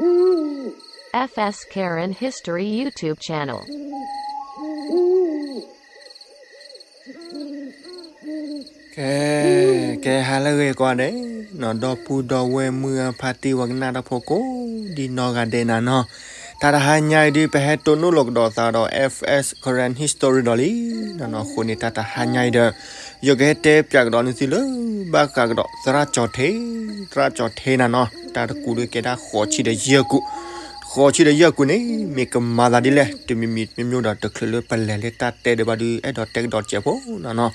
F S Karen History YouTube channel. ကဲ ကဲ ဟါလၢအဂ့ၤကိးဂၤဒဲး နီၢ်ဒီပုၢ်ဒီဝဲၢ်မုၢ်အဖါတံၢ်ဝဲကနၣ်တၢ်ဖိကိးဒံနီၢ်ဂၤဒဲးနၤနီၤ, တၢ်တဟါညါအံၤဒုး ပဟဲတိၢ်နီၣ်လိာ်ကဒီးသးဒီး F S Karen History ဒီးလံ နီၢ်နီၢ်အဃိန့ၣ် တၢ်တဟါညါအံၤဒီး ယကဟဲတဲပၠးကဒီးနသုလၢ ဘၣ်ဃးကဒီးသရၣ်ကၠီၤထ့, သရၣ်ကၠီၤထ့နၤနီၤ, တၢ်တကူးဒုးကဲဒၣ်ဃိးဆံဒီးယဲၢ်ကူး, ဃိးဆံဒီးယဲၢ်ကူးန့ၣ် မ့ၢ်ကမၤသးဒ်လဲၣ် တမံၤမံၤတမံၤမံၤဒီး တချုးလၢပလဲၤလၢတၢ်တဲဒံးဘၣ်ဒုး အဲၣ်ဒိးတဲကဒီးစဲးဖိနီၤနီၤ,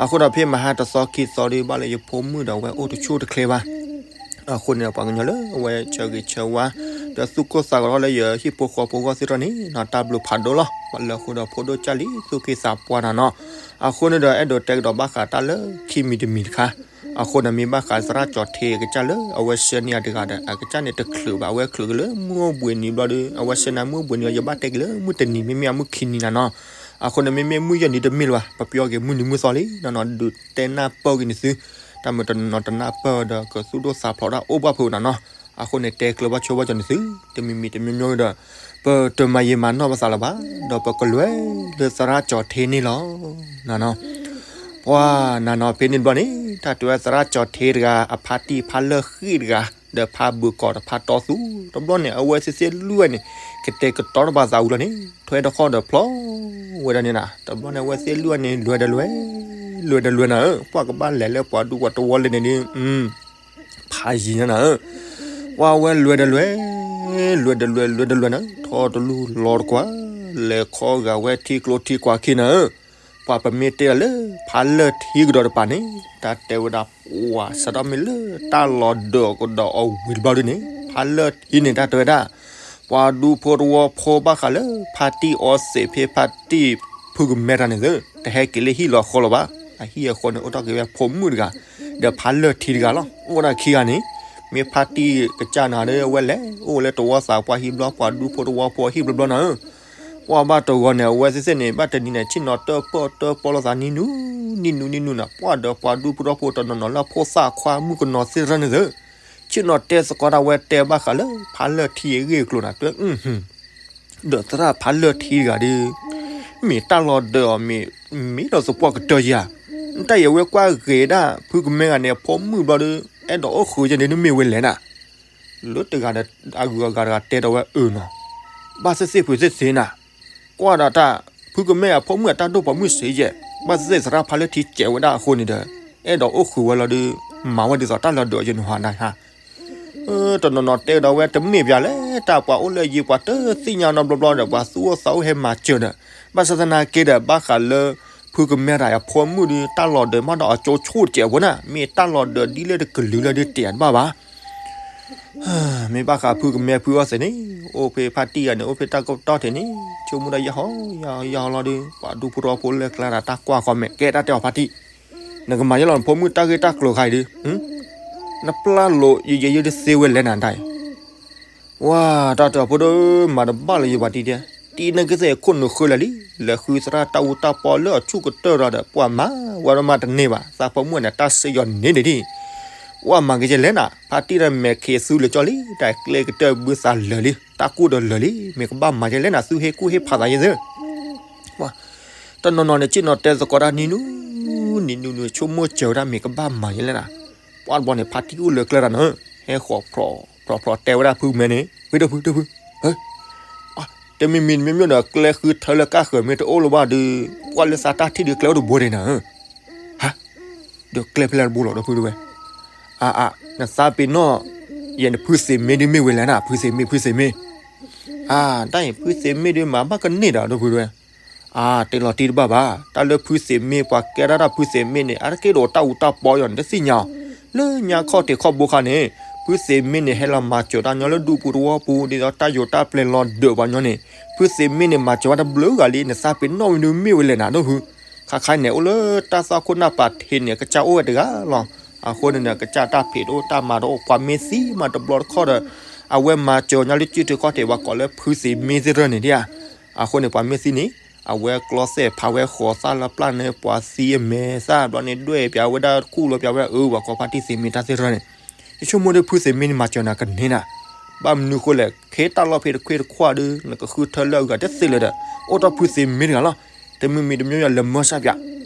အဃိဒီးဖဲမဟါတသီခံသီဒုး ဘၣ်လၢယဖိမုၣ်ဒီးအဝဲအိၣ်တဆူၣ်တချ့ဘၣ် အဃိန့ၣ်ဒီး ပှၤကညီလၢအဝဲဆၢဂ့ၤဆၢဝါ ဒီးသူၣ်ကိၢ်သးဂီၤထီၣ်လၢယဟံၣ်ဖိဃီဖိအဂီၢ်သ့ၣ်တဖၣ်န့ၣ်နီၤ တၢ်ဘျုးဖးဒိၣ်လီၤ. ပှၤလၢအဃိဒီးဖိဒိၣ်ကၢ်လံ သူၣ်က့သးပှၢ်နၤနီၤ, အဃိန့ၣ်ဒီး အဲၣ်ဒိးတဲကဒီးဘၣ်ဃးတၢ်လၢခံမံၤတမံၤတခါ, အဃိန့ၣ်မ့ၢ်ဘၣ်ဃးသရၣ်ကၠီၤထ့အကစၢ်လၢအဝဲဆှၢန့ၢ်အတဂၤဒီး အကစၢ်န့ၣ်တချုးဘၣ် အဝဲချုးက့ၤလၢမုၢ်အိၣ်ဘှံးနံၤဘျီဒီး အဝဲဆှၢန့ၢ်မုၢ်အိၣ်ဘှံးနံၤ ယဘၣ်တဲက့ၤလၢမုၢ်တနံၤ မ့မ့ၢ်အမုၢ်ခံနံၤနၤနီၤ, အဃိန့ၣ်မ့မ့ၢ်မုၢ်ယဲၢ်နံၤတမ့ၢ်လၢၤဘၣ် ပပျီက့ၤမုၢ်နံၤမုၢ်သီလံနီၤနီၤ ဒုးတဲနၢ်ပၢၢ်က့ၤနသု တၢ်မ့ၢ်တနီၤတနၢ်ပၢၢ်ဒီး ကသူၣ်ဒိၣ်သးဖျိးတၢ်အိၣ်ဘၣ်ဖုးနၤနီၤ, အဃိန့ၣ် တဲကျၢၤဘၣ်ဆိဘၣ်ကၠီၤနသု တမံၤမံၤတမံၤမံၤဒီး ပတမၤယံာ်မၤနီၢ်ဘၣ်သးလၢၤဘၣ်, ဒီးပကလဲၤလၢသရၣ်ကၠီၤထ့န့ၣ်လီၤ. နနီၤ, ပှၤနနီၤဖဲန့ၣ်တဘျီန့ၣ် တၢ်တဲဝဲသရၣ်ကၠီၤထ့တဂၤ အဖါတံၢ်ဖါလၢၢ်ဃံၣ်တဂၤ ဒီးဖါဘုးကီးတဖါတီသူ တဘျီန့ၣ် အဝဲသ့ၣ်သ့ၣ်လွံၢ်ဝဲန့ၣ် ကတဲာ်ကတီၤတဘၣ်သးဝံၤလီၤန့ၣ် ထွဲတခီဒီးဖျီဝဲဒၣ်န့ၣ်နၤ, တဘျီန့ၣ် အဝဲသ့ၣ်လွံၢ်ဝဲန့ၣ် လွဲၤဒီးလွဲၤ လွဲၤဒီးလွဲၤနၤဧၢ, ပှၤကဘၣ်လဲၤလၢပှၤဒူပှၤတဝီလဲၣ်န့ၣ်ဒုး ဖးယံၤညါနၤဧၢ, ပှၤဝဲလွဲၤဒီးလွဲၤ လွဲၤဒီးလွဲၤ လွဲၤဒီးလွဲၤနၤ, ထီၣ်တလူၢ်လီၤတကွၢ်, လဲၤခီဂာ်ဝဲထံကျိထံကွၢ်ခံနၤဧၢ, ပှၤပမ့ၢ်တဲဒၣ်လၢ ဖါလၢၢ်ထံကဒီးတပၤန့ၣ် တၢ်တဲဝဲဒၣ် ပှၤစးထီၣ်မ့ၢ်လၢတၢ်လီၤဒၢးကဒီးအဝံၤတဘျီဒုန့ၣ် ဖါလၢၢ်ထံန့ၣ် တၢ်တဲဝဲဒၣ် ပှၤဒူဖိတဝီဖိဘၣ်ဃးလၢ ဖါတံၢ်အီစ့းဖဲဖါတံၢ်ဖုကမဲတၢ်န့ၣ်သ့ တဟဲက့ၤလၢဟံၣ်လီၤဃီလီၤဘၣ်, အဟံၣ်အဃီန့ၣ် အိၣ်ထီၣ်က့ၤဝဲဖိမုၣ်တဂၤ ဒီးဖါလၢၢ်ထံတဂၤလီၤ, အိၣ်ဒၣ်ခံဂၤန့ၣ်, မ့ၢ်ဖါတံၢ်ကစၢ်နၤဒီး အဝဲလဲၤအိၣ်လၢတဝီသးပှၢ်ဟံၣ်ဘျီ ပှၤဒူဖိတဝီဖိအဟံၣ်ဘျီဘျီနၤဧၢ, ပှၤဘၣ်တဂီၤန့ၣ် အဝဲသ့ၣ်သ့ၣ်န့ၣ် ဘၣ်တနံၤန့ၣ် ဆ့ၣ်နီၤတၢၣ်ပီၣ်တၢၣ်ပီၣ်လိာ်သးနံၤနူ နံၤနူ နံၤနူနၤ, ပှၤဒီးပှၤဒူဖိတဝီဖိတနီၤနီၤလၢဖိသၣ်ခွါမုၣ်ကနီၤသ့ၣ်တဖၣ်န့ၣ်သ့ ဆ့ၣ်နီၤတဲသကိးဒၣ်ဝဲတဲဘၣ်ဃးလၢ ဖါလၢၢ်ထံအဂ့ၢ်အကျိၤနၤ တဲ ဒီးသရၣ်ဖါလၢၢ်ထံတဂၤဒီး မ့ၢ်တၢ်လီၤဒၢးအီၤမ့ၢ် မ့ၢ်ဒီးသပှၢ်ကတၢၢ်ယၤ, တၢ်အံၤအဝဲကွၢ်ဂ့ၤဒၣ် ဖုကမဲဂၤန့ၣ် အဖိမုၣ်ဘျီဒီး အဲၣ်ဒိးအိၣ်ဃုာ်ယဲန့ၣ် မ့ၢ်ဝဲလဲၣ်နၤ, လၢတဂၤဒီး အဂုၤအဂၤတဂၤတဲဒီးဝဲအၢနီၤ, ဘၣ်သ့ၣ်သ့ၣ်ဖုသ့ၣ်သ့ၣ်နၤ, ကွၢ်ဒီးတၢ် ဖုကမဲအဖိမုၣ်အတၢ်ဒိၣ်ပိာ်မုၣ်စ့ယဲၢ်, ဘၣ်သ့ၣ်သ့ၣ်သရၣ်ဖါလၢၢ်ထံစဲးဝဲဒၣ်အဃိန့ၣ်ဒီး အဲၣ်ဒိးအိၣ်ဃုာ်ဝဲလီၤဒီး မၤဝဲဒ်သိးတၢ်လီၤဒၢးအီၤယဲန့ၣ်ဟါနၤဟါ တနီၤနီၤတဲကဒီးဝဲတမ့ၢ်ပၠးလဲၣ် တၢ်ပှၤအိၣ်လၢယံၤပှၤတသ့ၣ်ညါနီတဘျီဘျီဒီး ပှၤသူၣ်အိၣ်သးအိၣ်ဟဲမၤစၢၤဒီး ဘၣ်ဆၣ်သနာ်က့ဒီး ဘၣ်ဃးလၢ ဖုကမဲတၢ်အဖိမုၣ်ဒီး တၢ်လီၤဒၢးမးဒီးအကၠိဆိၣ်တစဲးဖိနၤ မ့ၢ်တၢ်လီၤဒၢးဒ်လဲၣ်တကလုာ်လၢဒုးတဲတဘၣ်ဘၣ် မ့ၢ်ဘၣ်ဃးဖုကမဲဖုအီၣ်သ့ၣ်န့ၣ် အိၣ်ဖဲဖါတံၢ်ဂၤန့ၣ် အိၣ်ဖဲတၢ်ကပတီၢ်ထံးန့ၣ် ဆိကမိၣ်ဒၣ်ယဟီ ယဟီယဟီလီၤဒီး ပှၤဒူဖိတဝီဖိလၢကျါဒီးတၢ်ကွၢ်ဃီမဲာ် ကဲတၢ်တဲအီၤဖါတံၢ် နကမၤယဲလီၤနဖိမုၣ်တၢ်ဂ့ၢ်တၢ်ကျိၤခါအံၤဒီး နပျၢ်လိာ်ယယဲယတသ့ဝဲလဲၣ်နၤတၢ်အံၤ ဝါ တၢ်တဲအီၤဖိဒိၣ်မၤတဘၣ်လၢယဘၣ်တံၢ်တဲ တံၢ်နကသ့ၣ်ခိၣ်နူာ်ဃၢလၢာ်လံ လဲၤဃုသရၣ်တၢ်အူတၢ်ပီလၢအဆူၣ်ကတၢၢ်ဒီး ပှၤမၤဝဲဒၣ်မးတန့ၢ်ဘၣ် သးဖိမုၣ်န့ၣ် တၢ်စ့ယီၤန့ၢ်ဒံးဒံး ပှၤမၤကယဲလဲၣ်နၤ ဖါတံၢ်ဒီးမဲာ်ခ့သူလၢာ်ကၠီလံ တၢ်ကျဲကတၢၢ်ဘုသးလၢာ်လံ တၢ်ကူၣ်ဒီးလၢာ်လံ မ့ၢ်ကဘၣ်မၤယဲလဲၣ်နၤ သုဟ့ၣ်ကူၣ်ဟ့ၣ်ဖးသးယဲသ့ တနီၤနီၤန့ၣ် ဆ့ၣ်နီၤတဲသကိးတၢ်နံၤနူ နံၤနူနူ ဆိကမိၣ်စၢၤဝဲဒၣ်မ့ၢ်ကဘၣ်မၤယဲလဲၣ်နၤ ပှၤတဘျီန့ၣ် ဖါတံၢ်အိၣ်လၢကျဲတၢ်နၤ ဟဲဃီၤဖျိးဖျိးဖျိး တဲဝဲဒၣ်ဖုမဲန့ၣ် ဖုဒီးဖုဒီးဖု တမံၤမံၤတမံၤမံၤဒီး ကျဲဃုထၢလၢကၢ်ဃၢၤမ့ၢ်တအိၣ်လၢၤဘၣ်ဒီး ပှၤလၢသးတၢ်ထံၣ်ဒီးကျဲအိၣ်တဘိဒံးနၤ ဟါ ဒီးကျဲဖဲလဲၣ်တဘိလီၤ ဒီးဖုဒဝဲ အါအါ နသးပ့ၤနီၣ် ယဲန့ၣ်ဖုသ့ၣ်မ့ၢ်ဒုးမ့ၢ်ဝဲလဲၣ်နၤ ဖုသ့ၣ်မ့ၢ် ဖုသ့ၣ်မ့ၢ် အါ တၢ်အံၤဖုသ့ၣ်မ့ၢ်ဒုးမၤဘၣ်ကန့ၢ်ဒီး ဒီးဖုဒဝဲ အါ တဲလီၤတံၢ်တဘၣ်ဘၣ် တၢ်လၢဖုသ့ၣ်မ့ၢ် ပှၤကဲဒၣ်တၢ်ဖုသ့ၣ်မ့ၢ်န့ၣ် အါတက့ၢ်ဒီးတၢ်အူတၢ်ပီယီၤန့ၣ် တသ့ၣ်ညါအီၤ လၢညါခီၣ်ထံးခီၣ်ဘိခါန့ၣ် ဖုသ့ၣ်မ့ၢ်န့ၣ် ဟဲလီၤမၤစၢၤတၢ်ညီလၢဒူပူၤတဝီပူၤ ဒ်သိးတၢ်ယိးတၢ်ပျဲၤလီၤဒၢးပှၤညီန့ၣ် ဖုသ့ၣ်မ့ၢ်န့ၣ် မၤစၢၤဝဲတဘျုးဂၤလံ နသးပ့ၤနီၣ်ဝံၤဒုးမ့ၢ်ဝဲလဲၣ်နၤ ဒီးဖု ခါခါန့ၣ် အိၣ်လၢတၢ်သီခိၣ်နၢ်ပာ်ထံးန့ၣ် ကစၢ်အိၣ်ဝဲတဂၤလီၤ အဃိန့ၣ်ဒီး ကစၢ်တၢ်ဖံးတအိၣ်တၢ်မၤတအိၣ် ပှၤမ့ၢ်သံမးတဘျီတခီၣ်ဒီး အဝဲမၤစၢၤညီလၢစုတခီၣ်ထံး ပှၤကိးလၢဖုသ့ၣ်မ့ၢ်သ့ၣ်တဖၣ်န့ၣ်ဒၣ်ဧါ အဃိန့ၣ် ပှၤမ့ၢ်သံန့ၣ် အဝဲကျီသဲၣ်ဖးဝဲဃိးသၣ်လၢပျၢ်န့ၣ် ပှၤသံအမဲာ်သၣ်ဘျီန့ၣ် ဒွဲၣ်ပၠးဝဲဒၣ်ခူၣ်လီၤပၠးဝဲဒၣ်အၢ ပှၤကိးဖါတံၢ်သ့ၣ်မ့ၢ်တၢ်သ့ၣ်တဖၣ်န့ၣ် ယဆိကမိၣ်ဒီးဖုသ့ၣ်မ့ၢ်န့ၣ် မၤစၢၤနၤကန့ၢ်နၤ ဘၣ်မနုၤဃိလဲၣ် ခဲတၢ်လီၢ်ဖဲတခွ့တခွါဒီး နကဃုထၢလၢအဂၤတသ့လၢၤဒီး အိၣ်ထီၣ်ဖုသ့ၣ်မ့ၢ်တဂၤလီၤ. တမုာ်မံၤတမံၤယၤလဲၤမၢစၢ်ပၠး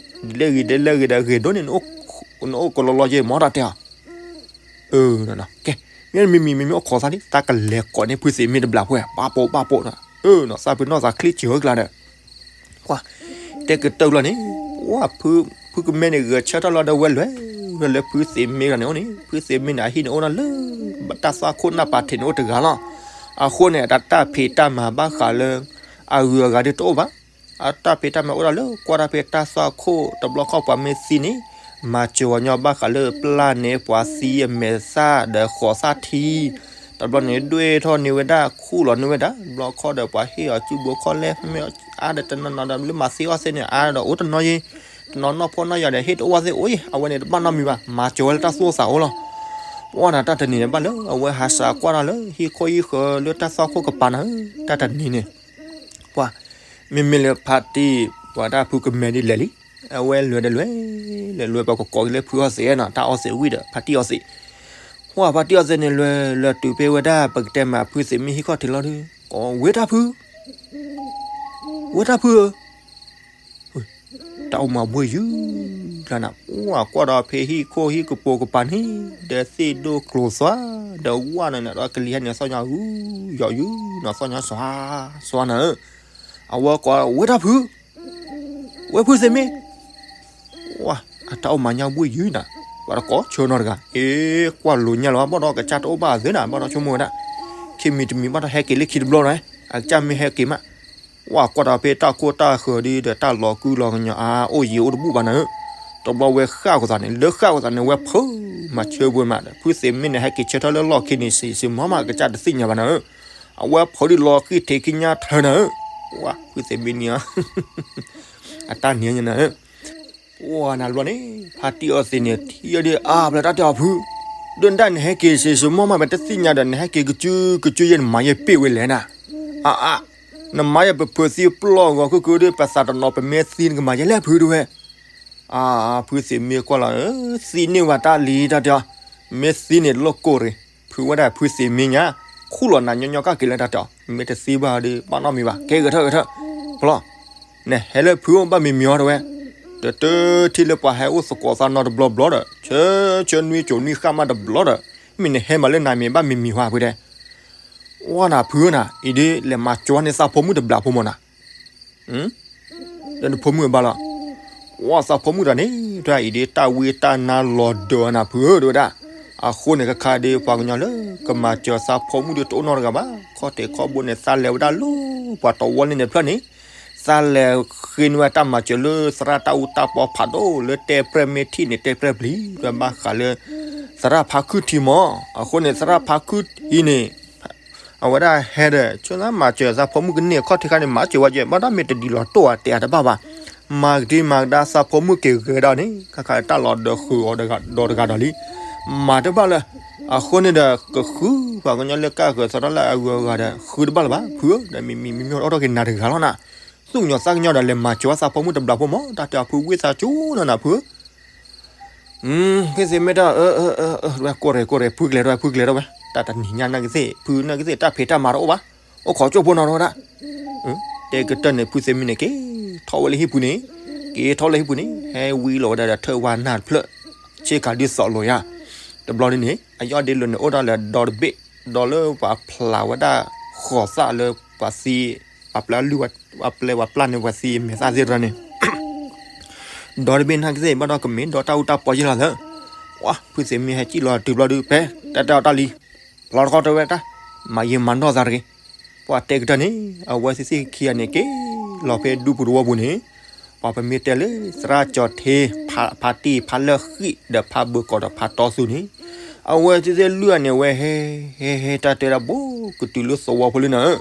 ဒ်လဲၣ်ဂ့ၤဒ်လဲၣ်ဂ့ၤဒီး ဂ့ၤဒိၣ်န့ၣ် နအိၣ်ကလီလီယဲမီၢ်တၢ်တဲအီၤ ကဲ မ့မ့ၢ်မံၤမ့မ့ၢ်အိၣ်ခိးသးလံ တၢ်ကလဲၤကိးန့ၢ်ဖုသ့ၣ်မ့ၢ်တဘျီဖိ ဘၣ်ပိာ်ဘၣ်ပိာ်နီၤ သးပ့ၤနီၣ်သးချ့စၢၤကျါဒီး ကွၢ် တဲကတၢၢ်လီၤန့ၣ် ဝဲ ဖုကမဲန့ၣ် ဂဲၤဆၢထၢၣ်လီၤဒီးဝဲလဲၤ ဝဲလၢဖုသ့ၣ်မ့ၢ်တဂၤန့ၣ်အိၣ်န့ၣ် ဖုသ့ၣ်မ့ၢ်န့ၣ် အဟံၣ်န့ၣ်အိၣ်ဒၣ်လၢ တၢ်သွၣ်ခိၣ်နၢ်ပၤထံးန့ၣ်အိၣ်တဂၤလီၤ. အဃိန့ၣ် တၢ်ဖံးတၢ်မၤဘၣ်ဃးလၢ အဂုၤအဂၤဒ်တအိၣ်ဘၣ် အတၢ်ဖံးတၢ်မၤအိၣ်ဒၣ်လၢ ကွၢ်တၢ်ဖဲတၢ်သွၣ်ခိၣ် တဘျီခီၣ်ပှၤမ့ၢ်သံန့ၣ် မၤစၢၤဝဲညီဘၣ်ဃးလၢပျၢ်န့ၢ်ပှၤသံအမဲာ်သၣ်ဒီးဃိးသၣ်ထံ တဘျီန့ၣ် ဒွဲၣ်ထီၣ်န့ၢ်ဝဲဒၣ် ခူၣ်လီၤန့ၢ်ဝဲဒၣ် တဘျီခီၣ်ဒီးပှၤဟ့ၣ်အီၤစုဘိခီၣ်လဲၢ် မ့ၢ်အါဒီးတနီၤနီၤဒီးလၢမၤသ့အီၣ်သ့န့ၣ် အါဒီးအိၣ်တနီၤယံၤ တနီၤနီၢ်ဖှီၣ်နီၢ်ယာ်ဒီးဟ့ၣ်တအိၣ်ဝဲသ့ၣ်အိၣ်ယံၤ အဝဲန့ၣ်တဘၣ်နီတမံၤဘၣ် မၤစၢၤဝဲလၢတၢ်သူၣ်အိၣ်သးအိၣ်လီၤ. ပှၢ်နၤတၢ်တနံၤန့ၣ်ဘၣ်လၢ အဝဲဟးစးကွၢ်တၢ်လၢ ဟံၣ်ခိၣ်ဟံၣ်ဃၢၤလၢတၢ်သွၣ်ခိၣ်ကပၤနၤဧၢ တၢ်တနံၤန့ၣ် ပှၢ် မ့မ့ၢ်လၢဖါတံၢ် ပှၤတၢ်ဖုကမဲဒ်လဲၣ်လံ အဝဲလဲၤဒီးလဲၤ လဲၤလဲၤ ပှၤကကိးက့ၤလၢဖုအီၣ်သ့ၣ်နီၤ တၢ်အီၣ်သ့ၣ်ဝံၤဒီး ဖါတံၢ်အီၣ်သ့ၣ် ပှၢ်ဖါတံၢ်အီၣ်သ့ၣ်န့ၣ် လဲၤလဲၤတုၤဖဲဝဲဒၣ် ပကတဲမးဖုသ့ၣ်မ့ၢ်ဟံၣ်ခီၣ်ထံးလီၤဒီး ကိးဝဲတၢ်ဖု ဝဲတၢ်ဖုဧၢ တၢ်အိၣ်မၤဘှ့ၣ်ယုၢ်ကျါနၤ ပှၢ်ကွၢ်ဒီးဖဲဟံၣ်ခိၣ်ဟံၣ်ကပိာ်ကပၤန့ၣ် ဒီးသ့ၣ်ဒိၣ်ကျိၤသွါ ဒီးဝၣ်နၤန့ၣ်ဒီးကလံၤဟဲန့ၣ်သီၣ်ညီအူ ယီၤယုၢ်နီၤသီၣ်ညီစွါ စွါနၤဧၢ အဝဲကိးဝဲတၢ်ဖု ဝဲဖုသ့ၣ်မ့ၢ် ဝဲအတၢ်အိၣ်မၤညါဘှ့ၣ်ယုၢ်နၤ ပှၤတကိးဆၢနီတဂၤ အ့ ကွၢ်လိာ်ညါလီၤ ဘၣ်ဒီးကစၢ်တအိၣ်ဘၣ်အသ့နၤ ဘၣ်ဒီးဆိကမိၣ်ဝဲဒၣ် ခံမံၤတမံၤဘၣ်ဒီးဟဲက့ၤလၢခံတဘျီဒီး အကစၢ်မ့ၢ်ဟဲက့ၤမး ဝဲကွၢ်ဒီးဖဲတၢ်ခိၣ်တၢ်ဃၢၤဒီး တၢ်လီၤကုလီၤကညီအါ အိၣ်ယံၤအိၣ်တဘူၣ်ဘၣ်နၤဧၢ တဘျီဝဲဃၣ်ဃိသးန့ၣ် လၢဃၣ်ဃိသးန့ၣ် ဝဲဖုမၤဆၢပှဲၤမး ဖုသ့ၣ်မ့ၢ်န့ၣ် ဟဲက့ၤဆၢထၢၣ်လၢလီၢ်ခံန့ၣ် စံးစံးမီၢ်မး ကစၢ်တသ့ၣ်ညါဘၣ်နၤဧၢ အဝဲဖုဒ်လီၤဃံထံးခံညါထၢနၤဧၢ ဝဲဖုသ့ၣ်မ့ၢ်န့ၣ် အတၢ်နံၤညါနၤဧၢ ပှၢ်နၤဘျီန့ၣ် ဖါတံၢ်အီၣ်သ့ၣ်န့ၣ် ထံၣ်အီၤဒ်အါဘျီတၢ်တဲအီၤဖု ဒိၣ်ဒၣ်နဟဲက့ၤစ့ၢ်စ့ၢ်မီၢ်မး ပတသ့ၣ်ညါဒီး နဟဲက့ၤကစုကစုယဲၢ်နမၤယဲၢ်ပ့ၢ်ဝဲလဲၣ်နၤ အါအါ နမၤယဲၢ်ပဖုးသံပျီၢ်ဂီၤခိၣ်ကဒီး ပသးတနီၤပမ့ၢ်သံနကမၤယဲၢ်လဲၣ်ဖုတဝဲ အါ ဖုသ့ၣ်မ့ၢ်ကွၢ်လီၤ သံန့ၢ်ဝဲတၢ်လံတၢ်တဲအီၤ မ့ၢ်သံန့ၣ်လိၣ်ကိၢ်ရ့ၣ် ဖုဝဲဒၣ်ဖုသ့ၣ်မ့ၢ်ညါ ခူၣ်လီၤနၤညီညီကၢ်က့ၤလၢတၢ်တဲအီၤ မ့ၢ်တသံဘၣ်ဒီး ဘၣ်နီတမံၤဘၣ် ကဲဂဲၤထၢၣ်ဂဲၤထၢၣ် ဖျီ နဟဲလၢဖုအိၣ်ဘၣ်မံၤမံၤအီၤတဝဲ တတထံၣ်လၢပှၤဟဲအိၣ်သကိးသးနီတဘျီဘျီဒီး ဆၢဆၢနွံကိၤနွံဃၣ်မးတဘျီဒီး မ့ၢ်နဟဲမးလၢနၤမ့ၢ်ဘၣ်မံၤမံၤဟါဖုတဲ ဝဲနၤဖုဧၢနၤ အံၤဒ်လဲၤမၤကၠီန့ၢ်သးဖိမုၣ်တဘျီဖိမၢ်နၤ ဒီးနဖိမုၣ်ဘၣ်လီၤ ဝဲသးဖိမုၣ်တဂၤန့ၣ် တၢ်အံၤဒ်တၢ်ဝံတၢ်နါလီၤဒၢးနၤဖုဧၢ တဝဲဒၣ် အဃိန့ၣ် ခဲခါဒ်ပှၤကညီလၢကမၤစၢၤသးဖိမုၣ်ဒ်တအိၣ်နီတဂၤဘၣ် ခီၣ်ထံးခီၣ်ဘိန့ၣ် သးလဲၤဝဲဒၣ်လၢပှၤတဝီန့ၣ်န့ၣ်ဖျၢၣ်န့ၣ် သးလဲၤဃ့န့ၢ်ဝဲတၢ်မၤစၢၤလၢသရၣ်တၢ်အူတၢ်ပီဖးဒိၣ် လၢတဲပြဲၢ်မ့ၢ်ထံၣ်န့ၣ် တဲပြဲၢ်ပျံၤ ဝဲဘၣ်ဃးလၢ သရၣ်ဖါခုၣ်ထံမၢ် အဃိန့ၣ် သရၣ်ဖါခုၣ်ထံန့ၣ် အဝဲဒၣ်ဟဲဒီး ဆိသးမၤစၢၤသးဖိမုၣ်ကန့ၢ်ခီၣ်ထံးခါန့ၣ် မၤစၢၤဝဲကဲ ဘၣ်ဒီးမ့ၢ်တဒ်လီၤတိၢ်အတဲအတဘၣ်ဘၣ် မၤကဒံမၤကဒါသးဖိမုၣ်က့ၤဂဲၤဒီးန့ၣ် ခါခါတၢ်လီၤဒၢးဃုာ်အီၤဒီးတဂၤဒီးလံ မၤတဘၣ်လၢ အဃိန့ၣ်ဒီး ကဃုပှၤကညီလၢကၢ်ဃုာ်သးတၢ်လၢအဂုၤအဂၤဒီး ဃုတဘၣ်လၢၤဘၣ် ဖုဧၢ ဒီးမ့မ့ၢ်မ့မ့ၢ်အိၣ်ထီၣ်က့ၤနၤတဂၤလီၤနၤ သူၣ်ကညီၤသးကညီၤဒီးလဲၤမၤစၢၤဝဲသးဖိမုၣ်တဘျီဖိမၢ် တၢ်တဲအီၤဖုဝံသးစူၤနီၤနၤဖုဧၢ ဖုသ့ၣ်မ့ၢ်တၢ် ဝဲကိးရဲၣ်ကိးရဲၣ် ဖုကလဲၤထီၣ်ဝဲ ဖုကလဲၤထီၣ်ဝဲ တၢ်တနံၤညါနာ်က့သ့ၣ် ဖုနာ်က့သ့ၣ် တၢ်ဖံးတၢ်မၤတအိၣ်ဘၣ် အိၣ်ခိးကၠိဖိနီၤဝဲဒၣ် တဲကတၢၢ်န့ၣ် ဖုသ့ၣ်မ့ၢ်န့ၣ် က့ၤထီၣ်ဝဲလၢဟံၣ်ပူၤန့ၣ် က့ၤထီၣ်လၢဟံၣ်ပူၤန့ၣ် ဟဲဝံလီၤဝဲဒၣ်ဒီးထၢၣ်ဝါနၢ်တဖျၢၣ် ဆ့ကၤဒုးသိးလိာ်ယါ တဘျီန့ၣ်န့ၣ် အယီၢ်ဒ့လိာ်န့ၣ် အိၣ်ဒၣ်လၢဒီတဘ့ၣ် ဒီးလၢပှၤဖျးဝဲဒၣ်ဃိးသၣ်လၢပှၤသံ ပှၤပျဲလုၢ် ပှၤပျဲပှၤပျၢ်န့ၢ်ပှၤသံမဲာ်သၣ်သ့ၣ်တဖၣ်န့ၣ် ဒီတဘ့ၣ်နာ်က့သ့ၣ် ဘၣ်ဒီးကမ့ၢ်ဒီတၢ်အူတၢ်ပီယဲၢ်လီၤသၢ ဝါ ဖုသ့ၣ်မ့ၢ်ဟဲစံၣ်လီၤတုၤဘျီဒုး ဖဲ တၢ်တဲအီၤတၢ်လံ ဖျီတခီတဲဝဲတၢ် မၤယံာ်မၤနီၢ်သးတဂ့ၤ ပှၤတဲကတၢၢ်န့ၣ် အဝဲသ့ၣ်သ့ၣ်ခံဂၤန့ၣ် က့ၤလီၤဖဲဒူပူၤတဝီပူၤန့ၣ် ပှၤပမ့ၢ်တဲလၢ သရၣ်ကၠီၤထ့ ဖါတံၢ် ဖါလၢၢ်ဃံၣ် ဒီးဖါဘၢကီးဒီးဖါတီသူန့ၣ် အဝဲသ့ၣ်သ့ၣ်လွံၢ်ဂၤန့ၣ် အဝဲဟဲ ဟဲ ဟဲတၢ်တဲဒၣ်ဘိ ကတုၤလၢသဝီဖိလံနၤဧၢ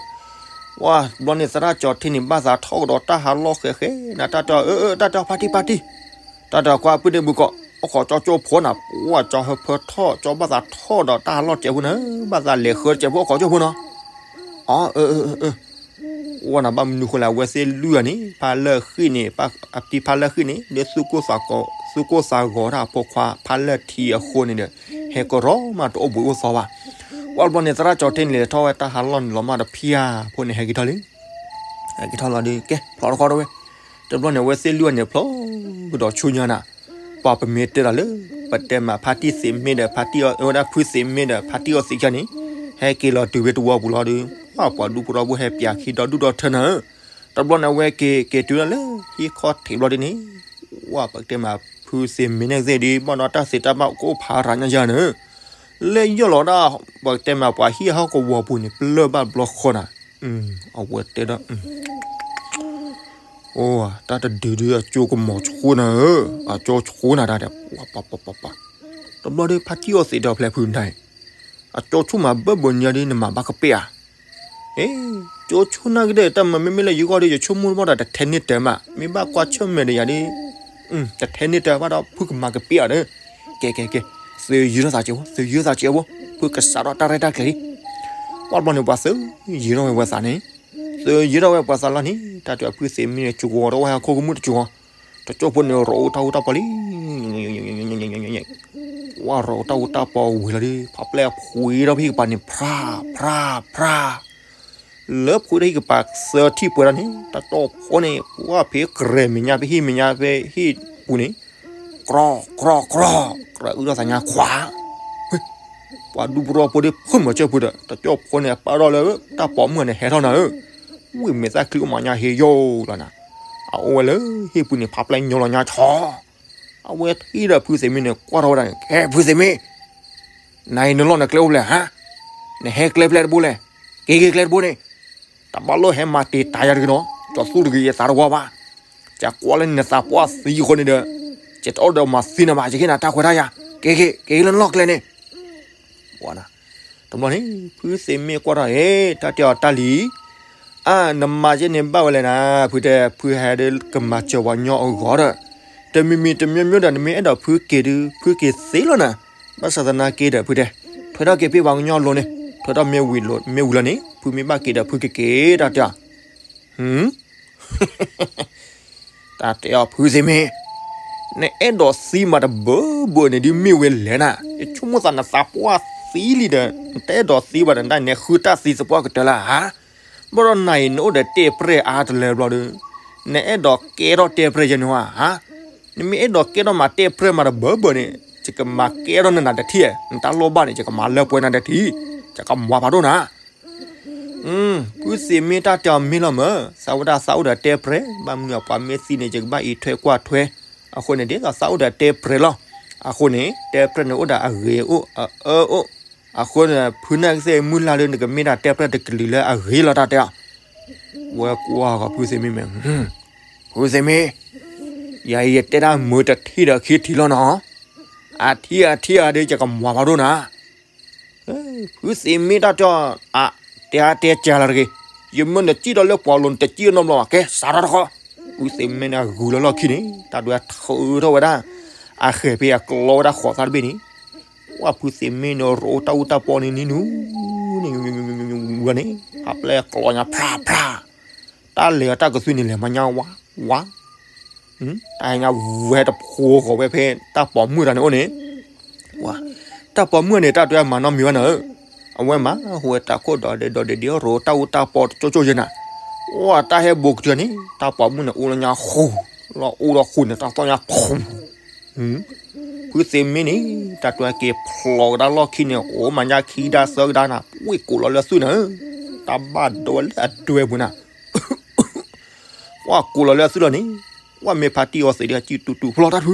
ဝါ ဘျီန့ၣ်သရၣ်ကၠီၤထ့န့ၣ် ဘၣ်သးထီၣ်ကဒီးတၢ်ဟးလီၢ်ဃဲဃဲ နတၢ်တဲအီၤ အၢ အၢ တၢ်တဲအီၤဖါတံၢ် ဖါတံၢ် တၢ်တဲအီၤကွၢ်ပုၢ်ဒ့ၣ်ဘုကီး အိၣ်ခိးကၠီကၠိဖိနၤ ဝါ ကၠီဟၢဖၢထီၣ် ကၠီဘၣ်သးထီၣ်ဒီးတၢ်ဟးလီၢ်တစဲးဖိနၤ ဘၣ်သးလဲၤဃၢတစဲးဖိ အိၣ်ခိးကၠိဖိနီၤ အၢ အၢ အၢ ဝဲနၤဘၣ်မနုၤဃိလဲၣ် အဝဲသ့ၣ်လွံၢ်ဂၤန့ၣ် ဖါလၢၢ်ဃံၣ်န့ၣ် အတံၢ်ဖါလၢၢ်ဃံၣ်န့ၣ် လၢသူၣ်ကိၢ်သးဂီၤတၢ်အဖိခွါ ဖါလၢၢ်ထံအဃိန့ၣ်ဒီး ဟဲကရီမးတအိၣ်ဘှံးအိၣ်သီဘၣ်. ပှၤတဘျီန့ၣ် သရၣ်ကၠီၤထ့န့ၣ်လဲၤထီၣ်ဝဲတၢ်ဟးလီၢ်န့ၣ်လီၤမၢ်ဒီး ဖၠါဖိန့ၣ်ဟဲက့ၤထီၣ်လံ. ဟဲက့ၤထီၣ်လီၤဒီး ကဲ ဖျိးတခီတဝဲ. တဘျီန့ၣ် အဝဲသ့ၣ်လွံၢ်ဂၤန့ၣ် ဖျိကဒီးဆူညါနၤ, ပှၤပမ့ၢ်တဲတၢ်လၢ ပတဲမးဖါတံၢ်သ့ၣ်မ့ၢ်ဒီး ဖါတံၢ်အီၤ အဝဲဒၣ်ဖုသ့ၣ်မ့ၢ်ဒီး ဖါတံၢ်အီၤသ့ၣ်ခါန့ၣ် ဟဲက့ၤလီၤတုၤဖဲတဝီပူၤလီၤဒီး ပှၤဒူဖိထီဘိဟဲပၠးခံဒီဒူၣ်ဒီထၢနၤဧၢ. တဘျီန့ၣ် အဝဲက့ၤက့ၤတုၤဒၣ်လၢ ဟံၣ်ခီၣ်ထံးဘျီဒ်န့ၣ် ဝဲပကတဲမးဖုသ့ၣ်မ့ၢ်န့ၣ်သ့ၣ်ဒီး ဘၣ်ဒီးတၢ်သ့တၢ်ဘၣ်ကအိၣ်ဖးရၤညါယၤန့ၣ် လၢယီၢ်လီၤဒၣ် ပကတဲမးပှၤဟံၣ်ဟီၣ်ကဝီၤပူၤန့ၣ် ပလၢၢ်ဘၣ်ဘျီဃီနၤ. အဝဲတဲဒၣ် အိ တၢ်တဒုဒုအကၠိကမီၤဆှိနၤဧၢ, အကၠိဆှိနၤတၢ်ဒီး ပှၤပှၤပှၤပှၤပှၤ, တဘျီဒီးဖါတံၢ်အီၤသ့ၣ်ဒီးဖျဲၣ်ဖုနတၢ်အံၤ, အကၠိဆှိမးဘၢဘၢညါဒီးနမၤဘၣ်ကပ့ၢ်ဧါ. အ့ ကၠိဆှိနၢ်ကဒဲၣ် တၢ်မၤမ့မ့ၢ်လၢယဂီၢ်ဒီး ယဆိကမိၣ်ဘၣ်ဒီးတထဲန့ၢ်တၢ်မး မ့ၢ်ဘၣ်ကွၢ်ဆၢၣ်မဲာ်ဒီးယၤဒီး တထဲန့ၢ်တၢ်ဘၣ်ဒီး ဖုကမၤကပ့ၢ်အီၤဒီး ကဲကဲကဲ, သုယုၢ်ထီၣ်သးကဲးဖိ, သုယုၢ်ထီၣ်သးကဲးဖိ, ဖုကစးထီၣ်တၢ်ရဲၣ်တၢ်ကျဲၤလံ. ပှၤဘျီန့ၣ် ပှၤသုယုၢ်ထီၣ်ဝဲပှၤသးန့ၣ်, သုယုၢ်ထီၣ်ဝဲပှၤသးလီၤန့ၣ် တၢ်တဲအီၤဖုသ့ၣ်မ့ၢ်န့ၣ် စူၤကဝီၤထီၣ်ဝဲဟးခိၣ်ကမူၣ်တစူၤ, တကၠိဖိန့ၣ် ရိးအိၣ်တၢ်အူတၢ်ပီလံ. ဝဲရိးအိၣ်တၢ်အူတၢ်ပီဝံၤလီၤဒီး ဖးပျဲၢ်ဖှံထီၣ်ဟံၣ်ကပၤန့ၣ် ဖြါဖြါဖြါ လၢဖှံထီၣ်ဟံၣ်ကပၤသၢထံၣ်ပှဲၤဒၣ်န့ၣ် တကၠိဖိန့ၣ် ပှၤဖဲကရဲၣ်မဲာ်ညါ ဖဲဟံၣ်မဲာ်ညါ ဖဲဟံၣ်ပူၤန့ၣ် ကြီကြီကြီ ကြၢးအုၣ်ထီၣ်သးညါခွါ, ပှၤဒူဖိထီဘိဒီး ဖုမၤစၢၤဖုဒီး တကၠိဖိန့ၣ် ပာ်ထီၣ်လၢတၢ်ပိာ်မုၣ်န့ၣ် ဟဲထီၣ်နၤဧၢ, ဝံၣ်မဲာ်သၣ်ချံအိၣ်မးညါဟ့ယိလီၤနၤ, အအိၣ်ဝဲလၢဟံၣ်ပူၤန့ၣ် ဖးပျဲၢ်ညီလီၤညါဆီ အဝဲထံၣ်ဒီးဖုသ့ၣ်မ့ၢ်န့ၣ် ကွၢ်ထီၣ်ဝဲဒၣ်န့ၣ် ကဲဖုသ့ၣ်မ့ၢ်, နၤအံၤနလီၢ်နကျဲအိၣ်ဖျဲၣ်ဧါ, နဟဲကျဲဖျဲၣ်တဘိလဲၣ်, က့ၤက့ၤကျဲတဘိန့ၣ်, တဘၣ်လိၣ်ဟဲမၤတ့ၢ်တၢ်ယၤတဂ့ၤနီၤ, ကၠီသူတဂ့ၤယသးတဝါဘၣ်, ယကွၢ်လၢနသးပှၢ်သံအဃိန့ၣ်ဒီး, ယတအိၣ်ဒီးမၤသံနၤဘၣ် ယကဟ့ၣ်နၤတၢ်ခွဲးတၢ်ယာ်, က့ၤက့ၤက့ၤလၢနလီၢ်ကျဲန့ၣ် တဘျီန့ၣ် ဖုသ့ၣ်မ့ၢ်ကွၢ်ထီၣ် ဟ့ၣ် တၢ်တဲအီၤတၢ်လံ, အါ နမၤယဲန့ၣ်ဘၣ်ဝဲလဲၣ်နၤ, ဖုတဲ ဖုဟဲဒီးကမၤစၢၤပှၤညီအဂီၢ်ဒီး, တမံၤမံၤတမံၤမံၤဒီး နမ့ၢ်အဲၣ်ဒိးဖုက့ၤဒီး ဖုက့ၤသ့လီၤနၤ, ဘၣ်ဆၣ်သနာ်က့ဒီး ဖုတဲ, ထွဲထီၣ်က့ၤဖဲပှၤကညီလိၤန့ၣ်, ထွဲထီၣ်မ့ၢ်ဝံၤလီၤ, မ့ၢ်ဝံၤလီၤန့ၣ် ဖုမ့ၢ်ဘၣ်က့ၤဒီးဖုကက့ၤတၢ်တဲအီၤ, ဟူ တၢ်တဲအီၤဖုသ့ၣ်မ့ၢ်, နအဲၣ်ဒိးသံမးတဘၢဘၢန့ၣ်ဒ်မ့ၢ်ဝဲလဲၣ်နၤ, ယဆိကမိၣ်သးနသးပှၢ်သံလံဒီး နတအဲၣ်ဒိးသံဘၣ်ဒီး နတၢ်နဲဃုတၢ်သံသပှၢ်ကတၢၢ်လၢဧါ, ဘၣ်ဒီးနၤအံၤနအိၣ်ဒီးတဲပြဲၢ်အါတလၢဘျီဒီး, နအဲၣ်ဒိးကဲထီၣ်တဲပြဲၢ်ယဲန့ၣ်ဧါ, နမ့ၢ်အဲၣ်ဒိးကဲထီၣ်မးတဲပြဲၢ်မးတဘၢဘၢန့ၣ် ယကမၤကဲထီၣ်နနၤတထံၣ်, နတၢ်လိၣ်ဘၣ်န့ၣ် ယကမၤလၢပှဲၤနၤတထံၣ်, ယကမၤဖးဒိၣ်နၤ ဖုသ့ၣ်မ့ၢ်တၢ်တဲအီၤမ့ၢ်လီၤမး, သးဝဲဒၣ်သးအိၣ်ဒီးတဲပြဲၢ်, ဘၣ်မနုၤအပှၤမ့ၢ်သံန့ၣ် ယကဘၣ်အံးထွဲကွၢ်ထွဲ, အဃိန့ၣ် ဒ်သိးသးအိၣ်ဒီးတဲပြဲၢ်လီၤ, အဃိန့ၣ် တဲပြဲၢ်န့ၣ်အိၣ်ဒီးအဂ့ၤအိၣ်အအၢအိၣ်, အဃိန့ၣ် ဖုနာ်က့သ့ၣ်မုၢ်လၢ်လၢနကမ့ၢ်ဒၣ်တဲပြဲၢ်တကလုာ်လၢအဂ့ၤလီၤတၢ်တဲအီၤ, ဝဲကွၢ်ဃီဖုသ့ၣ်မ့ၢ်မဲာ် ဖုသ့ၣ်မ့ၢ်, ယၤအံၤယတဲဒၣ်မုာ်တထံၣ်ဒီးခံထံၣ်လီၤနီၤ, အထံၣ်အထံၣ်အါဒီး ယကမၤဖးဒိၣ်နၤ ဖုသ့ၣ်မ့ၢ်တၢ်တဲအီၤ, အါ, တဲအါတဲကၢ်လီၤတဂ့ၤ, ယမ့ၢ်နစံၣ်ဒီးလၢပှၤလိၤ နတစံၣ်နီတဘျီဘၣ်, ကဲ စးထီၣ်တခီ, ဖုသ့ၣ်မ့ၢ်န့ၣ် အဂုာ်လီၤလီၢ်ခံန့ၣ် တၢ်ဒွဲၣ်ထုးထီၣ်ဝဲဒၣ်, အဃဲၤဖဲအကျီဝဲဒၣ်ဃိးသၣ်တဘ့ၣ်န့ၣ်, ဝဲဖုသ့ၣ်မ့ၢ်န့ၣ် ရိးအိၣ်တၢ်အူတၢ်ပီန့ၣ်န့ၣ်နူၤ, န့ၣ်, ဝဲန့ၣ် ဖးပျဲၢ်ကျီညါဖြးဖြး တၢ်လဲၤအတၢ်ကသွံန့ၣ် လဲၤမၤညါဝါ, ဝါ, တၢ်ဟဲညါဝဲတဖိဃီၤဝဲဖဲတၢ်ပိာ်မုၣ်တဂၤန့ၣ်အိၣ်န့ၣ်, ဝါ, တၢ်ပိာ်မုၣ်န့ၣ် တၢ်တဲအမၤနီတမံၤဘၣ်နၤဧၢ, အဝဲမၤဟူဝဲတၢ်ခိၣ်ဒီးဒဲးဒီးဒဲးဒဲး ရိးတၢ်အူတၢ်ပီတကၠိကၠိယဲနၤ, ဝါ တၢ်ဟဲဘိးကတၢၢ်န့ၣ် တၢ်ပိာ်မုၣ်န့ၣ် အိၣ်လီၤညါဃူ, လီၤအိၣ်လီၤဃူန့ၣ် တၢ်သီၣ်ညါထူ ဖုသ့ၣ်မ့ၢ်န့ၣ် တၢ်တဲက့ၤဖျိးကဒါလီၢ်ခံန့ၣ် အိၣ်မၤညါခံဒါသၢကဒါနၤ ဝ့ၢ်ကိးလီၤလၢအသွံၣ်နၤဧၢ, တၢ်ဘၣ်ဒိဝဲလၢအဒွဲပူၤနၤ, ဝဲကိးလီၤလၢအသွံၣ်လီၤန့ၣ်, ဝဲမ့ၢ်ဖါတံၢ်အီၤသ့ၣ်ဒီး စံၣ်တူၤတူၤဖျီတၢ်ဖု,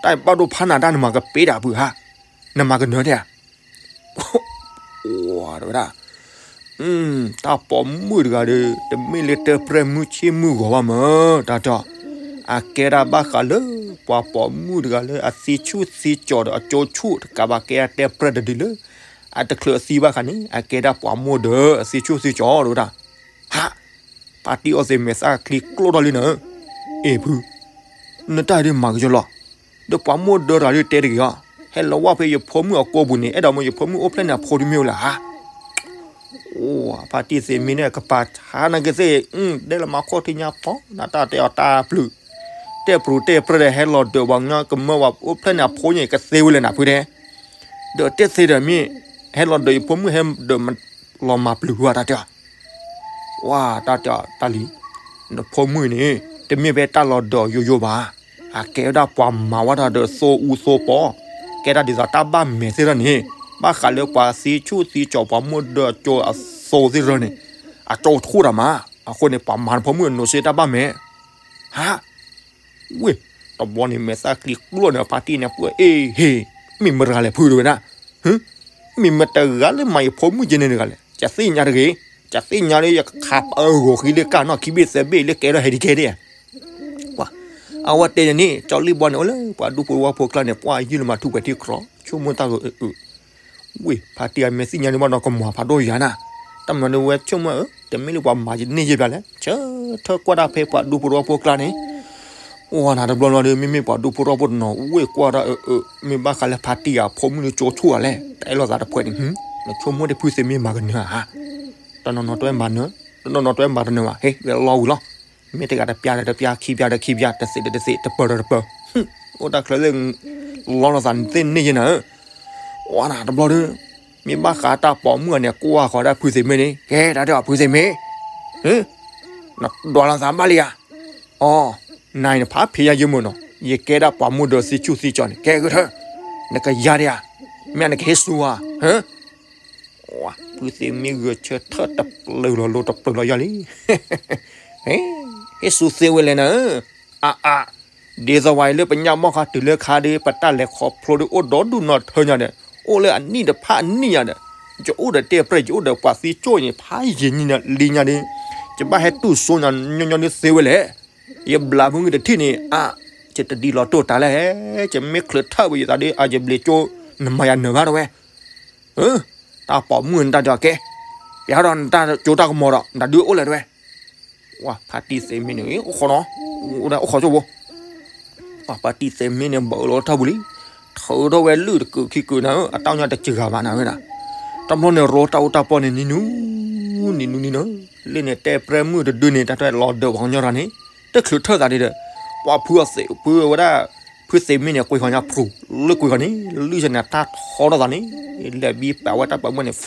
တၢ်ဘၣ်ဒိဖးနၤတၢ်နမၤကပ့ၤဒၣ်ဖုဧါ, နမၤကနၢၤဒၣ်ဧါ ဝဲဒၣ်, တၢ်ပိာ်မုၣ်တဂၤဒီး တမ့ၢ်လၢတဲပြဲၢ်မုၢ်ဆ့ၣ်မုၢ်ဂီၤဘၣ်မး, တၢ်တဲ, အကဲဒၣ်ဘၣ်ဃးလၢ ပှၤပိာ်မုၣ်တဂၤလၢအသံဆူၣ်သံကၠီၤဒီးအကၠိဆူၣ်တကးဘၣ် ကဲတဲပြဲၢ်တဒုလၢ အတချုးအသံဘၣ်ဃးန့ၣ် အကဲဒၣ်ပှၤမိၢ်ဒၢးအသံဆူၣ်သံကၠီၤဒၣ်ဝဲဒၣ်, ဟး, ဖါတံၢ်အီၤသ့ၣ်မဲာ်သၣ်ချံကျိၣ်ထီၣ်လံနၤဧၢ, အ့ၣ်ဖု နတၢ်ဒ်မၤကယီလီၤ, ဒီးပှၤမိၢ်ဒၢးတဂၤဒ်တဲတဂ့ၤအီၤ, ဟဲလီၤဝဲဖဲယဖိမုၣ်အကိာ်ပူၤန့ၣ် အဲၣ်ဒိးမၢယဖိမုၣ်အိၣ်ဖျဲၣ်န့ၣ်အဖိဒ်မ့ၢ်ဝဲလၢဟါ, အိ ဖါတံၢ်သ့ၣ်မ့ၢ်န့ၣ် ကပၤဆါနာ်က့သ့ၣ်, ဒဲလၢမၤခိၣ်ထံညါဖီ နတၢ်တဲအီၤတၢ်ပျုၤ, တဲပျုၤတဲပြဲၢ်ဒီး ဟဲလီၤဒၢးပှၤကညီကမၢပှၤအိၣ်ဖျဲၣ်န့ၣ်အဖိန့ၣ် ကသ့ဝဲလၢနဖုတဲ, ဒီးတဲသ့ဒီးမ့ၢ်, ဟဲလီၤဒၢးယဖိမုၣ် ဟဲဒၢးလီၤမၤပျုၤဝဲတၢ်တဲအီၤ. ဝါ တၢ်တဲအီၤ တၢ်လံၤ, နဖိမုၣ်န့ၣ် တမ့ၢ်ဖဲတၢ်လီၤဒၢးယိယိဘၣ်, အကဲဝဲဒၣ်ပှၤမၤဝဲဒၣ်ဒီးသိအူသိပီ, ကဲဒၣ်ဒ်သိးတၢ်ဘၣ်မဲာ်သ့ၣ်ဒီးန့ၣ်, ဘၣ်ဃးလၢပှၤသံဆူၣ်သံကၠီၤ ပှၤမိၢ်ဒၢကၠိအသိသ့ၣ်ဒီးန့ၣ်, အကၠိထူၣ်တၢ်မး, အဃိန့ၣ် ပှၤမၤနဖိမုၣ်အနိးစ့တၢ်ဘၣ်မဲာ်. ဟါ ဝ့ၢ်, တဘျီန့ၣ် မဲာ်သၣ်ချံကျိန့ၣ် ဖါတံၢ်န့ၣ် ပှၢ်အ့ၣ်ဟ့ၣ်, မ့ၢ်မတၤတဂၤလဲၣ်ဖုတဝဲဒၣ်, မ့ၢ်မတၤတဂၤလၢမၤယဖိမုၣ်ကဲန့ၣ်တဂၤလဲၣ်, ကသ့ၣ်ညါတဂ့ၤ, ကသ့ၣ်ညါလၢယကခးပၢဂီၤဃံလၢကၢ်နီၢ်ခံဘ့ၣ်သၢဘ့ၣ်လၢကဲထီၣ်ဟဲဒံးကဲဒံးဧါ. အဝဲတဲန့ၣ်န့ၣ် ကၠီလံၣ်ဘီန့ၣ် အိၣ်လၢပှၤဒူဖိသဝီဖိကျါန့ၣ် ပှၢ်ယုၢ်လၢမၤထူၣ်ပှဲၤထံချီ, ဆိကမိၣ်တၢ်ဂ့ၤအၢအၢ ဝ့ၢ် ဖါတံၢ်အမဲာ်သ့ၣ်ညါန့ၣ်ဘၣ်နီၤ ကမၤဖးဒိၣ်ယၤနၤ, တၢ်မနုၤန့ၣ်ဝဲဆိကမိၣ်ဧၢ တမ့ၢ်လၢပှၤမၤယန့ၢ်ယဲဘၣ်လဲၣ်, ဆၢထၢၣ်ကွၢ်တၢ်ဖဲပှၤဒူဖိသဝီဖိကျါန့ၣ်, အိၣ်နၤတဘျီဘျီဒီး မ့မ့ၢ်ပှၤဒူဖိသဝီဖိတနီၤ ဝ့ၢ်ကွၢ်တၢ်အၢအၢ မ့ၢ်ဘၣ်ဃးလၢဖါတံၢ်အဖိမုၣ်လၢကၠိထူၣ်ဧါလဲၣ် တအဲၣ်လိာ်သးတဖှဲန့ၣ်, နဆိကမိၣ်ဒ်ဖုသ့ၣ်မ့ၢ်မၤကနၢၤဧါ, တနီၤနီၤတဝဲမၤနၢၤ, တနီၤနီၤတဝဲမၤတနၢၤဘၣ် ဟ့ၣ်ဝဲလီၤဝံၤလီၤ, မ့ၢ်တဂၤတပျၢ်ဒီးတပျၢ် ခံပျၢ်ဒီးခံပျၢ် တသ့ဒီးတသ့ တပၢၤဒီးတပၢၤ, အိၣ်တၢ်ချၢလၢ လီလိာ်သးသ့ၣ်န့ၢ်ယဲနၤဧၢ, အိၣ်နၤတဘျီဒီး မ့ၢ်ဘၣ်ဃးတၢ်ပိာ်မုၣ်အန့ၣ် ကွၢ်ဃီၤဒၣ်ဖုသ့ၣ်မ့ၢ်န့ၣ် ကဲတၢ်တဲအီၤဖုသ့ၣ်မ့ၢ်, နဒွးလိာ်သးဘၣ်လံဧါ, အိ နၤအံၤနဖးဖံးယါယမုၢ်နီၤ ယကဲဒၣ်ပှၤမိၢ်ဒၢသံဆူၣ်သံကၠီၤန့ၣ် ကဲဂ့ၤထၢၣ်, နကယၤဒံးဧါ, မ့ၢ်နကဟ့ၣ်ဆူဧါ, ဖုသ့ၣ်မ့ၢ်ဂဲၤဆၢထၢၣ်တပျုာ်လီၤလိၤတပျုာ်လီၤယၤလံ, ဟ့ၣ်ဆူသ့ဝဲလဲၣ်နၤဧၢ, အါအါ ဒ်သိးဝဲအံၤလၢပညၣ်မီၢ်ခါတုၤလၢခါဒီး ပတၢ်လဲၤခီဖျိဒီးအိၣ်ဒီဒူၣ်နီၢ်ထၢညါဒီး အိၣ်လၢအနံၣ်တဖၣ်အနံၣ်ညါဒီး ယအိၣ်ဒီးတဲပြဲၢ် ယအိၣ်ဒီးပှၤသံကၠိၣ်န့ၣ် ဖးယံာ်လံညါဒီး ယဘၣ်ဟဲတူၢ်စိညါညီညီဒ်သ့ဝဲလဲၣ်, ယဘျးမုၢ်ဂ့ၤတထံၣ်န့ၣ် အါ ယတဒ်လီၤတိၢ်တၢ်လဲၣ်, ယမ့ၢ်ချုးထၢၣ်ဝဲယသးဒီး အါ ယဘျ့ကၠိ နမၤယၤနၢၤဘၣ်တဝဲ, တၢ်ပိာ်မုၣ်နတၢ်ဒီးကဲ, ပျဲဒီးနတၢ်ကၠိတၢ်ကမီၤဒီး နတၢ်ဒုးအိၣ်လဲၣ်တဝဲ, ဝဲဖါတံၢ်သ့ၣ်မ့ၢ်န့ၣ် အိၣ်ဃီနီၤ, အိၣ်ဒၣ်အိၣ်ဃီကၠိဖိ, ဝဲဖါတံၢ်သ့ၣ်မ့ၢ်န့ၣ် ဘၣ်အၢၣ်လီၤထီၣ်ပူၤလံ, ထုးထီၣ်ဝဲလုၢ်တကုာ်ခံကုာ်နၤဧၢ, အတၢ်ညါတစှၤဘၣ်နၤဝဲဒၣ်, တဘျီန့ၣ်ရိတၢ်အူတၢ်ပီန့ၣ် နံၤနူ နံၤနူနံၤနူ, လၢန့ၣ် တဲပြဲၢ်မုၣ်တဒုန့ၣ် တၢ်တဲလီၤဒၢးပှၤကညီတဂၤန့ၣ် တချုးထၢၣ်သးဒံးဒီး ပှၤဖုအီၤသ့ၣ်ဖုဝဲဒၣ်, ဖုသ့ၣ်မ့ၢ်န့ၣ် ကွံာ်ဃီညါဖျိး, လၢကွံာ်ဃီန့ၣ် လုၢ်ဆဲန့ၣ် တၢ်ထီထီၣ်သးန့ၣ်, လဲၤဘံပာ်ဝဲတၢ်ပိာ်မုၣ်န့ၣ်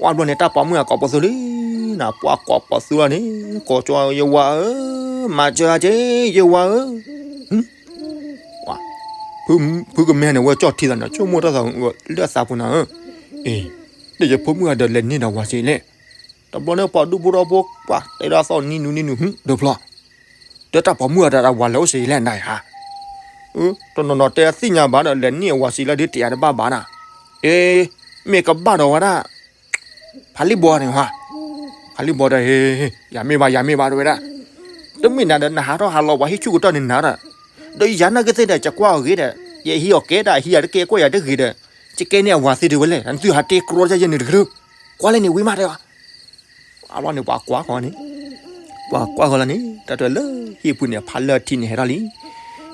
ဝဲဘျီန့ၣ် တၢ်ပိာ်မုၣ်အကိးပသူလံ, နပှၤကိးပသူလီၤန့ၣ်, ကိးကၠီယဝၤဧၢ, မၤစၢၤအက့ ယဝၤဧၢ, ဖုကမဲန့ၣ် ဝဲကၠီၣ်ထံသးန့ၣ် ဆိကမိၣ်တၢ်သးလၢအသးပူၤနၤဧၢ, အ့ ဒီးယဖိမုၣ်အဒီးလဲၤန့ၢ်ဒီးဝၤစ့လဲၣ်, တဘျီန့ၣ်ပှၤဒူဖိထီဖိပှၤတဲဒၣ်သီၣ်နံၤနူနံၤနူ ဒၢဖျီ ဒီးတၢ်ပိာ်မုၣ်အတၢ်ဝၤလဲၤအိၣ်စ့လဲၣ်နၤဧါ, တနီၤနီၤတဲသ့ၣ်ညါဘၣ်ဒီး လဲၤန့ၢ်အဝၤစ့လၢဒ်တယၤတဘၣ်ဘၣ်နၤ, အ့ မ့ၢ်ကဘၣ်ဒီးဝဲဒၣ် ဖးလံၢ်ဘီန့ၣ်ဟါ, ဖးလံၢ်ဘီဒီး ဟ့ ယၤမ့ၢ်ဘၣ် ယၤမ့ၢ်ဘၣ်တဝဲဒၣ်, တမ့ၢ်နၤဒီး နဟးထီၣ်ဟးလီၤပှၤဟံၣ်ဆူၣ်ကတၢၢ်န့ၣ်နၤဒီး, ဒီးယၤနာ်က့သ့ၣ်ဒီး ယကွၢ်အီၤဂ့ၤဒီး ယဟံးအီၤကဲဒီး အဟံးယၤတကဲကွၢ်ယၤတဂ့ၤဒီး, ယကဲန့ၢ်အဝၤသ့ဒၣ်ဝဲလဲၣ် နသုဟးတ့ကျီယဲန့ၣ်တကလုာ်, ကွၢ်လဲၣ်န့ၣ်ဝံၤမးတဲအီၤ အဘျီန့ၣ် ပှၤကွၢ်ဃီန့ၣ်, ပှၤကွၢ်ဃီလီၤန့ၣ် တၢ်တလၢဟံၣ်ပူၤန့ၣ် ဖးလၢထံန့ၣ်ဟဲထီၣ်လံ,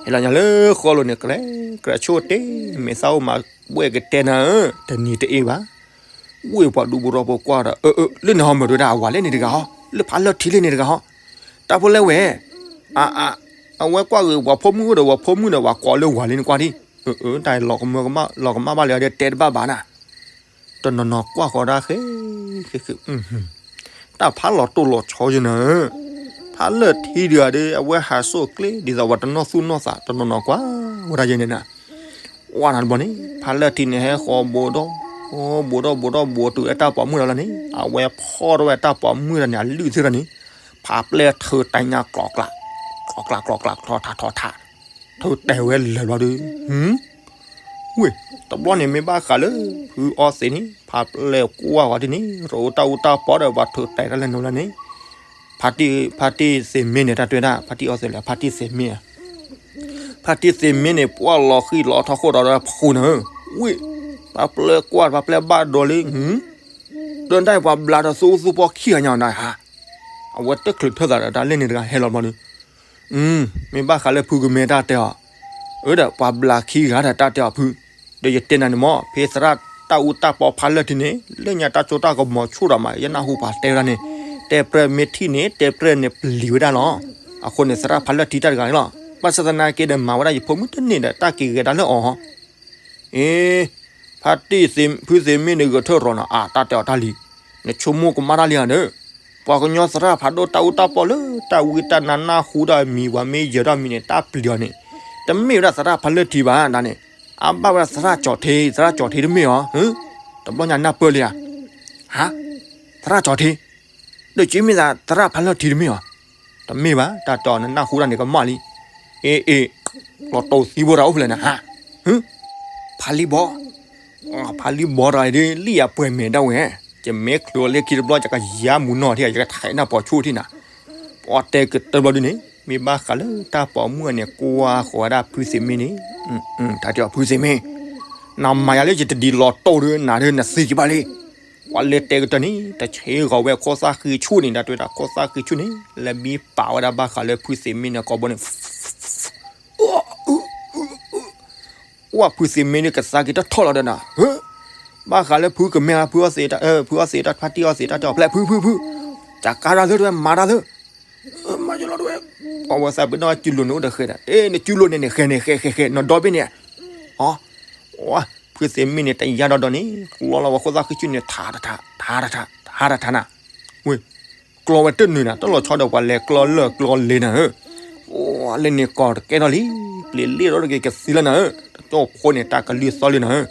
ဟဲလီၤညါလၢဃီလိၤန့ၣ် ကြဲကြဲဆိၣ်တ့ၢ် မဲာ်သၣ်အိၣ်မးဘှဲၣ်ကတဲနၤဧၢ, တနံၤတအ့ၣ်ဘၣ်, ဝ့ၢ်ပှၤဒူဖိထီဖိကွၢ်ဒီး အၢ အၢ လၢနဟီမၢ်တဝဲဒၣ်အဝၤလဲၣ်န့ၣ်တဂၤဟီ, လၢဖးလၢထံလဲၣ်န့ၣ်တဂၤဟီ, တၢ်ဖိလဲၣ်ဝဲ, အါ အါ အဝဲကွၢ်ဂ့ၤ ပှၤဖိမုၣ်အိၣ်ဒီး ပှၤဖိမုၣ်ဒီး ပှၤကိးလၢဝၤလံန့ၣ်ကွၢ်ဒံး, အၢ အၢ တၢ်လီၤကမၢကမၣ် လီၤကမၣ်ဘၣ်လၢအဒီးတဲတဘၣ်ဘၣ်နၤ, တနီၤနီၤကွၢ်ဃီဒၣ်ဃဲ ဃဲ ဃဲ တၢ်ဖးလီၤတိၢ်လီၤဆီယဲနၤ, ဖးလၢထံဒုးဒီး အဝဲဟးစိၣ်ကျ့ ဒ်သိးပှၤတနီၢ်သူၣ်နီၢ်သး တနီၤနီၤကွၢ်ဝဲဒၣ်ယဲန့ၣ်နၤ, ဝါနၤတဘျီန့ၣ် ဖးလၢထံန့ၣ်ဟဲဃီဘိးဒီး, ဘိးဒီးဘိးဒီးဘိးတုၤလၢတၢ်ပိာ်မုၣ်ဒီးလီၤန့ၣ် အဝဲဖီၣ်ထီၣ်ဝဲတၢ်ပိာ်မုၣ်ဒီးန့ၣ် အလုၢ်သ့ၣ်ဒီးန့ၣ်, ဖးပျဲၢ်ထုးတၢ်ညါကျီကျီ, ကျီကျီကျီကျီ ထီထီထီထီ ထုးတဲာ်ဝဲလဲၤဘျီဒီး, ဝ့ၢ် တဘျီန့ၣ်မ့ၢ်ဘၣ်ဃးလၢ ဖုအီသံးန့ၣ် ဖးပျဲၢ်ကွၢ်ဝဲဒ်န့ၣ် ရိတၢ်အူတၢ်ပီဒီး ပှၤထုးတဲာ်တၢ်လဲၤနုာ်လီၤန့ၣ်, ဖါတံၢ်သ့ၣ်မ့ၢ်န့ၣ် တၢ်တဲဒၣ် ဖါတံၢ်အီသံးလၢ ဖါတံၢ်သ့ၣ်မ့ၢ်ဧါ, ဖါတံၢ်သ့ၣ်မ့ၢ်န့ၣ် ပှၢ်လီၤဃံလီၤထီၣ်ဃိၣ်ဒီးဖှူနၤဧၢ, ဝ့ၢ် ဖးပျဲၢ်ကွၢ် ဖးပျဲၢ်ဘၣ်ဒီးလံ, ဒီးတၢ်ပှၤဘျါဒီးသူၣ်အူသူၣ်ပီခံဂၤညါနၤဧါ, အဝဲတချုးထၢၣ်သးဒီးတၢ်လဲၣ်န့ၣ်တဂၤဟဲလီၤဘျီဒီး မ့ၢ်ဘၣ်ဃးလၢဖုကမဲတၢ်တဲအီၤ, အၢဒီးပှၤဘျါခံဂၤဒီးတၢ်တဲအီၤဖု, ဒီးယတဲနၤန့ၣ်မ့ၢ် ဖဲသရၣ်တၢ်အူတၢ်ပီဖးလၢထံန့ၣ် လၢညါတၢ်စိတၢ်ကမီၤဆူၣ်ဒီးမး ယနၢ်ဟူပှၤတဲဝဲဒၣ်န့ၣ်, တဲပြဲၢ်မ့ၢ်ထံၣ်န့ၣ် တဲပြဲၢ်န့ၣ်ပျံၤဝဲဒၣ်လီၤ, အဃိန့ၣ်သရၣ်ဖးလၢထံတၢ်တဂၤန့ၣ်လီၤ, ဘၣ်ဆၣ်သနာ်က့ဒီးမၤဝဲဒၣ်ယဖိမုၣ်တန့ၢ်ဒီးတၢ်က့ၤဂဲၤဒၣ်လၢအီၤ, အ့ ဖါတံၢ်သ့ၣ် ဖုသ့ၣ်မ့ၢ်န့ၣ်ဂဲၤထၢၣ်ရီၤနီၤ အါ တၢ်တဲအီၤတၢ်လံ, နဆိကမိၣ်ကမၣ်တၢ်လံဧါဒီး, ပှၤကညီသရၣ်ဖးဒိၣ်တၢ်အူတၢ်ပီၣ်လၢတၢ်ဝံတၢ်နါ နၢ်ဟူဒၣ်မံၤဝၤမ့ၢ်ယၢၤဒၣ်မံၤန့ၣ် တၢ်ပျံၤအီၤန့ၣ်, တမ့ၢ်ဝဲဒၣ်သရၣ်ဖါလၢၢ်ထံဘၣ်ဒၣ်န့ၣ်, အါဘၣ်ဝဲဒၣ်သရၣ်ကၠီၤထ့, သရၣ်ကၠီၤထ့တမ့ၢ်အီၤ, တဘျီညါနၢ်ပၢၢ်လံဧါ, ဟါ, သရၣ်ကၠီၤထ့, ဒီးက့မ့ၢ်သးသရၣ်ဖါလၢၢ်ထံတမ့ၢ်အီၤ, တမ့ၢ်ဘၣ် တၢ်တဲအီၤ နနၢ်ဟူဒၣ်န့ၣ်ကမၣ်လံ, အ့ အ့, လီၤတိၢ်သံဖိတၢ်အိၣ်ဖဲလဲၣ်နၤ ဟါ, ဟ, ဖါလံဘီ ဖါလံဘီတဂၤအံၤဒ် လံၣ်အပှဲၤမဲာ်ဒၣ်ဝဲ, ယမ့ၢ်ချုးအီၤလၢခံတဘျီ ယကယါမူနီၢ်ထံၣ် ယကထဲးနၢ်ပီၤဆူၣ်ထံၣ်နၤ, ပှၤတဲကတၢၢ်ဘျီဒ်န့ၣ် မ့ၢ်ဘၣ်ဃးလၢတၢ်ပိာ်မုၣ်အံၤန့ၣ် ကွၢ်ဃီၤဝဲဒၣ်ဖုသ့ၣ်မ့ၢ်န့ၣ်, တၢ်တဲအီၤဖုသ့ၣ်မ့ၢ်, နမၤယၤလၢယတဒ်လီၤတိၢ်ဒီးနၤဒီးနသ့ကဘၣ်လံ, ပှၤလဲၤတဲကတၢၢ်န့ၣ် တဆ့ဂီၤဝဲခိၣ်သၣ်ဃံဆူၣ်န့ၣ် တၢ်တဲဝဲဒၣ်ခိၣ်သၣ်ဃံဆူၣ်န့ၣ် လဲၤဘံပာ်ဝဲဒၣ်ဘၣ်ဃးလၢဖုသ့ၣ်မ့ၢ်န့ၣ် ကိာ်ဘိန့ၣ် ဝဲဖုသ့ၣ်မ့ၢ်န့ၣ်ကသါက့ၤတထီၣ်လီၤဒီးနၤ, ဘၣ်ဃးလၢဖုကမဲာ် ဖုအီၣ်သ့ၣ်တၢ်, ဖုအီၣ်သ့ၣ်တၢ် ဖါတံၢ်အီၣ်သ့ၣ်တၢ်တဲအီၤဖျဲၣ် ဖု ဖု ဖု, တၢ်ကါတၢ်လၢတဝဲမၤတၢ်လၢ, မၤယလီၤတဝဲ, ပှၤဝဲသးပ့ၤနီၣ်ကၠူလိာ်န့ၣ်အိၣ်ဒီးဃဲဒီး အ့ နကၠူလိာ်န့ၣ်န့ၣ် ဃဲန့ၣ် ဃဲ ဃဲ ဃဲ နဒီဘ့ၣ်န့ၣ်, အီ, ဖုသ့ၣ်မ့ၢ်န့ၣ် တယါဒီးဒီးန့ၣ် ကျီလီၤဝဲခိၣ်သၣ်ဃံဆူၣ်န့ၣ် ထးထးထး ထးထးထး ထးထးနၤ, ဝဲ ကျီဝဲတနုာ်နၤ တၢ်လီၤဆီဒီးပှၤလဲၤကျီလၢာ်ကျီလဲၤနၤဧၢ, အိ လၢန့ၣ်ကီၢ်တကဲထီၣ်လံ, ပျ့ၤလ့ၣ်ဒီးတဂ့ၤကသံလၢနၤဧၢ, တကၠီၣ်ဖိန့ၣ် တၢ်ကလုၢ်သီလံနၤဧၢ,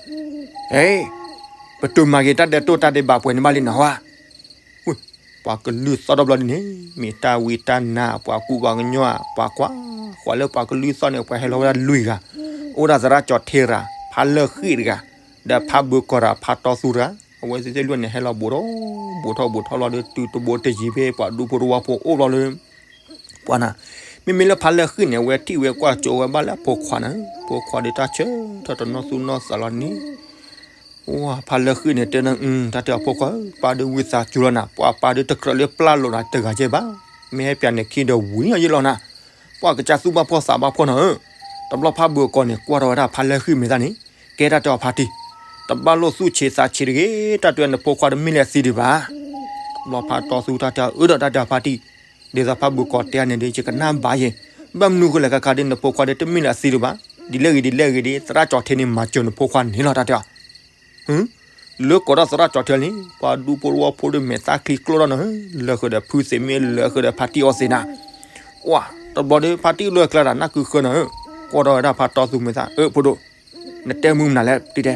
ဟဲ, ပတုၤမၤက့ၤတၢ်ဒဲးတိၢ်တၢ်ဒဲးဘးပှဲၤန့ၣ်ဘၣ်လံနၤဝဲ, ပှၤကလုၢ်သီထီၣ်ဘျီဒ်န့ၣ် မ့ၢ်တၢ်ဝံတၢ်နါ ပှၤကူပှၤကညီဧါ ပှၤကွၢ်ဃီၤလၢပှၤကလုၢ်သီန့ၣ် ပှၤဟဲလီၤဝဲဒၣ်လွံၢ်ဂၤ, အိၣ်ဒၣ်သရၣ်ကၠီၤထ့တဂၤ, ဖါလၢၢ်ဃံၣ်တဂၤ, ဒီးဖါဘုးကီၤတဂၤ ဖါတီသူတဂၤ, အဝဲသ့ၣ်လွံၢ်န့ၣ် ဟဲလီၤဘူးထီၣ် ဘူးထီၣ်ဘူးထီၣ်လီၤဒီး တုၤတဘိတယံၤဖဲပှၤဒူဖိတဝီဖိအိၣ်ဘျီလၢ ပှၤနၤ, မ့မ့ၢ်လၢဖါလၢၢ်ဃံၣ်န့ၣ် အဝဲထံၣ်ဝဲကွၢ်ကၠိဝဲဘၣ်လၢအဖိခွါနၤ, ဖိခွါဒီးတၢ်ဆၢထၢၣ်တနီၢ်သူၣ်နီၢ်သးလီၤန့ၣ်, အိ ဖါလၢၢ်ဃံၣ်န့ၣ်တဲနၤ, တၢ်တဲအီၤဖိခွါဧၢ ပၢ်ဒုးဝံသးစူၤလီၤနၤ, ပှၤပၢ်ဒုးတကြၢးလၢပျၢ်လိာ်နၤတဂၤကဲဘၣ်, မ့ၢ်ဟဲပၠးန့ၣ်ခံဒီးဝံၤအယ့ၢ်လီၤနၤ, ပှၤကစၢ်သူၣ်ဘၣ်ဖှီၣ်သးဘၣ်ဖှီၣ်နၤဧၢ, တဘျီဖါဘုးကီၤန့ၣ် ကွၢ်ထီၣ်ဝဲဒၣ်ဖါလၢၢ်ဃံၣ်မဲာ်သၣ်န့ၣ်, ကဲတၢ်တဲအီၤဖါတံၢ်, တဘၣ်လိာ်သူၣ်ဆံးသးဆံးတဂ့ၤ, တၢ်တဲနဖိခွါတမ့ၢ်လၢအသံဒံးဘၣ် ဘျီဖါတီသူတၢ်တဲအီၤ အၢဒီးတၢ်တဲအီၤဖါတံၢ်, ဒ်သိးဖါဘုးကီၤတဲန့ၣ်ဒီး ယကနၣ်ဘၣ်ယဲ, ဘၣ်မနုၤဃိလဲၣ်ခါခါဒီး နဖိခွါဒီးတမ့ၢ်လၢအသံဒံးဘၣ်, ဒ်လဲၣ်ဂ့ၤဒ်လဲၣ်ဂ့ၤဒီး သရၣ်ကၠီၤထ့န့ၣ် မၤစၢၤနဖိခွါန့ၣ်လီၤတၢ်တဲအီၤ, လၢကိးထီၣ်သရၣ်ကၠီၤထ့န့ၣ် ပှၤဒူဖိတဝီဖိဒီးမဲာ်သၣ်ချံကျိထီၣ်နၤဧၢ, လၢာ်ဃုာ်ဒီးဖုသ့ၣ်မ့ၢ်လၢာ်ဃုာ်ဒီးဖါတံၢ်အီသ့ၣ်နၤ, ကွၢ် တဘျီဒီးဖါတံၢ်လၢကျါတၢ်နၢ်ကုဃၢနၤဧၢ, ကွၢ်ထီၣ်ဝဲဒၣ်ဖါတီသူမဲာ်သၣ် အၢ ဖိဒိၣ် နတဲမုၢ်မနုၤလဲၣ်တံၤတဲ,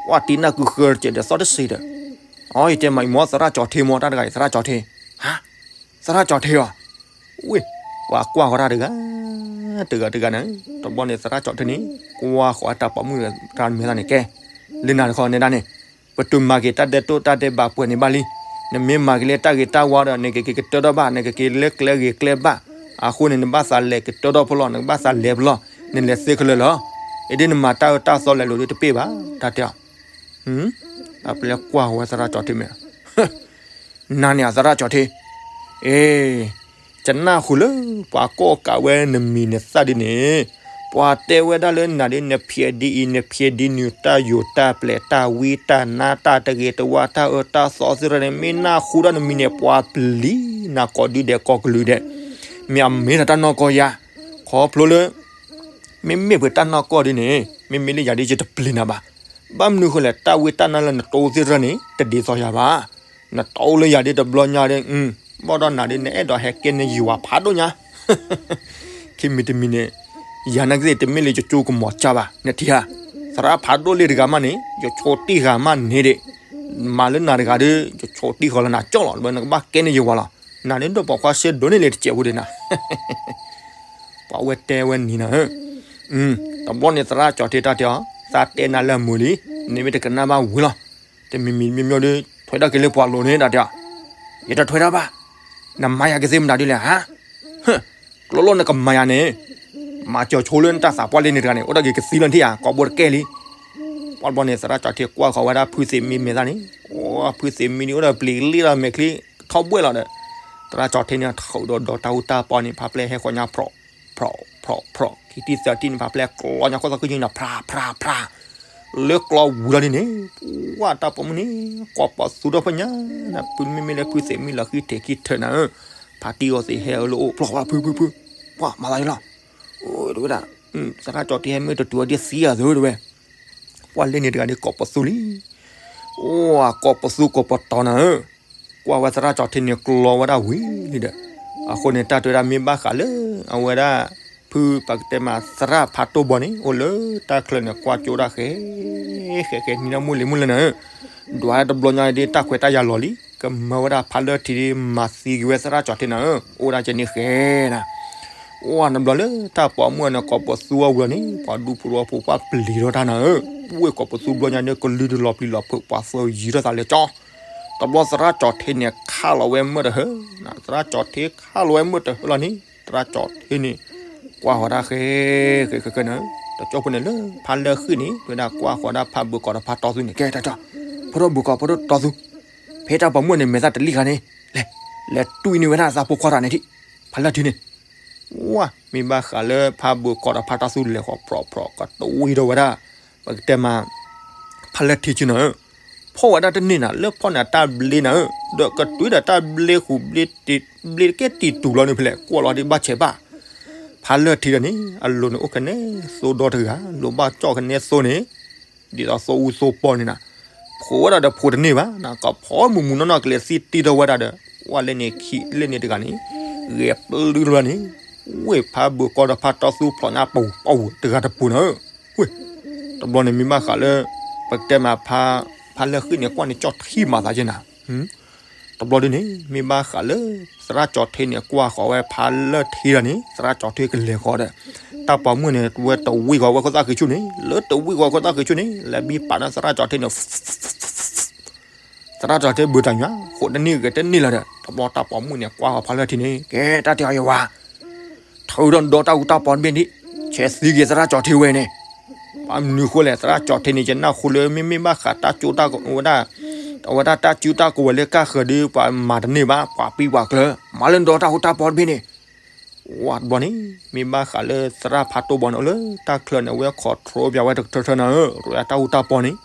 ကွၢ်တံၤနၢ်ကုဃၢတကဲးဒီးသီတစံးဒီး, အီ ယတဲမးအံၤမ့ၢ်သရၣ်ကၠီၤထ့မ့ၢ်တၢ်တဂၤအံၤ သရၣ်ကၠီၤထ့, ဟါ, သရၣ်ကၠီၤထ့အီၤ, ဝ့ၢ်, ပှၤကွၢ်ဃီၤတၢ်တဂၤ, တဂၤတဂၤန့ၣ်, တဘျီန့ၣ်သရၣ်ကၠီၤထ့န့ၣ် ကွၢ်ဃီၤတၢ်ပိာ်မုၣ်တဂၤမဲာ်သၣ်န့ၣ်ကဲ, လၢနၤတခီန့ၣ်ဒၣ်န့ၣ်, ပတုၤမၤက့ၤတၢ်ဒဲးတိၢ်တၢ်ဒဲးဘးပှဲၤန့ၣ်ဘၣ်လံ, နမ့ၢ်မၤက့ၤလၢတၢ်ဂ့ၤတၢ်ဝါဒီး နကက့ၤကတၢၢ်ထီၣ်ဘၣ် နကက့ၤလၢကျဲဂ့ၤကျဲဘၣ်, အဃိန့ၣ် နဘၣ်သးလဲၤကတၢၢ်ထီၣ်ဖိလီၤ နကဘၣ်သးလဲၤဖိလီၤ, နလဲၤသ့ခဲလၢာ်လီၤ, အဒ်နမၤတၢ်အၢတၢ်သီလဲၤလိာ်ဒီးတပ့ၢ်ဘၣ်, တၢ်တဲအီၤ အပျဲၢ်ကွၢ်ဃီၤဝဲသရၣ်ကၠီၤထ့မဲာ်, နၤန့ၣ်အသရၣ်ကၠီၤထ့, အ့, ယနၢ်ဟူလၢပှၤကိးကးဝဲနမံၤနသၣ်ဒ်န့ၣ်, ပှၤတဲဝဲဒၣ်လၢနၤဒ်နဖျဲးဒ်အံၤ နဖျဲးဒ်နုၤ တၢ်ယိာ်တၢ်ပျဲၤ တၢ်ဝံတၢ်နါ တၢ်တဂ့ၤတဝါ တၢ်အၢတၢ်သီသ့ၣ်တဖၣ်န့ၣ် မ့ၢ်နၢ်ဟူဒၣ်နမံၤန့ၣ် ပှၤပျံၤနၤကိးဒုဒဲးကိးကလုာ်ဒဲး, မ့ၢ်အမ့ၢ်တၢ်နီၢ်ကီၢ်ယၤ, ခီဖျိလၢ မ့မ့ၢ်ပတၢ်နီၢ်ကီၢ်ဒ်န့ၣ် မ့မ့ၢ်လၢယၤဒ်ယတပျံၤနၤဘၣ်, ဘၣ်မနုၤဃိလဲၣ် တၢ်ဝံတၢ်နါလၢနတိသ့ၣ်တဖၣ်န့ၣ် တဒ်သိးယၤဘၣ်, နတိလၢယၤဒ်တဘျီညါဒီး, ဘၣ်ဒီးနၤဒ်နအဲၣ်ဒိးဟဲကဲန့ၢ်ယဝၤဖးဒိၣ်ညါ, ခံမံၤတမံၤန့ၣ်, ယၤနာ်က့သ့ၣ်တမ့ၢ်လၢယကၠိကမီၤကၢ်ဘၣ် နထံၣ်ဧါ, သရၣ်ဖးဒိၣ်လ့ၣ်တဂၤမးန့ၣ် ယဆိးတံၢ်ဃာ်မးန့ၣ်ဒၣ်, မၤလၢနၤတဂၤဒီး ယဆိးတံၢ်ဃာ်လၢနၤကၠီၣ်လီၤ ဒီးနကဘၣ်ကဲန့ၢ်ယဝၤလီၤ, နၤဒ်ဒီးပိာ်ခွါစ့ဒိးန့ၢ်လံတစဲးဖိဒၣ်နၤ ပှၤဝဲတဲဝဲနံၤနၤဧၢ, တဘျီန့ၣ်သရၣ်ကၠီၤထ့တၢ်တဲအီၤ, သးတဲနၤလၢအမုာ်လံ, နမ့ၢ်တကနၣ်ဘၣ်ဝံၤလီၤ, တမံၤမံၤမ့ၢ်မ့ၢ်ဒီး ထွဲဒၣ်က့ၤလၢပှၤလိၤန့ၣ်တၢ်တဲအီၤ, ယတထွဲဒၣ်ဘၣ်, နမၤယၤကသ့မတၤဒ်လဲၣ်ဟါ, ကျိလိၣ်နကမၤယၤန့ၣ်, မၤစၢၤဆိလၢနတၢ်သးပှၢ်လၢန့ၣ်တဂၤန့ၣ် အိၣ်ဒၣ်က့ၤကသံလၢနထံၣ်ဧါ ကိးဘိတကဲလံ, ပှၤတဘျီန့ၣ် သရၣ်ကၠီၤထ့ကွၢ်ဃီၤဝဲဒၣ်ဖုသ့ၣ်မံမဲာ်သၣ်န့ၣ်, အိ ဖုသ့ၣ်မံန့ၣ် အိၣ်ဒီးပျံၤလ့ၣ်ဒီးမဲာ်ချံ ထီၣ်ဘှဲၣ်လီၤဒီး, သရၣ်ကၠီၤထ့န့ၣ် ထုးဒီးဒီးတၢ်အူတၢ်ပီန့ၣ် ဖးဖျဲၣ်ဟဲဃီၤညါ ဖျိး, ဖျိး, ဖျိး, ဖျိး, ခံထံၣ်သၢထံၣ်န့ၣ် ဖးဖျဲၣ်ကျီညါခိၣ်သီခုကၠိန့ၣ် ဖြး, ဖြး, ဖြး, လၢကျီဝံၤလီၤဒ်န့ၣ်, ပှၤတၢ်ပိာ်မုၣ်န့ၣ် ကိးပသူထီၣ်ဖဲညါ, နဖုမ့မ့ၢ်လၢဖုသ့ၣ်မံလီၤဃံထံးခံထၢၣ်နၤဧၢ, ဖါတံၢ်အီသ့ၣ်ဟဲအၢလၢအိၣ် ဖျိးဝဲဖု ဖု ဖု, ပှၤမၤသးယလီၤ, တဝဲဒၣ်, သရၣ်ကၠီၤထ့ဟဲမ့ၢ်တတုၤအီၤဒ်သံအသိးတဝဲ, ပှၢ်လၢန့ၣ်တဂၤဒ်ကိးပသူလံ. အိၣ်ကိးပသူကိးပတီၤနၤဧၢ, ကွၢ်ဝဲသရၣ်ကၠီၤထ့န့ၣ်ကျီဝဲဒၣ်ဝံၤလံဒီး, အဃိန့ၣ် တၢ်တဲဝဲဒၣ်မ့ၢ်ဘၣ်ဃးလၢ အဝဲဒၣ် ဖုပကတဲမးသရၣ်ဖးတိၢ်ဘီန့ၣ် အိၣ်လၢတၢ်ချၢန့ၣ် ကွၢ်ကၠိဒၣ်ဃဲ ဃဲဃဲနံၤဒီးမုၢ်လံၤမုၢ်လံၤနၤဧၢ, ဒွးတဘျီညါဒ်တၢ်ခွဲးတၢ်ယာ်လီၤလံ ကမၢဝဲဒၣ်ဖးလၢထံဒ်မၤသံက့ၤဝဲသရၣ်ကၠီၤထ့နၤဧၢ, အိၣ်ဒၣ်ကဲန့ၣ်ဃဲနၤ အိၣ်နဘျီလၢတၢ်ပိာ်မုၣ်န့ၣ် ကိးပသူအဝံၤလီၤန့ၣ် ပှၤဒူဖိတဝီဖိပှၢ်ပျံၤထီၣ်တၢ်နၤဧၢ, ဝ့ၢ်ကိးပသူဘျီညါန့ၣ် ကလုၢ်တလီၤပျံၤလီၤဖုး ပှၤသၢယံၤထီၣ်သးလဲၤကၠီ, တဘျီသရၣ်ကၠီၤထ့န့ၣ် ခးလီၤဝဲမုၢ်တဟၢ, သရၣ်ကၠီၤထ့ခးလီၤဝဲမုၢ်တဟၢလီၤန့ၣ် သရၣ်ကၠီၤထ့န့ၣ် ကွၢ်ဃီၤတၢ်ဃဲ ဃဲဃဲဃဲနၤဧၢ, တကၠီဖိန့ၣ်လၢဖးလၢဃံၣ်န့ၣ် ဝဲဒၣ်ကွၢ်ဃီၤဒၣ်ဖးဘုးကီးဒီးဖးတီသူန့ၣ် ကဲတၢ်ကၠီ, ဖိဒိၣ်ဘုးကီးဖိဒိၣ်တီသူ ဖဲတၢ်ပိာ်မုၣ်န့ၣ် မဲာ်သၣ်တလံၣ်ဃာ်န့ၣ်, လဲၤ, လဲၤတွံၢ်န့ၢ်ဝဲဒၣ်သးဖိခွါတၢ်န့ၣ်ထံၣ်, ဖးလၢထံန့ၣ်, ဝါ, မ့ၢ်ဘၣ်ဃးလၢဖးဘုးကီးဒီးဖးတီသူလဲၤဃီၤပြီပြီကတဝံၤဒီးဝဲဒၣ်, ပကတဲမး, ဖးလၢထံဆ့နၤဧၢ, ဖီၣ်ဝဲဒၣ်တန့ၢ်နၤ လၢဖီၣ်န့ၢ်တၢ်ဘျ့နၤဧၢ, ဒီးကတွံၢ်ဒီးတၢ်ဘျ့ဃုာ်ဘျ့, ဘျ့ကဲတံၤတူာ်လီၤန့ၣ်ဖဲလဲၣ် ကွၢ်လီၤဒ်ဘၣ်ဆဲးဘၣ် ဖးလၢထံဒီးန့ၣ် အလိၤန့ၣ်အိၣ်ကနဲသိဒီတဂၤ လိၤဘၣ်ကၠီၣ်ကနဲသိန့ၣ်, ဒ်သိးသိအူသိပီန့ၣ်နၤ, ဖိးဝဲဒၣ်ဒီးဖိးတန့ၢ်ဘၣ်, ကဖီမုၢ်မုၢ်နီၢ်နီၢ်ကလဲၤသံတ့ထီၣ်ဝဲဒၣ်ဒီး, ဝဲလၢန့ၣ်ခံလၢန့ၣ်တဂၤန့ၣ်, ဂဲၤပျုၢ်လီၤန့ၣ်, ဝ့ၢ်ဖးဘုးကီးဒီးဖးတီသူဖျိးညါပဝ်ပဝ်တဂၤတပူၤနၤဧၢ, ဝ့ၢ်, တဘျီန့ၣ်မ့ၢ်ဘၣ်ဃးလၢ, ပကတဲမး, ဖးလၢဃံၣ်န့ၣ်ကွၢ်န့ၣ်ကၠီၣ်ထံမၤသးက့နၤ တဘျီဒ်န့ၣ် မ့ၢ်ဘၣ်ဃးလၢ သရၣ်ကၠီၤထ့န့ၣ် ကွၢ်ဃီၤဝဲဖးလၢထံဒီးန့ၣ် သရၣ်ကၠီၤထ့ကလဲၤဃီၤဒီး, တၢ်ပိာ်မုၣ်န့ၣ် ဝဲတဝံၢ်ဃီၤဝဲခိၣ်သၣ်ဃံးဆူၣ်န့ၣ် လၢတဝံၢ်ဃီၤခိၣ်သၣ်ဃံးဆူၣ်န့ၣ် လဲၤဘံပာ်န့ၢ်သရၣ်ကၠီၤထ့န့ၣ် သရၣ်ကၠီၤထ့ဘုးတၢ်ညါ ဃိးတန့ၢ်ဂဲၤတန့ၢ်လီၤဒီး တဘျီတၢ်ပိာ်မုၣ်န့ၣ် ကွၢ်ဃီၤဖးလၢထံန့ၣ် ကဲတၢ်တဲအီၤယဝၤ ထုးထီၣ်ဒီတၢ်အူတၢ်ပီတဘ့ၣ်န့ၣ် ဆဲးသံက့ၤသရၣ်ကၠီၤထ့ဝဲန့ၣ်, ဘၣ်မနုၤဃိလဲၣ် သရၣ်ကၠီၤထ့န့ၣ် ယနၢ်ဟူလၢမ့မ့ၢ်ဘၣ်ဃးတၢ်ကၠိတၢ်ကဝဲၤဒၣ်, အဝဲဒၣ်တၢ်စုတၢ်ကဝဲၤလၢကၢ်ဃၢၤဒီး ပှၤမၤတန့ၢ်ဘၣ် ပှၤပံပှၤကျၢၤ မၤလၢဒီတၢ်အူတၢ်ပီတဘ့ၣ်န့ၣ်, ဝါတဘျီန့ၣ် မ့ၢ်ဘၣ်ဃးလၢသရၣ်ဖးတိၢ်ဘီန့ၣ်အိၣ်လၢတၢ်ချၢန့ၣ် အဝဲ control ပၠးဝဲတကထၢထၢနၤဧၢ ရၢတၢ်အူတၢ်ပီန့ၣ်,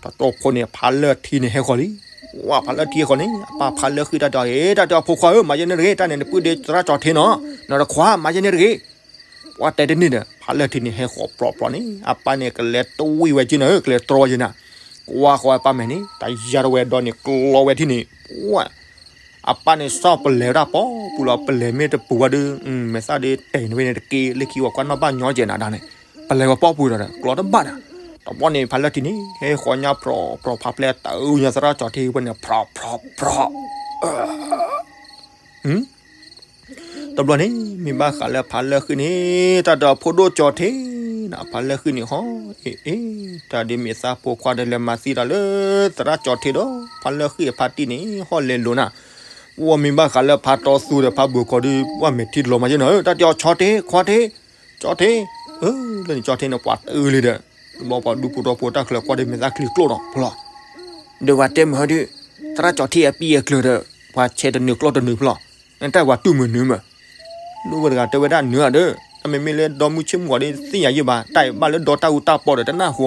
တတီၢ်ဖိန့ၣ် ဖးလၢထံန့ၣ်ဟဲဃီၤလံ, ဝါဖးလၢထံဟဲဃီၤန့ၣ် အပၢ်ဖးလၢဃံၣ်တၢ်တဲအီၤ တၢ်တဲအီၤဖိခွါဧၢ မၤယဲန့ၣ်တဂ့ၤ တၢ်န့ၣ်နပုၢ်ဒ့သရၣ်ကၠီၤထ့နီၤ, နီၤတခွါ မၤယဲန့ၣ်တဂ့ၤ, ပှၤတဲတန့ၢ်ဒီး ဖးလၢထံန့ၣ်ဟဲဃီၤပြီပြီန့ၣ် အပၢ်န့ၣ်ကလဲၤတဝံၢ်ဝဲက့နၤဧၢ ကလဲၤတြီယဲနၤ, ကွၢ်ဃီၤအပၢ်မဲာ်န့ၣ် တၢ်ယါတဝဲဒီးန့ၣ် ကျီဝဲထံန့ၣ်, ဝါ အပၢ်န့ၣ် စီၣ်ပလဲၤဝဲဒၣ်ပီပူၤလီၤ ပလဲၤမ့ၢ်တပူၤဝဲဒီး မဲာ်သၣ်ဒ်တဲာ်န့ၣ်ဝဲန့ၣ်တက့ၢ် လၢခံဝဲကွၢ်နီၣ်ဘၣ်ညီကဲနၤဒၣ်န့ၣ်, ပလဲၤဝဲပီပူၤဒီး ကျီတဘၣ်ဒီး, တဘျီန့ၣ် ဖးလၢထံန့ၣ် ဟဲဃီၤညါပြီပြီဖးပျဲတၢ်အုၣ်ညါသရၣ်ကၠီၤထ့ဝဲန့ၣ် ပြီပြီပြီ တဘျီန့ၣ် မ့ၢ်ဘၣ်ဃးလၢဖးလၢဃံၣ်န့ၣ် တၢ်ဒီးဖိဒိၣ်ကၠီၤထ့, ဖးလၢဃံၣ်န့ၣ်ဟီ, အ့ အ့ တၢ်ဒ်မ့ၢ်သးဖိခွါဒီးလဲၤမၤသံတၢ်လၢ သရၣ်ကၠီၤထ့ဒီး ဖးလၢဃံၣ်အဖါတံၢ်န့ၣ် ဟီၣ်လဲၤလိာ်နၤ, ဝဲမ့ၢ်ဘၣ်ဃးလၢဖးတီသူဒီးဖးဘုးကီးဒီး ဝဲမဲာ်ထံလီၤမးယဲနီၤဧၢ တၢ်တဲအီၤကၠီၤထ့ ခွါထ့, ကၠီၤထ့, လၢန့ၣ်ကၠီၤထ့န့ၣ် ပှၤတအုၣ်လံဒီး, တဘျီပှၤဒူဖိထီဖိတၢ်ချၢကွၢ်ဒီးမဲာ်သၣ်ချံကျိၣ်ဒီးဖျီ, ဒီးဝဲတဲမုာ်ဟီဒီး, သရၣ်ကၠီၤထ့အပံအကျၢၤဒီး, ပှၤဆဲးတနုာ်ကျီၢ်တနုာ်ဖျီ, နတၢ်ဝဲတူၢ်မုာ်နုာ်မး ဒိၣ်ဝဲတဂၤတဲဝဲဒၣ်နုာ်ဧါဒီး တၢ်မ့မ့ၢ်လၢဒီမုၢ်ဆ့ၣ်မုၢ်ဂီၤဒီး သ့ၣ်ညါယံၣ်ဘၣ် တၢ်အံၤဘၣ်လၢဒီတၢ်အူတၢ်ပီဒီးတနၢ်ဟူ,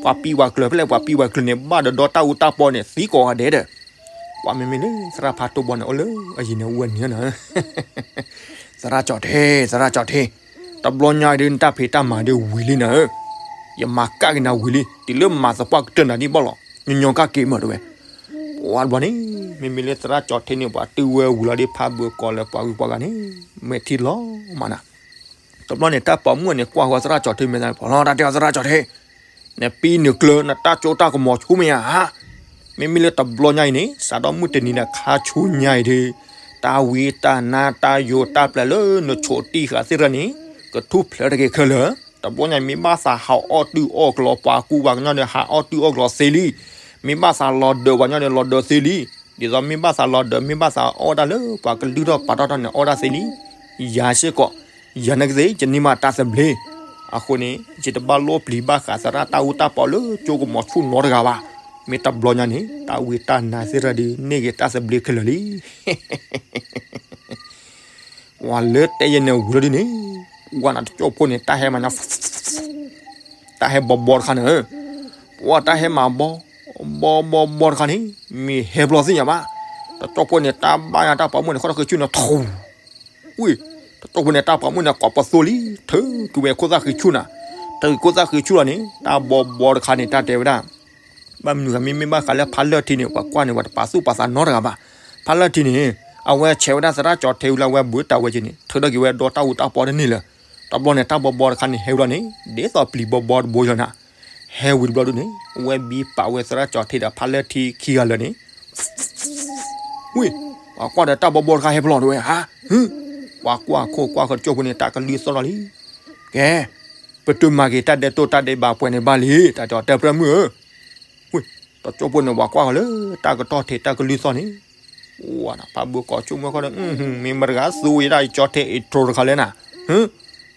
ပှၤပံပှၤကျၢၤဖဲလဲၣ် ပှၤပံပှၤကျၢၤန့ၣ် ဘၣ်ဒီးဒီတၢ်အူတၢ်ပီန့ၣ် သံကိးဂၤဒဲးဒီး, ပှၤမ့မ့ၢ်လၢသရၣ်ဖးတိၢ်ဘီန့ၣ် အိၣ်လၢအယံၤန့ၣ် ဝဲနုာ်နၤ, သရၣ်ကၠီၤထ့ သရၣ်ကၠီၤထ့, တဘျီညါဒီးနတၢ်ဖံးတၢ်မၤဒီးဝံၤလံနၤဧၢ, ယမၤကၣ်က့ၤနၤဝံၤလံ တုၤလၢမၤသပှၢ်ကတၢၢ်နၤဒ်ဘၣ်လီၤ, ညီညီကၣ်က့ၤမးတဲဝဲ ပှၤတဘျီန့ၣ် မ့မ့ၢ်လၢသရၣ်ကၠီၤထ့န့ၣ် ပှၤတုၤဝဲဝံၤလီၤဒီးဖးဘုးကီးလၢပှၤဂုၤပှၤဂၤန့ၣ် မဲာ်ထံလီၤမးနၤ, တဘျီန့ၣ် တၢ်ပိာ်မုၣ်န့ၣ် ကွၢ်ဃီၤသရၣ်ကၠီၤထ့မဲာ်သၣ်န့ၣ် ဖီၣ်လီၤ တၢ်တဲအီၤသရၣ်ကၠီၤထ့, နပံနကျၢၤ နတၢ်ကၠိတၢ်ကမီၤဆူမဲာ်ညါဧါ, မ့မ့ၢ်လၢတဘျီညါအံၤန့ၣ် စးထီၣ်မုၢ်တနံၤန့ၣ် ခါဆူညါအံၤဒီး တၢ်ဝံတၢ်နါတၢ်ယိာ်တၢ်ပျဲလၢနဆိးတံၢ်ဃာ်သ့ၣ်တဖၣ်န့ၣ် ကထူၣ်ဖျဲးတဂ့ၤခဲလၢာ်, တဘျီညါအံၤမ့ၢ်ဘၣ်သးဟးအီၣ်တုၤအီၣ်ကလီ ပှၤကူပှၤကညီန့ၣ် ဟးအီၣ်တုၤအီၣ်ကလီသ့လံ, မ့ၢ်ဘၣ်သးလီၤဒၢးပှၤကညီန့ၣ် လီၤဒၢးသ့လံ, ဒ်သိးမ့ၢ်ဘၣ်သးလီၤဒၢး မ့ၢ်ဘၣ်သးအီၣ်တၢ်လၢပှၤကလုၢ်ထီၣ်ပာ်ထီၣ်တၢ်န့ၣ် အီၣ်တၢ်သ့လံ, ယၤစ့ၢ်ကီး ယၤနာ်က့သ့ၣ် ယန့ၢ်မးတၢ်သဘျ့, အဃိန့ၣ် ယတဘၣ်လိၣ်ပျံၤဘၣ်ဃးသရၣ်တၢ်အူတၢ်ပီလၢကၠိကမီၤဆူၣ်နီတဂၤဘၣ်, မ့ၢ်တဘျီညါန့ၣ် တၢ်ဝံတၢ်နါသ့ၣ်တဖၣ်ဒီး န့ၢ်က့ၤတၢ်သဘျ့ခဲလၢာ်လံ ပှၤလၢတဲယဲန့ၣ်ဝံၤလီၤဒ်န့ၣ်, ဝဲနၤတကၠိဖိန့ၣ် တၢ်ဟဲမၤညါ တၢ်ဟဲဘီဘီတခါန့ၣ်, ပှၤတၢ်ဟဲမၤဘီ, ဘီဘီဘီတခါန့ၣ် မ့ၢ်ဟဲဘျီသ့ၣ်ညါဘၣ်, တကၠိဖိန့ၣ် တၢ်ဘၣ်ညါတၢ်ပိာ်မုၣ်န့ၣ် ခီၣ်ထီၣ်ဃံးဆူၣ်န့ၣ် ထူ, ဝံ, တကၠိဖိန့ၣ် တၢ်ပိာ်မုၣ်န့ၣ် ကိးပသိလံ, ထုးက့ၤဝဲခိၣ်သၣ်ဃံးဆူၣ်နၤ, တဂ့ၤကိးသးဃ့ဆူၣ်လီၤန့ၣ် တၢ်ဘီဘီတခါန့ၣ် တၢ်တဲဝဲဒၣ် ဘၣ်မနုၤဂၤ မ့မ့ၢ်ဘၣ်ဃးလၢဖးလၢၢ်ထံန့ၣ် ပှၤကွၢ်န့ၣ် ပှၤတပာ်သူၣ်ပာ်သးနီတဂၤဘၣ်. ဖးလၢၢ်ထံန့ၣ် အဝဲဆဲးဝဲဒၣ်သရၣ်ကၠီၤထ့ဝံၤလၢအဝဲဘၢတၢ်ဝဲက့ၤန့ၣ် ထုးထီၣ်က့ၤဝဲဒီတၢ်အူတၢ်ပီတန့ၢ်လၢၤ. တဘျီန့ၣ် တၢ်ဘီဘီတခါန့ၣ် ဟဲဝံၤလီၤန့ၣ် ဒ်သိးပျံၤဘီဘီတဘိလီၤနၤ. ဟဲဝံၤတဘျီဒုန့ၣ် အဝဲဘံပာ်ဝဲသရၣ်ကၠီၤထ့ဒီးဖးလၢၢ်ထံခံဂၤလၢာ်န့ၣ် ဝ့ၢ် ပှၤကွၢ်ဒီးတၢ်ဘီဘီတခါဟဲဖျိးတဝဲဧါ, ဟ့, ပှၤကွၢ်ခိၣ်ကွၢ်ဃၢၤတကၠိဖိန့ၣ် တၢ်ကလုၢ်သီၣ်ထီၣ်လံ. ကဲ, ပတုၤမၤက့ၤတၢ်ဒဲးတိၢ်တၢ်ဒဲးဘးပှဲၤန့ၣ်ဘၣ်လံ, တၢ်တဲအီၤတဲပြၢမုၣ်ဧၢ, ဝ့ၢ်, တကၠိဖိန့ၣ် ပှၤကွၢ်ဃီၤလၢတၢ်ကတီၢ်ထံးတၢ်ကလုၢ်သီၣ်န့ၣ်, ဝါ ဖးဘၢကိးဆိကမိၣ်ဃီဒီး မ့ၢ်မတၤတဂၤသူဝဲဒၣ်ယကၠီၤထ့အံၤတြိၤတခါလဲၣ်နၤ, ဟ့,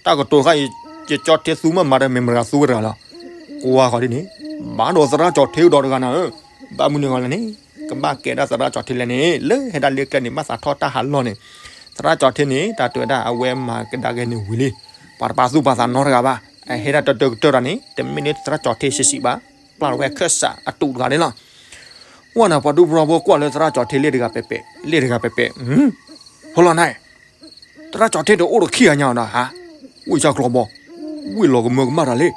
တၢ်ကတိၤတခါအံၤ ယကၠီၤထ့သူမးမၤဒီး မ့ၢ်မတၤတဂၤသူဝဲတဂၤလီၤ. ကွၢ်ဃီၤဒ်န့ၣ် ဘၣ်ဒီးသရၣ်ကၠီၤထ့ကဒီးတဂၤနၤဧၢ, ဘၣ်မနုၤဂီၢ်လဲၣ်န့ၣ် ကဘၣ်ကဲဒၣ်သရၣ်ကၠီၤထ့လဲၣ်န့ၣ် လၢဟဲဒၣ်လၢကျဲန့ၣ် ဘၣ်သးထီၣ်တၢ်ဟးလီၢ်န့ၣ်, သရၣ်ကၠီၤထ့န့ၣ် တၢ်တဲဝဲဒၣ် အဝဲမၤကဒါက့ၤန့ၣ်ဝံၤလံ, ပှၤတပာ်သူၣ်ပာ်သးနီတဂၤဘၣ်, အဟဲဒၣ်တၢၢ်တၢၢ်ကတၢၢ်တၢ်န့ၣ် တမ့ၢ်လၢသရၣ်ကၠီၤထ့ဆံးဆံးဘၣ်, ပျၢ်ထီၣ်ဝဲခၢၣ်စးအတူးတဂၤန့ၣ်လီၤ. ဝဲန့ၣ် ပှၤဒူပှၤဖိကွၢ်လၢသရၣ်ကၠီၤထ့လ့ၣ်တဂၤပဲာ်ပဲာ် လ့ၣ်တဂၤပဲာ်ပဲာ်, ဟိလီၤနၤ သရၣ်ကၠီၤထ့တအိၣ်ဒီးခံဂၤညါအီၤဒီးဧါ, ဝ့ၢ်ဆၣ်ကျီၤဘီ, ဝ့ၢ်လီၤကမၢကမၣ်တၢ်လံ.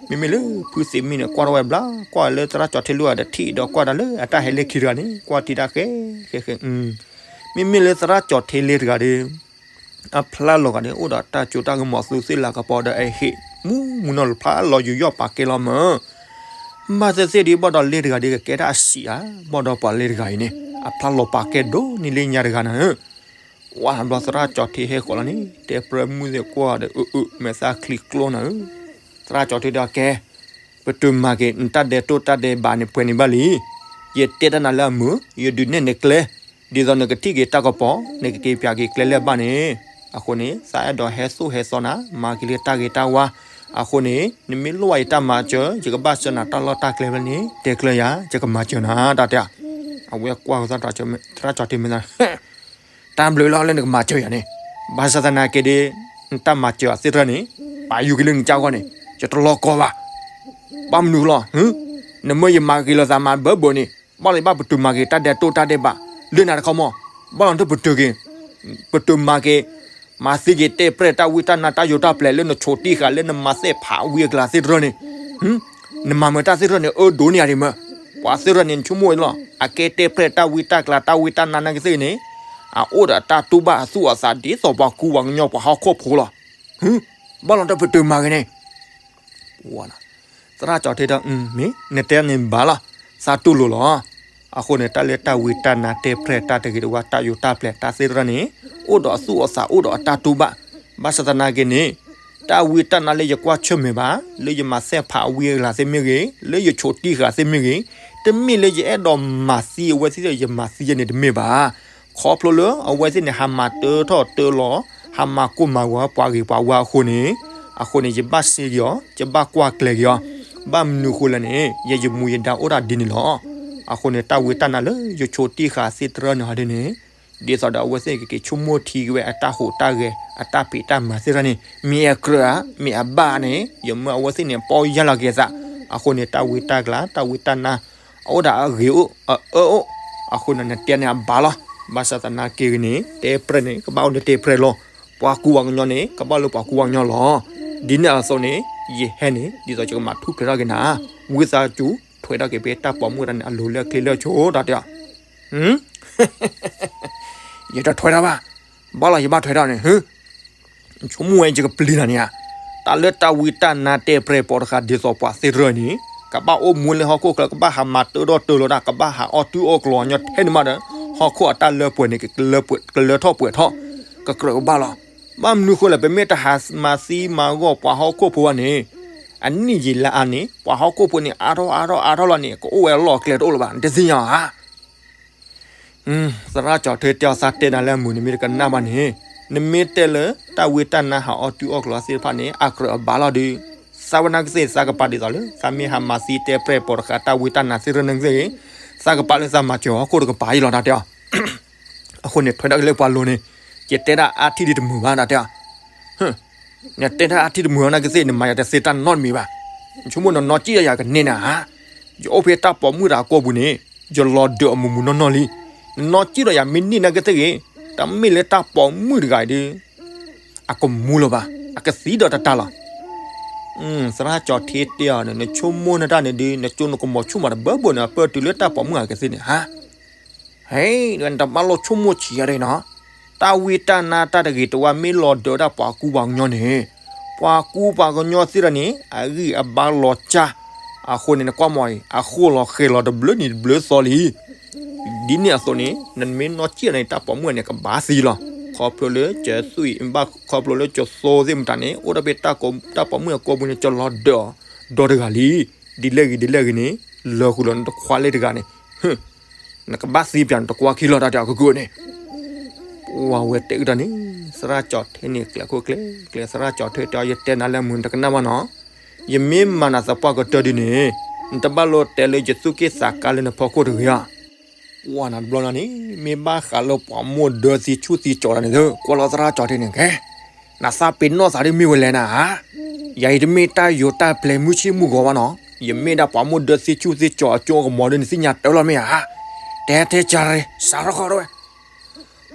မ့မ့ၢ်လၢဖုသ့ၣ်မံန့ၣ် ကွၢ်ထီၣ်ဝဲဘျါ, ကွၢ်လၢသရၣ်ကၠီၤထ့လ့ၣ်အီၤဒီး ထံၣ်ဒီးကွၢ်တၢ်လၢအတၢ်ဟဲလ့ၣ်ခံတဂၤန့ၣ် ကွၢ်ထံတၢ်ဃဲဃဲဃဲ, မ့မ့ၢ်လၢသရၣ်ကၠီၤထ့လ့ၣ်တဂၤဒီး အဖျါလီၤဂာ်န့ၣ် အိၣ်ဒီးတၢ်စိတၢ်ကမီၤသူသ့ၣ်လၤကပီၤဒီး အဟ့ၣ်မူမူနီၢ်နီၢ် ဖျါလီၤယူးယီၣ်ပာ်ကဲလီၤမၢ်. ဘၣ်သ့ၣ်သ့ၣ်ဒ်ဘၣ်ဒီးလ့ၣ်တဂၤဒ်ကကဲဒၣ်အဆံးဧါ, ဘၣ်ဒီးပှၤလ့ၣ်တဂၤအံၤန့ၣ် အဖျါလီၤပာ်ကဲဒိၣ်န့ၢ်လၢညါတဂၤနၤဧၢ. ဝါ ဘျီသရၣ်ကၠီၤထ့ဟဲဃီၤလီၤန့ၣ် တဲပြၢမုၣ်သ့ၣ်ကွၢ်ဒီး အၢ အၢ မဲာ်သၣ်ချံကျိနၤဧၢ. သရၣ်ကၠီၤထ့ဒီးကဲ, ပတုၤမၤက့ၤနတၢ်ဒဲးတိၢ်တၢ်ဒဲးဘးန့ၣ်ပှဲၤန့ၣ်ဘၣ်လံ. ယတဲတၢ်နၤလၢအမုာ်, ယဒုးနဲၣ်နကျဲ, ဒ်သိးနကထံၣ်က့ၤတၢ်ကပီၤ, နကက့ၤပၠးက့ၤကျဲလၢအဘၣ်န့ၣ်. အဃိန့ၣ် သးအဲၣ်ဒိးဟဲသိၣ်ဟဲသီနၤ, မၤက့ၤလၢတၢ်ဂ့ၤတၢ်ဝါ. အဃိန့ၣ် နမ့ၢ်လိၣ်ဘၣ်ယတၢ်မၤစၢၤ ယကဘၣ်ဆှၢနၤတၢ်လီၢ်တၢ်ကျဲဖဲန့ၣ် တဲကျၢၤယၤ ယကမၤစၢၤနၤ တၢ်တဲ. အဝဲကွၢ်သရၣ်ကၠီၤထ့မ့ၢ် တၢ်ဘျုးလီၤလၢနကမၤစၢၤယၤန့ၣ်, ဘၣ်ဆၣ်သနာ်က့ဒီး နတၢ်မၤစၢၤအီၤသ့ၣ်တဖၣ်န့ၣ် ပာ်ယူၤက့ၤလၢနကစၢ်ဂီၢ်န့ၣ် ယတလီၤကီဘၣ်. ဘၣ်မနုၤလီၤ, နမ့ၢ်ယမၤက့ၤလိာ်သးမၤဘၢဘၢန့ၣ် ဘၣ်လီၤဘၣ်ပတုၤမၤက့ၤတၢ်ဒဲးတိၢ်တၢ်ဒဲးဘး လၢနၤတခီမီၢ်, ဘၣ်လီၤတပတုၤက့ၤ, ပတုၤမၤက့ၤ မၤသံက့ၤတဲပြဲၢ်တၢ်ဝံတၢ်နါတၢ်ယိာ်တၢ်ပျဲၤလၢနဆိးတံၢ်ဃာ် လၢနမၤသ့ၣ်ဖးဝံအကျါသ့ၣ်တဖၣ်န့ၣ်, နမၤမုာ်တၢ်သ့ၣ်တဖၣ်န့ၣ် အၢဒိၣ်န့ၢ်ယၤဒံးမၢ်. ပှၤသ့ၣ်တဖၣ်န့ၣ် နဆိကမိၣ်လီၤ အကဲတဲပြဲၢ်တၢ်ဝံတၢ်ကျါတၢ်ဝံတၢ်နါနာ်က့သ့ၣ်ဂ့ၤန့ၣ်, အအိၣ်ဒီးတၢ်တူၢ်ဘၣ်အသူၣ်အသးဒ်သိးပှၤကူပှၤကညီပှၤဟီၣ်ခိၣ်ဖိလီၤ. ဘၣ်လီၤတပတုၤမၤက့ၤန့ၣ် သရၣ်ကၠီၤထ့ဒီး မ့ၢ်နတဲန့ၣ်ဘၣ်လီၤ, သးတူၢ်လိာ်လီၤ. အဃိန့ၣ် တၢ်လၢတၢ်ဝံတၢ်နါတဲပြဲၢ်တၢ်တဂ့ၤတဝါတၢ်ယိာ်တၢ်ပျဲၤတၢ်သ့ၣ်တဖၣ်န့ၣ် အိၣ်ဒီးအသူၣ်အသးအိၣ်ဒီးအတၢ်တူၢ်ဘၣ်. ဘၣ်ဆၣ်သနာ်က့န့ၣ် တၢ်ဝံတၢ်နါလၢယကွၢ်ဆၢၣ်မဲာ်ဘၣ်, လၢယမၤသ့ၣ်ဖးဝံအကျါသ့ၣ်မ့ၢ်ဂ့ၤ, လၢယဆိးတံၢ်ဃာ်သ့ၣ်မ့ၢ်ဂ့ၤ, တမ့ၢ်လၢယအဲၣ်ဒိးမၤသံအဝဲသ့ၣ် ယမၤသံယဲန့ၣ်တမ့ၢ်ဘၣ်. ခီဖျိလၢအဝဲသ့ၣ်န့ၣ် ဟးမၤတၢထီၣ်တၢလီၤ, ဟးမၤကိၢ်မၤဂီၤပှၤဂ့ၤပှၤဝါအဃိန့ၣ်, အဃိန့ၣ် ယဘၣ်စ့က့ၤအီၤ, ယဘၣ်ကွၢ်ကျဲၤက့ၤအီၤ, ဘၣ်မနုၤအဃိလဲၣ်န့ၣ် ယယမူယဒါအိၣ်ဒၣ်ဒ်န့ၣ်လီၤ. အဃိန့ၣ် တၢ်ဝံတၢ်နါလၢယဆိးတံၢ်ဃာ်သ့ၣ်တဖၣ်န့ၣ်ဟီဒ်န့ၣ်, ဒ်သိးဒီးအဝဲသ့ၣ်ကက့ၤဆိကမိၣ်ထံက့ၤဝဲအတၢ်ဟူးတၢ်ဂဲၤ အတၢ်ဖံးတၢ်မၤသ့ၣ်တဖၣ်န့ၣ် မ့ၢ်အကြၢးဧါ မ့ၢ်အဘၣ်န့ၣ် ယမၢအဝဲသ့ၣ်န့ၣ် ပီၢ်ယၢ်လီၤက့ၤအသး. အဃိန့ၣ် တၢ်ဝံတၢ်ကျါ တၢ်ဝံတၢ်နါ အအိၣ်ဒီးအဂ့ၤအိၣ်အအၢအိၣ်, အဃိန့ၣ် နတဲန့ၣ်အဘၣ်လီၤ. ဘၣ်ဆၣ်သနာ်က့ဂ့ၤန့ၣ် တဲပြဲၢ်န့ၣ် ကဘၣ်အိၣ်လၢတဲပြဲၢ်လီၤ. ပှၤကူပှၤကညီန့ၣ် ကဘၣ်အိၣ်လၢပှၤကူပှၤကညီလီၤ. ဒ်န့ၣ်အသိးန့ၣ် ယဟဲန့ၣ် ဒ်သိးယကမၤထူၣ်ဖျဲးထီၣ်က့ၤနၤ, ဝံသးစူၤ ထွဲထီၣ်က့ၤဖဲတၢ်ပိာ်မုၣ်တၢ်န့ၣ် အလိၤလၢအချ့လၢအဆိ တၢ်တဲ. ယတထွဲထီၣ်ဘၣ်. ဘၣ်လီၤယဘၣ်ထွဲထီၣ်န့ၣ် ဆိကမိၣ်ဝဲယကပျံၤနၤန့ၣ်ဧါ. တၢ်လၢတၢ်ဝံတၢ်နါတဲပြဲၢ်ပိာ်တဃာ်ဒ်သိးပှၤသ့ၣ်တဖၣ်န့ၣ် ကဘၣ်အိၣ်မူလၢဟီၣ်ခိၣ်ချၢ ကဘၣ်ဟးမၤတၢထီၣ်တၢလီၤတၢ် ကဘၣ်ဟးအီၣ်တုၤအီၣ်ကျီၤညီထဲန့ၣ်မးဒီး ဟီၣ်ခိၣ်အတၢ်လၢပှဲၤန့ၣ် ကလၢထီၣ်ပှဲၤထီၣ် ကကြၢးကဘၣ်လီၤ. ဘၣ်မနုၤဃိလဲၣ် ပမ့ၢ်တဟးမၤသံမၤဂီၢ်ပှၤဟီၣ်ခိၣ်ဖိဘၣ်န့ၣ် အနံၣ်ယံာ်လါအါန့ၣ် ပှၤဟီၣ်ခိၣ်ဖိန့ၣ် အါထီၣ်အါထီၣ်အါထီၣ်လီၤန့ၣ် ကအိၣ်ဝဲအလီၢ်အကျဲတအိၣ်လၢၤဘၣ် နတသ့ၣ်ညါဧါ. သရၣ်ကၠီၤထ့တဲအီၤ သးတဲနၤလၢအမုာ် နမ့ၢ်တကနၣ်ဘၣ်န့ၣ်, နမ့ၢ်တဲလၢတၢ်ဝံတၢ်နါဟးအီၣ်တုၤအီၣ်ကျီၤသ့ၣ်တဖၣ်န့ၣ် အကြၢးအဘၣ်လီၤဒီး, သးဝဲနာ်က့သ့ၣ် သးကပၤဒ်သိးလၢ သးမ့ၢ်ဟးမၤသံတဲပြဲၢ်ပိာ်တဃာ်တၢ်ဝံတၢ်နါသ့ၣ်တဖၣ်န့ၣ်က့သ့ၣ်, သးကပၤလၢသးမၤစၢၤဟီၣ်ခိၣ်တကပၤအံၤလီၤ တၢ်တဲအီၤ. အဃိန့ၣ် ထွဲထီၣ်က့ၤလၢပှၤလိၤန့ၣ်, ယတဲဒၣ်အါထံၣ်ဒ်တမုာ်ဘၣ် တၢ်တဲအီၤ. နတဲတၢ်အါထံၣ်တမုာ်နာ်က့သ့ၣ် နမၤယၤတသ့တၢ်နီတမံၤဘၣ်. နဆိကမိၣ်နနီၢ်ကံၣ်ဒီးယၤကန့ၢ်နၤဧါ. ယအိၣ်ဖဲတၢ်ပိာ်မုၣ်တၢ်အကိာ်ပူၤန့ၣ် ယလီၤဒၢးအမုာ်မုာ်နီၢ်နီၢ်လံ. နနီၢ်ကံၣ်ဒီးယၤမ့ၢ်န့ၢ်နာ်က့သ့ၣ်ဂ့ၤ, တမ့ၢ်လၢတၢ်ပိာ်မုၣ်တဂၤအံၤဒီး အကမူလၢၤဘၣ်, အကသံဒီးတတၢ်လီၤ. သရၣ်ကၠီၤထ့တဲအီၤန့ၣ် နဆိကမိၣ်နတၢ်န့ၣ်ဒုး နကၠိနကမီၤဆူၣ်မးတဘၢဘၢန့ၣ် အပၢၢ်တုၤလၢတၢ်ပိာ်မုၣ်အကသ့န့ၣ် ဟါ ဟဲ နတဘၣ်လိၣ်ဆိကမိၣ်ဆံးယါဒ်နီၤ, တၢ်ဝံတၢ်နါတၢ်တဂ့ၤတဝါမ့ၢ်လီၤဒၢးဒၣ်ပှၤကူပှၤကညီန့ၣ်, ပှၤကူပှၤကညီသ့ၣ်ဒီးန့ၣ် အဂံၢ်အဘါလီၤစၢ်, အဃိန့ၣ်နကွၢ်မီၤအံၤ အဃိၣ်လီၤဃဲၤလီၤတဘျုးနံၤတဘျုးသီလံ. ဒ်န့ၣ်အသိးန့ၣ် နမ့ၢ်နီၢ်ကံၣ်န့ၣ် တၢ်ပိာ်မုၣ်န့ၣ် ကဘၣ်သံလီၤ. ခီဖျိလၢကသွံၣ်ဘၣ် ခီဖျိလၢကသိသ့ၣ်မတၤန့ၣ် အိၣ်ဒီးဖဲတၢ်ပိာ်မုၣ်အကိာ်ပူၤန့ၣ် ကလီၤဒၢးအီၤဒီတဂၤလံ. ဒ်လဲၣ်ဂ့ၤဒ်လဲၣ်ဂ့ၤန့ၣ် လၢာ်ဃုာ်လီၤနတခွါလၢတဂၤန့ၣ် နကဘၣ်သံပၠးနတကွၢ်ခံလီၤတၢ်တဲအီၤကဂၢၢ်န့ၣ်, ပှၤဝဲတဲအုၣ်တၢ်န့ၣ် သရၣ်ကၠီၤထ့န့ၣ် ကျဲခိၣ်ကျဲကျဲ သရၣ်ကၠီၤထ့တဲအီၤ ယတဲနၤလၢမုၢ်နတကနၣ်ဘၣ်နီၤ, ယမ့ၢ်မၤနၤသပှၢ်ကတၢၢ်ဒ်န့ၣ် နတဘၣ်လိၣ်တဲလၢယသူၣ်က့ၣ်သးကါလၢနဖီခိၣ်တဂ့ၤဧါ. ကွၢ်နၤတဘျီနၤန့ၣ် မ့ၢ်ဘၣ်ဃးလၢပှၤမိၢ်ဒၢသံဆူၣ်သံကၠီၤတၢ်န့ၣ် ကွၢ်လီၤသရၣ်ကၠီၤထ့န့ၣ် ကဲ နသးပ့ၤနီၣ်သးဒ်မ့ၢ်ဝဲလဲၣ်နၤဧါ, ယၤအံၤတမ့ၢ်တၢ်ယိၤတၢ်ပျဲၤမုၢ်ဆ့ၣ်မုၢ်ဂီၤဘၣ်နီၤ, ယမ့ၢ်ဒၣ်ပှၤမိၢ်ဒၢသံဆူၣ်သံကၠီၤအကၠိအကမီၤဒ်နသ့ၣ်ညါတၢ်လီၤမ့ၢ်ဧါ, တဲတဲကၢ်ရ့ စးထီၣ်ခီၣ်တဝဲ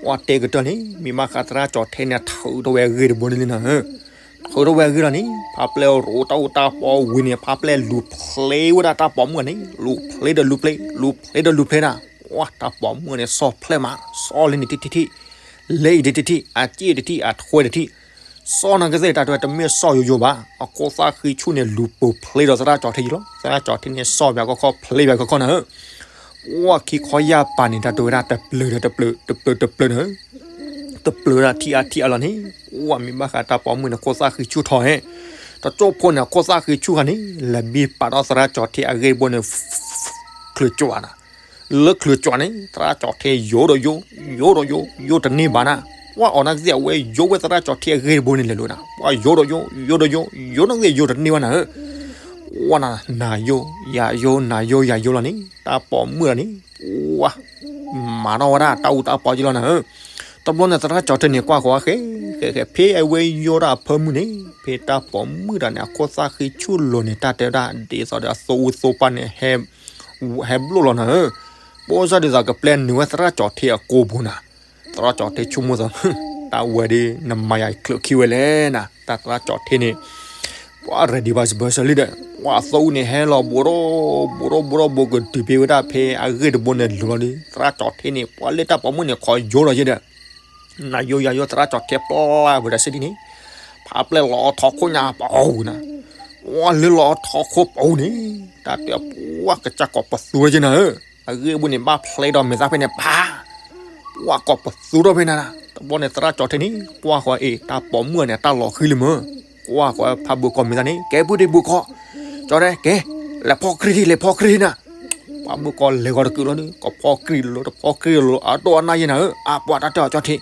ပှၤတဲကတၢၢ်န့ၣ် မ့ၢ်ဘၣ်ဃးသရၣ်ကၠီၤထ့န့ၣ် ထုးထီၣ်ဝဲအဂ့ၢ်တဘိန့ၣ်လံနၤဧၢ, ထုးထီၣ်ဝဲအဂ့ၢ်လီၤန့ၣ် ဖးပျဲၢ်ရိးတၢ်အူတၢ်ပီဝံၤန့ၣ် ဖးပျဲၢ်လူၤဖျ့ဝဲဒၣ်တၢ်ပိာ်မုၣ်န့ၣ် လူၤဖျ့ဒီးလူၤဖျ့ လူၤဖျ့ဒီးလူၤဖျ့နၤ, ပှၤတၢ်ပိာ်မုၣ်န့ၣ် စီၣ်ဖျဲၣ်မး စီၣ်လံန့ၣ်တထံၣ်ထံၣ်, လဲအံၤတထံၣ်ထံၣ် အစ့ၣ်တထံၣ် အထွဲတထံၣ် စီၣ်နၤကသ့ၣ်တၢ်တဝဲတမ့ၢ်စီၣ်ယိယိဘၣ်, အခိၣ်သၣ်ဃံဆူၣ်န့ၣ် လူၤပိာ်ဖျ့ဒီးသရၣ်ကၠီၤထ့ယံလီၤ, သရၣ်ကၠီၤထ့န့ၣ် စီၣ်ဘၣ်ကီၢ်ခီၣ်ဖျ့ဘၣ်ကီၢ်ခီၣ်နၤဧၢ, ပှၤခံခီယၢ်ပၤန့ၣ် တၢ်တဝဲဒၣ်တပျၢၤဒီးတပျၢၤ တပျၢၤတပျၢၤနၤဧၢ, တပျၢၤဒၣ်ထံအါထံအါလီၤန့ၣ်, ပှၤမ့ၢ်ဘၣ်ဃးတၢ်ပိာ်မုၣ်န့ၣ် ခိၣ်သၣ်ဃံဆူၣ်ထီၣ်ဟဲ, တကၠိၢ်ဖိန့ၣ် ခိၣ်သၣ်ဃံဆူၣ်ဃာ်န့ၣ် လဲၤဘံပာ်ဒီးသရၣ်ကၠီၤထ့အဂ့ၢ်တဘိန့ၣ် ချုးကွၢ်နၤ လၢချုးကွၢ်န့ၣ် သရၣ်ကၠီၤထ့ယိဒီးယိ ယိဒီးယိ ယိတန့ၢ်ဘၣ်နၤ, ပှၤအီၤနၤကသ့ၣ်အဝဲယိဝဲသရၣ်ကၠီၤထ့အဂ့ၢ်တဘိန့ၣ်လဲၤလိာ်နၤ, ပှၤယိဒီးယိ ယိဒီးယိ ယိနၤကသ့ၣ်ယိတန့ၢ်ဘၣ်နၤဧၢ, ပှၤနၤ နၤယိ ယၤယိ နၤယိ ယၤယိလီၤန့ၣ် တၢ်ပိာ်မုၣ်လီၤန့ၣ်, ပှၤ မၤထီၣ်ဝဲဒၣ်တၢ်အူတၢ်ပီက့လီၤနၤဧၢ, တဘျီန့ၣ်သရၣ်ကၠီၤထ့န့ၣ် ကွၢ်ဃီၤဃဲ ဃဲ ဃဲ ဖဲအဝဲယိဒၣ်အဖၢမုၢ်န့ၣ် ဖဲတၢ်ပိာ်မုၣ်တဂၤန့ၣ် အခိၣ်သၣ်ဃံဆူၣ်လိၤန့ၣ် တၢ်တဲဝဲဒၣ် ဒ်သိးဒီးအသိအူသိပၢ်န့ၣ် ဟဲဘျိၣ်လီၤနၤဧၢ, ဘၣ်ဆၣ်ဒ်သိးကပျဲနုာ်ဝဲသရၣ်ကၠီၤထ့အကိာ်ပူၤနၤ, သရၣ်ကၠီၤထ့ဆိကမိၣ်သး တၢ်ဝဲဒၣ် နမၤယၤချုးခံဝဲလဲၣ်နၤ, တၢ်သရၣ်ကၠီၤထ့န့ၣ် ပှၤ ready ဘၣ်စဘၢစၢလံဒီး ပှၤအသိအူန့ၣ်ဟဲလီၤဘူးထီၣ် ဘူးထီၣ် ဘူးထီၣ် ဘူးကတုၤဖဲဝဲဒၣ်ဖဲအဂ့ၢ်တဘိန့ၣ်လိၤလီၤဒီး သရၣ်ကၠီၤထ့န့ၣ် ပှၤလၢတၢ်ပိာ်မုၣ်န့ၣ် ခီယိဒီးယဲဒီး နၤယိယၤယိ သရၣ်ကၠီၤထ့ပျၢ်ဝဲဒၣ်စ့ၢ်ဒ်န့ၣ်, ဖးပျဲၢ်လီၤအီထီခိၣ်ညါပအူနၤ, ပှၤလၢလီၤအီထီခိၣ်ပအူန့ၣ် တၢ်တဲပှၤကစၢ်ကိးပသူဝဲက့နၤဧၢ, အဂ့ၢ်တဘိန့ၣ် ဘၣ်ဖျ့ဒီးမဲာ်သၣ်ဖဲန့ၣ် ပှၤ ပှၤကိးပသူထီၣ်ဖဲနၤ, တဘျီန့ၣ်သရၣ်ကၠီၤထ့န့ၣ် ကွၢ်ဃီၤအ့ၣ် တၢ်ပိာ်မုၣ်န့ၣ် တၢ်လီၤဃံလံမၢ်, ကွၢ်ဃီၤဖးဘိၣ်ကီၢ်မဲာ်သၣ်န့ၣ် ကဲပုၢ်ဒ့ၣ်ဘိၣ်ကီၢ်, ကၠီၤထ့ ကဲ လဲၤဖီၣ်ကြံၢ်ထံ လဲၤဖီၣ်ကြံၢ်ထံနၤ, ဖးဘိၣ်ကီၢ်လဲၤဂီၤတကုာ်လီၤဒီး ကဖီၣ်ကြံၢ်လီၤ တဖီၣ်ကြံၢ်လီၤ အဒိၣ်အနၢ်ယဲနၤဧၢ, အပှၤတၢ်တဲအီၤကၠီၤထ့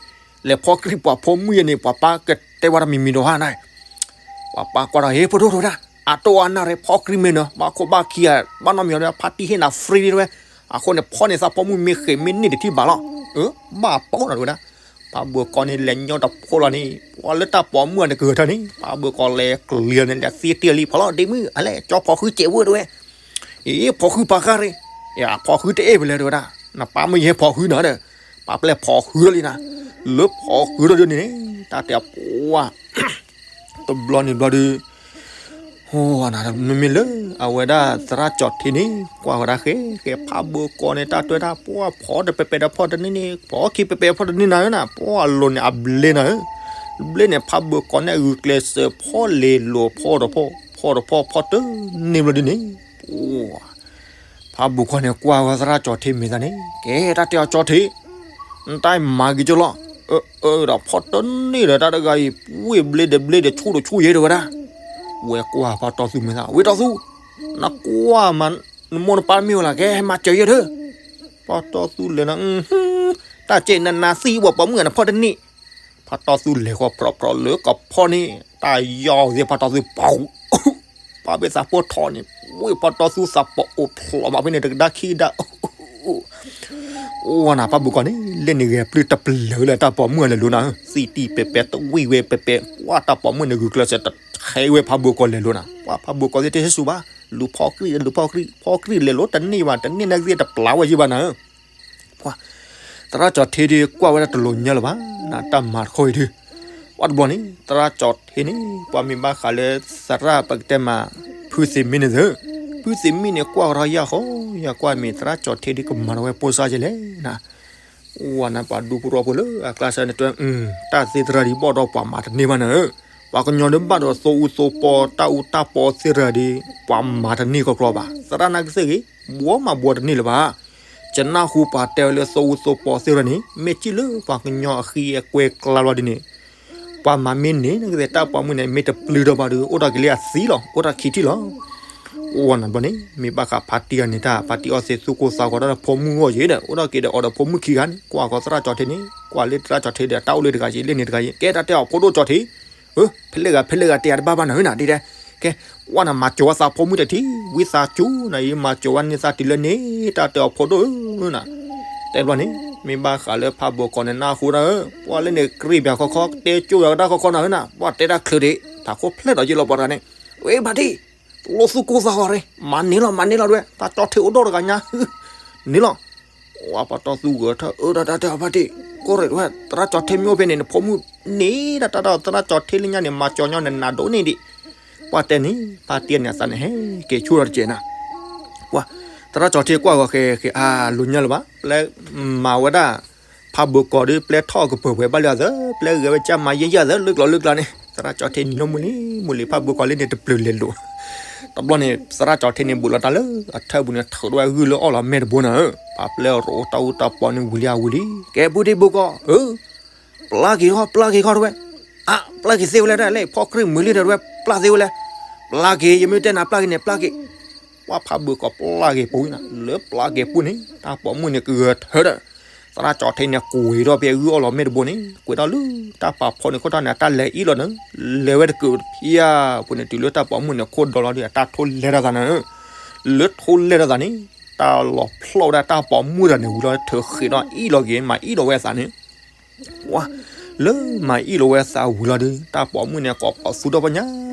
လဲၤဖီၣ်ကြံၢ်ပှၤဖိမုၣ်ယဲန့ၣ် ပှၤပၢ်ကတဲဝဲတၢ်မံၤမံၤဒီးဟါနၤ, ပှၤပၢ်ကွၢ်ဒီး ဟ့ၣ်ဖိဒိၣ်တဝဲဒၣ် အဒိၣ်အနၢ်ရဲၣ် ဖီၣ်ကြံၢ်မ့ၢ်နၤ ဘၣ်ခိၣ်ဘၣ်ခံဂၤ ဘၣ်နီတမံၤဒီး ဖါတံၢ်ဟ့ၣ်နၤ free တဝဲ, အဃိန့ၣ် ဖီၣ်န့ၢ်သးဖိမုၣ်မ့ၢ်ဃ့ၢ်မ့ၢ်န့ၢ်တထံၣ်ဘၣ်လီၤ, အၢ ဘၣ်ပီနၤတဝဲဒၣ်, ဖးဘိၣ်ကီၢ်န့ၣ် လဲၤညီတဖိလီၤန့ၣ် ပှၤလၢတၢ်ပိာ်မုၣ်အန့ၣ်ကဂၢၢ်ထၢၣ်န့ၣ် ဖးဘိၣ်ကီၢ်လဲၤကျံၤလီၤန့ၣ် လဲၤသ့တ့ၢ်လံ ဖီၣ်လီၤဒ့မုၣ် အလဲၤကၠီဖီၣ်ဃုစဲးဝဲတဝဲ အ့ ဖီၣ်ဃုပှၤဃါရ့ၣ်, ယဖီၣ်ဃုတအဲၣ်ပလဲတဝဲဒၣ်, နပၢ်မ့ၢ်ယဟဲဖီၣ်ဃုနၤဒီး, ပၢ်ပျဲၢ်ဖီၣ်ဃုလီၤလံနၤ, လၢဖီၣ်ဃုလီၤဒ်န့ၣ်န့ၣ် တၢ်တဲပှၤ, တဘျီန့ၣ်ဘျီဒီး, မ့မ့ၢ်လၢ အဝဲဒၣ်သရၣ်ကၠီၤထ့န့ၣ် ကွၢ်ဝဲဒၣ်ဃဲ ဃဲ ဖးဘိၣ်ကီၢ်န့ၣ် တၢ်တဲတၢ်ပှၤဖီၣ်တပဲာ်ပဲာ်ဒီးဖီၣ်တန့ၢ်န့ၣ် ဖီၣ်ခံပဲာ်ပဲာ်ဖီၣ်တန့ၢ်နၤဧၢနၤ ပှၤအလိၤန့ၣ်အဘျ့နၤဧၢ, ဘျ့န့ၣ် ဖးဘိၣ်ကီၢ်န့ၣ် အဂုာ်ကျဲးစၢးဖီၣ်လဲၤလိာ် ဖီၣ်တဖီၣ် ဖီၣ်တဖီၣ် ဖီၣ်တန့ၢ်ဘျီဒ်န့ၣ်, ဖးဘိၣ်ကီၢ်န့ၣ် ကွၢ်ဝဲသရၣ်ကၠီၤထ့မဲာ်သၣ်န့ၣ် ကဲ တၢ်တဲအီၤကၠီၤထ့, နတၢ်မၤက့ၤကၠီလီၤ, အၢ ဒီးဖီၣ်တန့ၢ်ဒီးတၢ်တဂၤအံၤ ဝ့ၢ်ဘျ့ဒီးဘျ့ဒီးဆူၣ်ဒီးဆူၣ်ယဲတဝဲဒၣ်, ဝဲကွၢ်ဖးတီသူမဲာ်သၣ် ဝ့ၢ်တီသူ, နကွၢ်မး နမိၢ်နပၢ်မ့ၢ်ဝဲလၢ ကဲမၤစၢၤယဲဒီး, ဖးတီသူလဲၤနၤ, တၢ်ကဲနနၤသံဝဲပိာ်မုၣ်နဖီၣ်တန့ၢ် ဖးတီသူလဲၤဃီၤဖြီဖြီလၢကဖီၣ်န့ၣ် တၢ်ယီၤသ့ၣ်ဖးတီသူပူၤ, ပၢ်ဘ့ၣ်သးပိၢ်ထီၣ်န့ၣ် ဝ့ၢ်ဖးတီသူသးပီၤအိၣ်ဖျိးမးဖဲန့ၣ် တကဒါခံကဒါ, အိၣ်နၤ ဖးဘိၣ်ကီၢ်န့ၣ် လဲၤန့ၣ်ဂဲၤပျုၢ်တပျၢၤလၢတၢ်ပိာ်မုၣ်အလဲၤလိၤနၤ, သံတံၢ်ပဲာ်ပဲာ် တဝံၣ်ဝဲပဲာ်ပဲာ် ပှၤတၢ်ပိာ်မုၣ်န့ၣ်ဂုာ်ကျဲးစၢးတဟဲဝဲဖးဘိၣ်ကီၢ်လဲၤလိၤနၤ, ပှၤဖးဘိၣ်ကီၢ်သ့ၣ်တဟဲစူၤဘၣ်, လူၤဖီၣ်ကြံၢ် လူၤဖီၣ်ကြံၢ် ဖီၣ်ကြံၢ်လဲၤလိၤတန့ၢ်ဘၣ် တန့ၢ်နကသ့ၣ်တပျၢၤဝဲယံၤဘၣ်နၤ ပှၤ သရၣ်ကၠီၤထ့ဒုးကွၢ်ဝဲဒၣ်တလိၤညါလၢၤဘၣ်, နတၢ်မၤတခီအံၤဒုး, ပ ပှၤတဘျီန့ၣ် သရၣ်ကၠီၤထ့န့ၣ် ပှၤမ့ၢ်ဘၣ်ဃးလၢ သရၣ်ပကတဲမး ဖုသ့ၣ်မံန့ၣ်သၢ, ဖုသ့ၣ်မံန့ၣ် ကွၢ်ကဒီးယၢ်ဃီ ယကွၢ်မ့ၢ် သရၣ်ကၠီၤထ့ဒ်ကမၤဒီးဝဲပိၢ်စၢ်ယဲလဲၣ်နၤ. အိၣ်နၤ ပှၤဒူဖိထီဖိလၢအကျါစၢၤန့ၣ်တဲ တၢ်သ့ၣ်သရၣ်ဒ်ဘၣ်ဒီးပှၤမၤတန့ၢ်ဘၣ်နၤဧၢ, ပှၤကညီဒ်ဘၣ်ဒီးသိအူသိပီ တၢ်အူတၢ်ပီသ့ၣ်သရၣ်ဒ် ပှၤမၤတန့ၢ်ကီကီဘၣ်, သရၣ်နာ်က့သ့ၣ်ဂ့ၤ ဘှီမၤဘှီတန့ၢ်လၢၤဘၣ်. ယနၢ်ဟူပှၤတဲဝဲလၢသိအူသိပီသ့ၣ်သရၣ်န့ၣ် မ့ၢ်စံၣ်လၢပှၤကညီအဃံအကွဲကျါလီၤဒ်န့ၣ် ပှၤမၤမ့ၢ်န့ၢ်နာ်က့သ့ၣ် တၢ်ပိာ်မုၣ်န့ၣ် မ့ၢ်တပျုၢ်ထီၣ်ဘၣ်ဒီး အိၣ်ထီၣ်က့ၤလၢအသံလီၤ, အိၣ်ထီၣ်ခံထံၣ်လီၤ. အိၣ်နၤဘျီန့ၣ် မ့ၢ်ဘၣ်ဃးဖါတံၢ်အန့ၣ်တၢ် ဖါတံၢ်အီၣ်သ့သူၣ်ကိၢ်သးဂီၤဒီး ဖိမုၣ်ဂီၢ်ယဲဒီး အိၣ်ထီၣ်က့ၤဒီးအီၤဒီးဖိမုၣ်ခံဂၤန့ၣ် ကွၢ်ဃီသရၣ်ကၠီၤထ့န့ၣ် ကွၢ်လၢသရၣ်ကၠီၤထ့ဒီး တၢ်အိၣ်လၢတဂၤယဲ လၢန့ၣ်တဂၤယဲ ကဲတၢ်တဲအီၤဖိဒိၣ်ကၠီၤထ့ ဖဲလဲၣ်ဂၤဖဲလဲၣ်ဂၤတဲယၤတဘၣ်ဘၣ်နၤဧၢနၤ ဒ်တဲ, ကဲ, ဝဲနၤမၤစၢၤဝဲသးဖိမုၣ်တထံၣ် ဝံသးစူၤနၤ ယမၤစၢၤဝဲန့ၢ်သးတုၤလၢန့ၣ် တၢ်တဲအီၤဖိဒိၣ်ဧၢနၤ. တဲဘျီန့ၣ် မ့ၢ်ဘၣ်ဃးလၢဖးဘိးကီးန့ၣ် နၢ်ဟူဒၣ်ဧၢ, ပှၤလၢန့ၣ်ကြ့ၢ်ပၠးခီခီ တဲကၠိယၤကဒါခီခီနၤဧၢနၤ, ပှၤတဲတၢ်ချုးဒံး ထးခိၣ်ဖျဲၣ်ဒီးယလီၤပှၤတဂၤန့ၣ်, ဝဲဖါတံၢ် လိသူၣ်ကိၢ်သးဂီၤရ့ မၤန့ၢ်လီၤ မၤန့ၢ်လီၤဒဝဲ သးကၠီၤထ့အိၣ်ဒီတဂၤညါ န့ၣ်လီၤ. ဝဲပှၤတီသူဂၢၢ်ထၢၣ် အၢ တၢ်တၢ်တၢ်ဖါတံၢ် ကီၢ်ရ့ၣ်ဒဝဲ သရၣ်ကၠီၤထ့မ့ၢ်အိၣ်ဖဲန့ၣ် နဖိမုၣ်န့ၣ် တၢ်တၢ်တၢ်သရၣ်ကၠီၤထ့လၢညါန့ၣ် မၤကၠီၤညီနနၤဒိၣ်န့ၢ်ဒံး. ပှၤတဲန့ၣ် ဖါတံၢ်န့ၣ်အသးန့ၣ် ဟဲက့ၤဆူၣ်ထီၣ်တကဲးနၤ. ပှၤ သရၣ်ကၠီၤထ့ကွၢ်ဂီၤဃဲဃဲ အါ လိာ်ညါလၢၤဘၣ် ပျဲမၤဝဲဒၣ် ဖးဘိးကီးဒီး ပျဲထီၣ်ကပၢၢ်ပှဲၤဘၣ်လၢအသၢ ပျဲဂဲၤဝဲကၢ်မၤယဲၢ်ယဲၢ်သၢ လၢကျိၤလၢကျါန့ၣ် သရၣ်ကၠီၤထ့နံၤလီၤမုၢ်လံ မုၢ်လံ ဖးဘိးကီးလၢန့ၣ်တပျုၢ်လဲၤလိာ်. တဘျီန့ၣ် သရၣ်ကၠီၤထ့န့ၣ် ဘူးလီၤတၢ်လၢအထၢၣ်ပူၤန့ၣ် ထုးထီၣ်ဝဲဂုၢ်လၢအီၣ်လီၤမဲာ်တဘိနၤဧၢ, ပှၤပျဲရိးတၢ်အူတၢ်ပီန့ၣ်ဝံၤလံအဝံၤလံ ကဲ ဖုဒံဘိးကီးဧၢ ပျၢ်က့ၤဟီ ပျၢ်က့ၤခီတဝဲ, အါ ပျၢ်က့ၤသ့ဝဲလဲၣ်ဒၣ်လဲၣ် ဖီၣ်ကြံၢ်မုာ်လံဒီးတဝဲ ပျၢ်သ့ဝဲလဲၣ်, ပျၢ်က့ၤ ယမ့ၢ်တဲနၤပျၢ်က့ၤန့ၣ် ပျၢ်က့ၤ. ပှၤဖးဘိးကီးပျၢ်က့ၤပူၤနၤ လၢပျၢ်က့ၤပူၤန့ၣ် တၢ်ပိာ်မုၣ်န့ၣ်ကဂၢၢ်ထၢဒီး သရၣ်ကၠီၤထ့န့ၣ် ကွံာ်ထီၣ်ဖဲဂုၢ်အီၣ်လီၤမဲာ်တဘိန့ၣ် ကွံာ်ထီၣ်လၢတၢ်ပာ်ဖီန့ၣ်ခိၣ်တီန့ၣ် အတၢ်လဲၤအံၣ်လီၤန့ၣ် လဲၤဝဲတကုးတဖျၢၣ်ပူၤန့ၣ် တုၤလၢတၢ်ပိာ်မုၣ်န့ၣ် ခိၣ်ဒီလီၤဒီး အတၢ်ထိလဲၤတၢ်သးနၤဧၢ, လၢထိလဲၤတၢ်သးန့ၣ် တၢ်လီၤဖျီၣ်ဝဲဒၣ်တၢ်ပိာ်မုၣ်တဂၤန့ၣ်ဝံၤလီၤ ထုးဃ့ၤဒီးအံၣ်လီၤက့ၤ မၤအံၣ်လီၤဝဲအသးန့ၣ် ဝါ လၢမၤအံၣ်လီၤဝဲအသးဝံၤလီၤဒီး တၢ်ပိာ်မုၣ်န့ၣ် ကိးပိာ်သူဒီဖျၢၣ်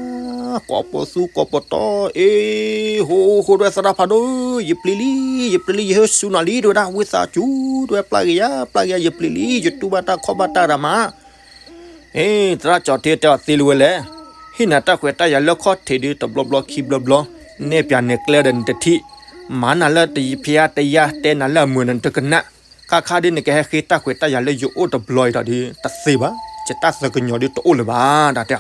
ညါ, ကိးပိာ်သူကိးပိာ်တီ အ့ ဟိဟိဒဝဲသရၣ်ဖးဒိၣ်ဧၢ ယပျံၤလံ ယပျံၤလံ ယဟဲစူၤနၤလံ တဝဲဒၣ် ဝံသးစူၤ တဝဲ ပျၢ်က့ၤယၤ ပျၢ်က့ၤယၤ ယပျံၤလံ ယတူၢ်ဘၣ်တၢ်ခီၣ်ဘၣ်တၢ်တၢ်မး အ့ သရၣ်ကၠီၤထ့တဲအီၤသ့လံဝဲလဲၣ်, ဟ့ၣ်နၤတၢ်ခွဲးတၢ်ယာ်လၢခီၣ်ထံးဒီးတဘျီဘျီခံဘျီဘျီ, နဲၣ်ပၠးနဲၣ်ကျဲဒီးနတထံၣ်, မၤနၤလၢတဖျါတယါ တဲနၤလၢအမုာ်ဒီးနတကနၣ်, ခါခါဒ်နကဟဲဃ့တၢ်ခွဲးတၢ်ယာ်လၢယအိၣ်တဘျီအံၤဒီး တသ့ဘၣ်, ယတၢ်သးကညီၤဒ်တအိၣ်လၢၤဘၣ် တၢ်တဲ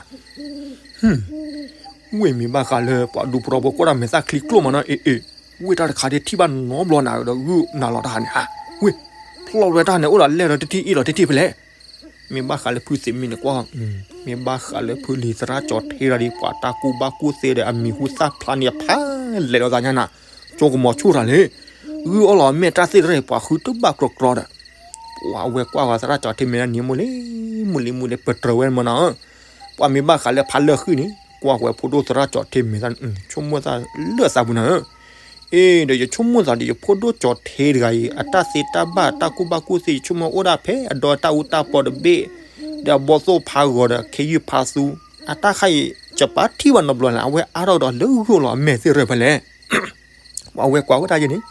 ဝ့ၢ်မ့ၢ်ဘၣ်ဃးလၢပှၤဒူဖိထီဖိကွၢ်တၢ်မဲာ်သၣ်ချံကျိၣ်မးနီၤ အ့ၣ်အ့ၣ်, ဝ့ၢ်တၢ်တခါဒ်ထံၣ်ဘၣ်နီတဘျီနၤဒီးဂုာ်နၤလီၤတၢ်ဟးန့ၣ်ဟါ, ဝ့ၢ် ဖျီၣ်ဝဲတၢ်န့ၣ် အိၣ်ဒီးလဲၢ်ဒီးတထံၣ်အ့ၣ်ဒီးတထံၣ်ဖဲလဲၣ်, မ့ၢ်ဘၣ်ဃးလၢဖုသ့ၣ်မံန့ၣ် ကွၢ် မ့ၢ်ဘၣ်ဃးလၢဖုလံၤသရၣ်ကၠီၤထ့တဂၤဒီး ပှၤတၢ်ကူၣ်ဘၣ်ကူၣ်သ့ဒီးအမံၤဟူသၣ်ဖျါန့ၣ်အဖးလဲၢ်လီၤသးညါနၤ, ကၠိကမီၤဆူၣ်တၢ်လံ, ဂုၢ်အီၣ်လီၤမဲာ်တၢ်သ့ၣ်တဖၣ်န့ၣ် ပှၤဃုတဘၣ်ကြီကြီဒီး ပှၤအဝဲကွၢ်ဃီၤသရၣ်ကၠီၤထ့မဲာ်တၢ်န့ၣ် မုၢ်လံ မုၢ်လံ မုၢ်လံ ပတြၢၤဝဲမးနီၤ, ပှၤမ့ၢ်ဘၣ်ဃးလၢဖးလၢာ်ဃံန့ၣ် ကွၢ်ဃီၤဖိဒိၣ်သရၣ်ကၠီၤထ့မဲာ်တၢ်န့ၣ် ဆိကမိၣ်သးလၢအသးပူၤနၤဧၢ, အ့ၣ် ဒီးယဆိကမိၣ်သးဒီးယဖိဒိၣ်ကၠီၤထ့တဂၤအံၤ အတၢ်သ့တၢ်ဘၣ်တၢ်ကူၣ်ဘၣ်ကူၣ်သ့ ယဆိကမိၣ်အိၣ်ဒၣ်ဖဲအဒီတၢ်အူတၢ်ပီတဘ့ၣ်, ဒီးအဘီသိၣ်ဖးဂီၤဒီးခ့ယုၢ်ဖးသူ, အတၢ်ခါအံၤ ယပၢ်ထံၣ်ဘၣ်နီတဘျီလဲၣ် အဝဲအါထီၣ်ဒီးလၢဂုၢ်လီၤအမဲာ်သ့ၣ်တဖၣ်ဖဲလဲၣ် ပှၤဝဲကွၢ်ဝဲဒၣ်ယဲန့ၣ်,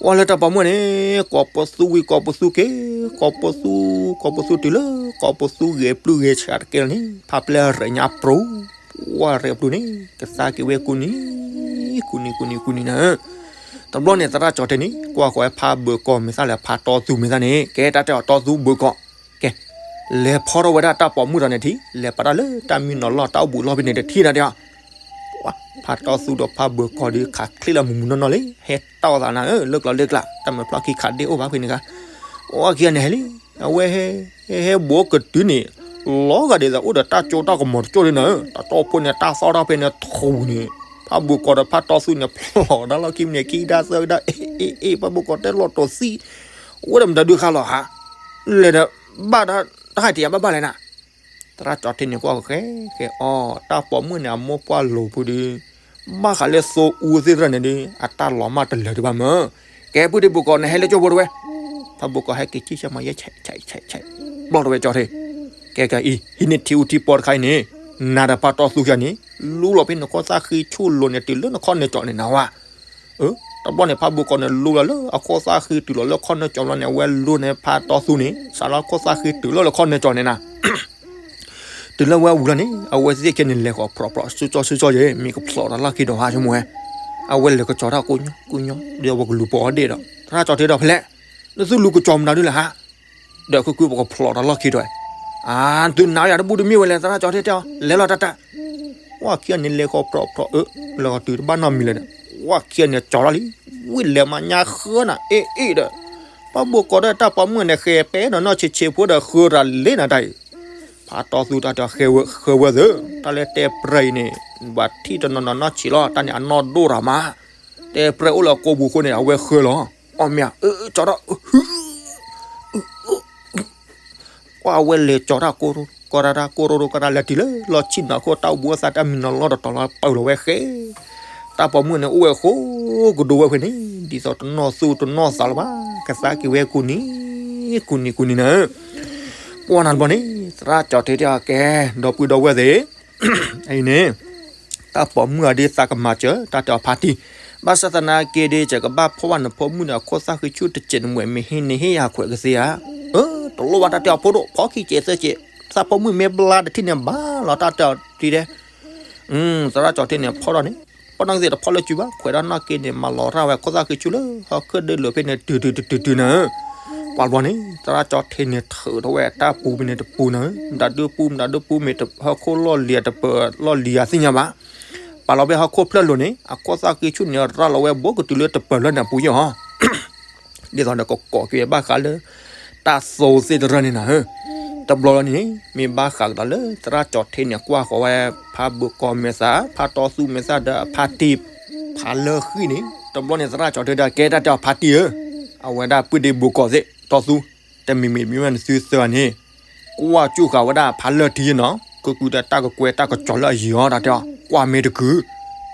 ပှၤလၢတၢ်ပိာ်မုၣ်န့ၣ် ကိးပိာ်သူဝံၤကိးပိာ်သူက့ၤ, ကိးပိာ်သူ, ကိးပိာ်သူတုၤလၢ ကိးပိာ်သူဂဲၤပျုၢ်ဂဲၤဆှးတကဲလၢၤန့ၣ် ဖးပျဲၢ်ရဲၣ်ညါပြူၤ, ပှၤရဲၣ်ပျုၢ်န့ၣ် ကသါက့ၤဝဲကူနံၤ, ကူနံၤ ကူနံၤ ကူနံၤနၤ, တဘျီန့ၣ် သရၣ်ကၠီၤထ့န့ၣ် ကွၢ်ဃီၤဖးဘၢၣ်ကီၢ်မဲာ်သၣ်လဲၣ် ဖးတီသူမဲာ်သၣ်န့ၣ် ကဲတၢ်တဲအီၤတီသူဘၢၣ်ကီၢ်, ကဲ လဲၤဖီထီၣ်ဝဲဒၣ်တၢ်ပိာ်မုၣ်တဂၤန့ၣ်ထံၣ် လဲၤပာ်တၢ်လၢတၢ်မံနီၤလီၢ်တၢ်အိၣ်ဘူးလီၢ်ဖဲန့ၣ်တထံၣ်တၢ်တဲအီၤ ဖးတီသူဒီးဖးဘၢၣ်ကီၢ်ဒီး ခးချ့လၢမုၢ်မုၢ်နီၢ်နီၢ်လံ ဟဲတီၢ်သးနၤဧၢ လၢကျီလၢကျး တၢ်မဲာ်ဖျီၣ်ခံခးဒ့ၣ်အိၣ်ဘၣ်ဖဲန့ၣ်ခါ, အိၣ်ခံဂၤန့ၣ်ဟဲလံ, အဝဲဟဲ ဟဲ ဟဲဘိးကတုၤန့ၣ် လီၤဂာ်ဒ်သိးအိၣ်ဒီးတၢ်ကၠိတၢ်ကမီၤတကၠိဒ်နၤဧၢ တၢ်တီၢ်ဖိန့ၣ် တၢ်သီၣ်ထီၣ်ဖဲန့ၣ်ထူၣ်န့ၣ်, ဖးဘၢၣ်ကီၢ်ဒီးဖးတီသူန့ၣ် ဖျိးတၢ်လီၢ်ခံမံးနံးခံဒၣ်သၢကဒၣ် အ့ၣ် အ့ၣ် အ့ၣ် ဖးဘၢၣ်ကီၢ်တဲလီၤတိာ်သံ, အိၣ်ဝဲဒၣ်မတၤဒုးခါလီၤဟါ, လဲၤဒီး ဘၣ်တၢ် တၢ်ဟဲတယၤဘၣ်ဘၣ်လဲၣ်နၤ သရၣ်ကၠီၤထ့န့ၣ်ကွၢ်ဃဲ ဃဲအီၤ တၢ်ပိာ်မုၣ်န့ၣ် အမိၢ်ပှၢ်လိၤဖုဒီး ဘၣ်ဃးလၢသိအူသ့ၣ်တဖၣ်န့ၣ်ဒီး အတၢ်လီၤမၢ်တလၢာ်ဒံးဘၣ်မၢ်, ကဲဖုဒံဘိးကီးန့ၣ် ဟဲလၢကၠိဖိတဝဲ, ဖးဘိးကီၢ်ဟဲက့ၤကံၣ်ဆၢမၤယဲၢ်ဆဲးဆဲးဆဲးဆဲး, ဘျီၣ်တဝဲကၠီၤထ့, ကဲကဲအံၤ ဟံးန့ၢ်ထံအူထံပီတခါအံၤန့ၣ်, နၤဒီးဖးတီသူခံဂၤန့ၣ် လူလီၤဖဲနခီၣ်သၣ်ဃ့ဆူၣ်လိၤန့ၣ် တုၤလၢနခီၣ်နၢကၠီၤန့ၣ်နၤဝဲ တဘျီန့ၣ် ဖးဘိးကီၢ်န့ၣ် လူလီၤလၢအခီၣ်သၣ်ဃ့တုၤလီၤလၢခီၣ်နၢကၠီၤဘျီန့ၣ် အဝဲလူန့ၣ်ဖးတီသူန့ၣ် စးလၢခီၣ်သၣ်ဃ့တုၤလီၤလၢခီၣ်နၢကၠီၤန့ၣ်နၤ, တုၤလၢဝဲအဝံၤလီၤန့ၣ် အဝဲသ့ၣ်ခဲန့ၣ် လဲၤဃီၤဖြီဖြီ စုကၠီစုကၠီယဲ မ့ၢ်ကဖျီးတၢ်လီၢ်ခံဒီးဟါဆိကမိၣ်ဝဲ, အဝဲလဲၤကစီၤတၢ်ကိညိကိညိ ဒီးပကလူၤပိာ်အီၤဒ့ၣ်ဒီး သရၣ်ကၠီထဲဒီး ဖဲလဲၣ်, နသုလူၤကစီၤမနုၤဒ်လဲၣ်ဟါ, ဒီးခုခုပကဖျီးတၢ်လီၢ်ခံဒီး, အါ သုနာ်ယၤတဘူၣ်တမ့ၢ်ဝဲလဲၣ် သရၣ်ကၠီထဲတဲအီၤ လဲၤလီၤတၢ်တၢ်, ပှၤခံဂၤန့ၣ် လဲၤဃီၤဖြီဖြီ အၢ လဲၤဃီၤတုၤတဘၣ်နီတမံၤလၢၤဒီး ပှၤခံဂၤန့ၣ်ကၠီလီၤလံ, ဝံၤလဲၤမၤညါဃၢနၤ အ့ၣ်အ့ၣ်ဒီး ပှၤဘိၣ်ကီးဒီးတၢ်ပိာ်မုၣ်န့ၣ် ဃဲၤပဲဒီးနီၢ်ဆံးဆံးဖိဒီးဃၢတၢ်လ့နၤတၢ်အံၤ, ဖးတီသူတၢ်တဲဃၢဝဲသ့ၣ် တၢ်လၢတဲပြဲအံၤန့ၣ် ဘၣ်ထံၣ်တနီၤနီၤနီၢ်ဆံးလီၤ တၢ်န့ၣ်အနီၢ်ဒိၣ်တၢ်မး, တဲပြဲအိၣ်လၢကိာ်ပူၤအဃိန့ၣ် အဝဲဃၢလီၤ, အီၣ်မ့ၢ်ဧါ အၢ ကၠီဒီး ကွၢ်ဝဲလဲၤကၠီတၢ်ကိၢ်ရိ ကီၢ်တၢ်တၢ်ကိၢ်ရိရိ ကီၢ်တၢ်လဲၤတုၤလၢလီၢ်ဆံၣ်နီၤခိၣ်တၢ်အိၣ်ဘှံးအိၣ်သါတၢ်မံၤနီၤလီၢ်တတီၤလီၤ ပာ်လီၤဝဲဃဲ, တၢ်ပိာ်မုၣ်န့ၣ်အိၣ်ဝဲဃိကဒိဝဲဖဲန့ၣ် ဒ်သိးတနီၢ်သူၣ်တနီၢ်သးလၢၤဘၣ် ကသါက့ၤဝဲကူနံၤ ကူနံၤကူနံၤနၤ, ပှၤနၤတဘျီန့ၣ် သရၣ်ကၠီထဲတဲအီၤကဲ ဒီပုၢ်ဒီဝဲၢ်သ့ၣ် အံၤန့ၣ် တၢ်ပိာ်မုၣ်အဒ့သးကမၤစၢၤ တၢ်တဲအီၤဖါတံၢ်, ဘၣ်ဆၣ်သနာ်က့ဒ့ ယကဘၣ်ဖီၣ်ဘၣ်နဖိမုၣ်န့ၣ် အခိၣ်သၣ်ဃံဆူၣ်တစဲးနမှဲး မ့ၢ်ဟ့ၣ်န့ၢ်ဟ့ၣ်ယၤခွဲးကသ့ဧါ, အၢ တလိၣ်ဘၣ်တၢ်တဲအီၤဖိဒိၣ် ဖီခံစဲးသၢစဲး, သးဖိမုၣ်မ့ၢ်ဘျါတထံၣ်န့ၣ်ဘၣ်လီၤ တၢ်တဲအီၤတံၢ်ဒဲး, သရၣ်ကၠီထဲန့ၣ်ဖီၣ်ဒီးန့ၣ် ဖီၣ်နီၢ်ကသ့ၣ်တဖီၣ်လၢစုဘၣ် ခွဲးဒၣ်နီၢ်က့န့ၣ် မၤလီၤရၣ်ဝဲခိၣ်သၣ်ဃံဆူၣ်လၢ ဟီၣ်ခိၣ်ဒ့လိာ်ဖဲန့ၣ် တုၤတုၤတုၤတုၤတုၤနၤ ပှၤတဘျီန့ၣ် သရၣ်ကၠီထဲန့ၣ်ထုးထီၣ်ဝဲတၢ်ပူၤဖဲန့ၣ်တပူၤနၤ, မတၤဒုပူၤ မတၤဒုပူၤ မ့ၢ်ဟီၣ်ခိၣ်လီၢ်လံၤဧါ တပၢၤလီၢ်လံၤဧါသ့ၣ်ညါဘၣ်, ပာ်လီၤဖဲဟီၣ်ခိၣ်ဖျၢၣ်လိၤန့ၣ် အခိၣ်သၣ်ဃံဆူၣ်န့ၣ် ရၣ်လီၤဝဲဘူးကတုၤလၢတပၢၤဖျၢၣ်န့ၣ်အပူၤယဲၢ်ဟီ ဒ်သိးဒီးကကိးက့ၤဘၣ်ဃးလၢ တၢ်သိသ့ၣ်တဖၣ်န့ၣ်နၤဧၢ, တဘျီလီၤန့ၣ် မ့ၢ်ဘၣ်ဃးကဒီးလၢသရၣ်ကၠီထဲန့ၣ် ကွၢ်ဃီၤဝဲ ဖးဘုးကီၢ်မဲာ်သၣ် ဖးတီသူမဲာ်သၣ်ဒီးအဖါတံၢ် ဖးလၢဃံၣ်န့ၣ် တဘျီန့ၣ် သရၣ်ကၠီထဲဒီးကဲတၢ်တဲအီၤဖါတံၢ်ဧၢ, အဝဲဒၣ်ပုၢ်ဒ့ဘုးကီၢ်သ့ၣ် တီသူ တမံၤမံၤမ့ၢ်ဝဲနသုသၢဂၤန့ၣ် ကွၢ်စူၣ်ဃာ်ဝဲဒၣ်ဖးလၢထံယဲၢ်နီၤ ကကုၤဒီးတၢ်ကကွဲတၢ်ကစီၤလၢအယံၤအီၤ တၢ်တဲအီၤ ကွၢ်မ့ၢ်တကုၤ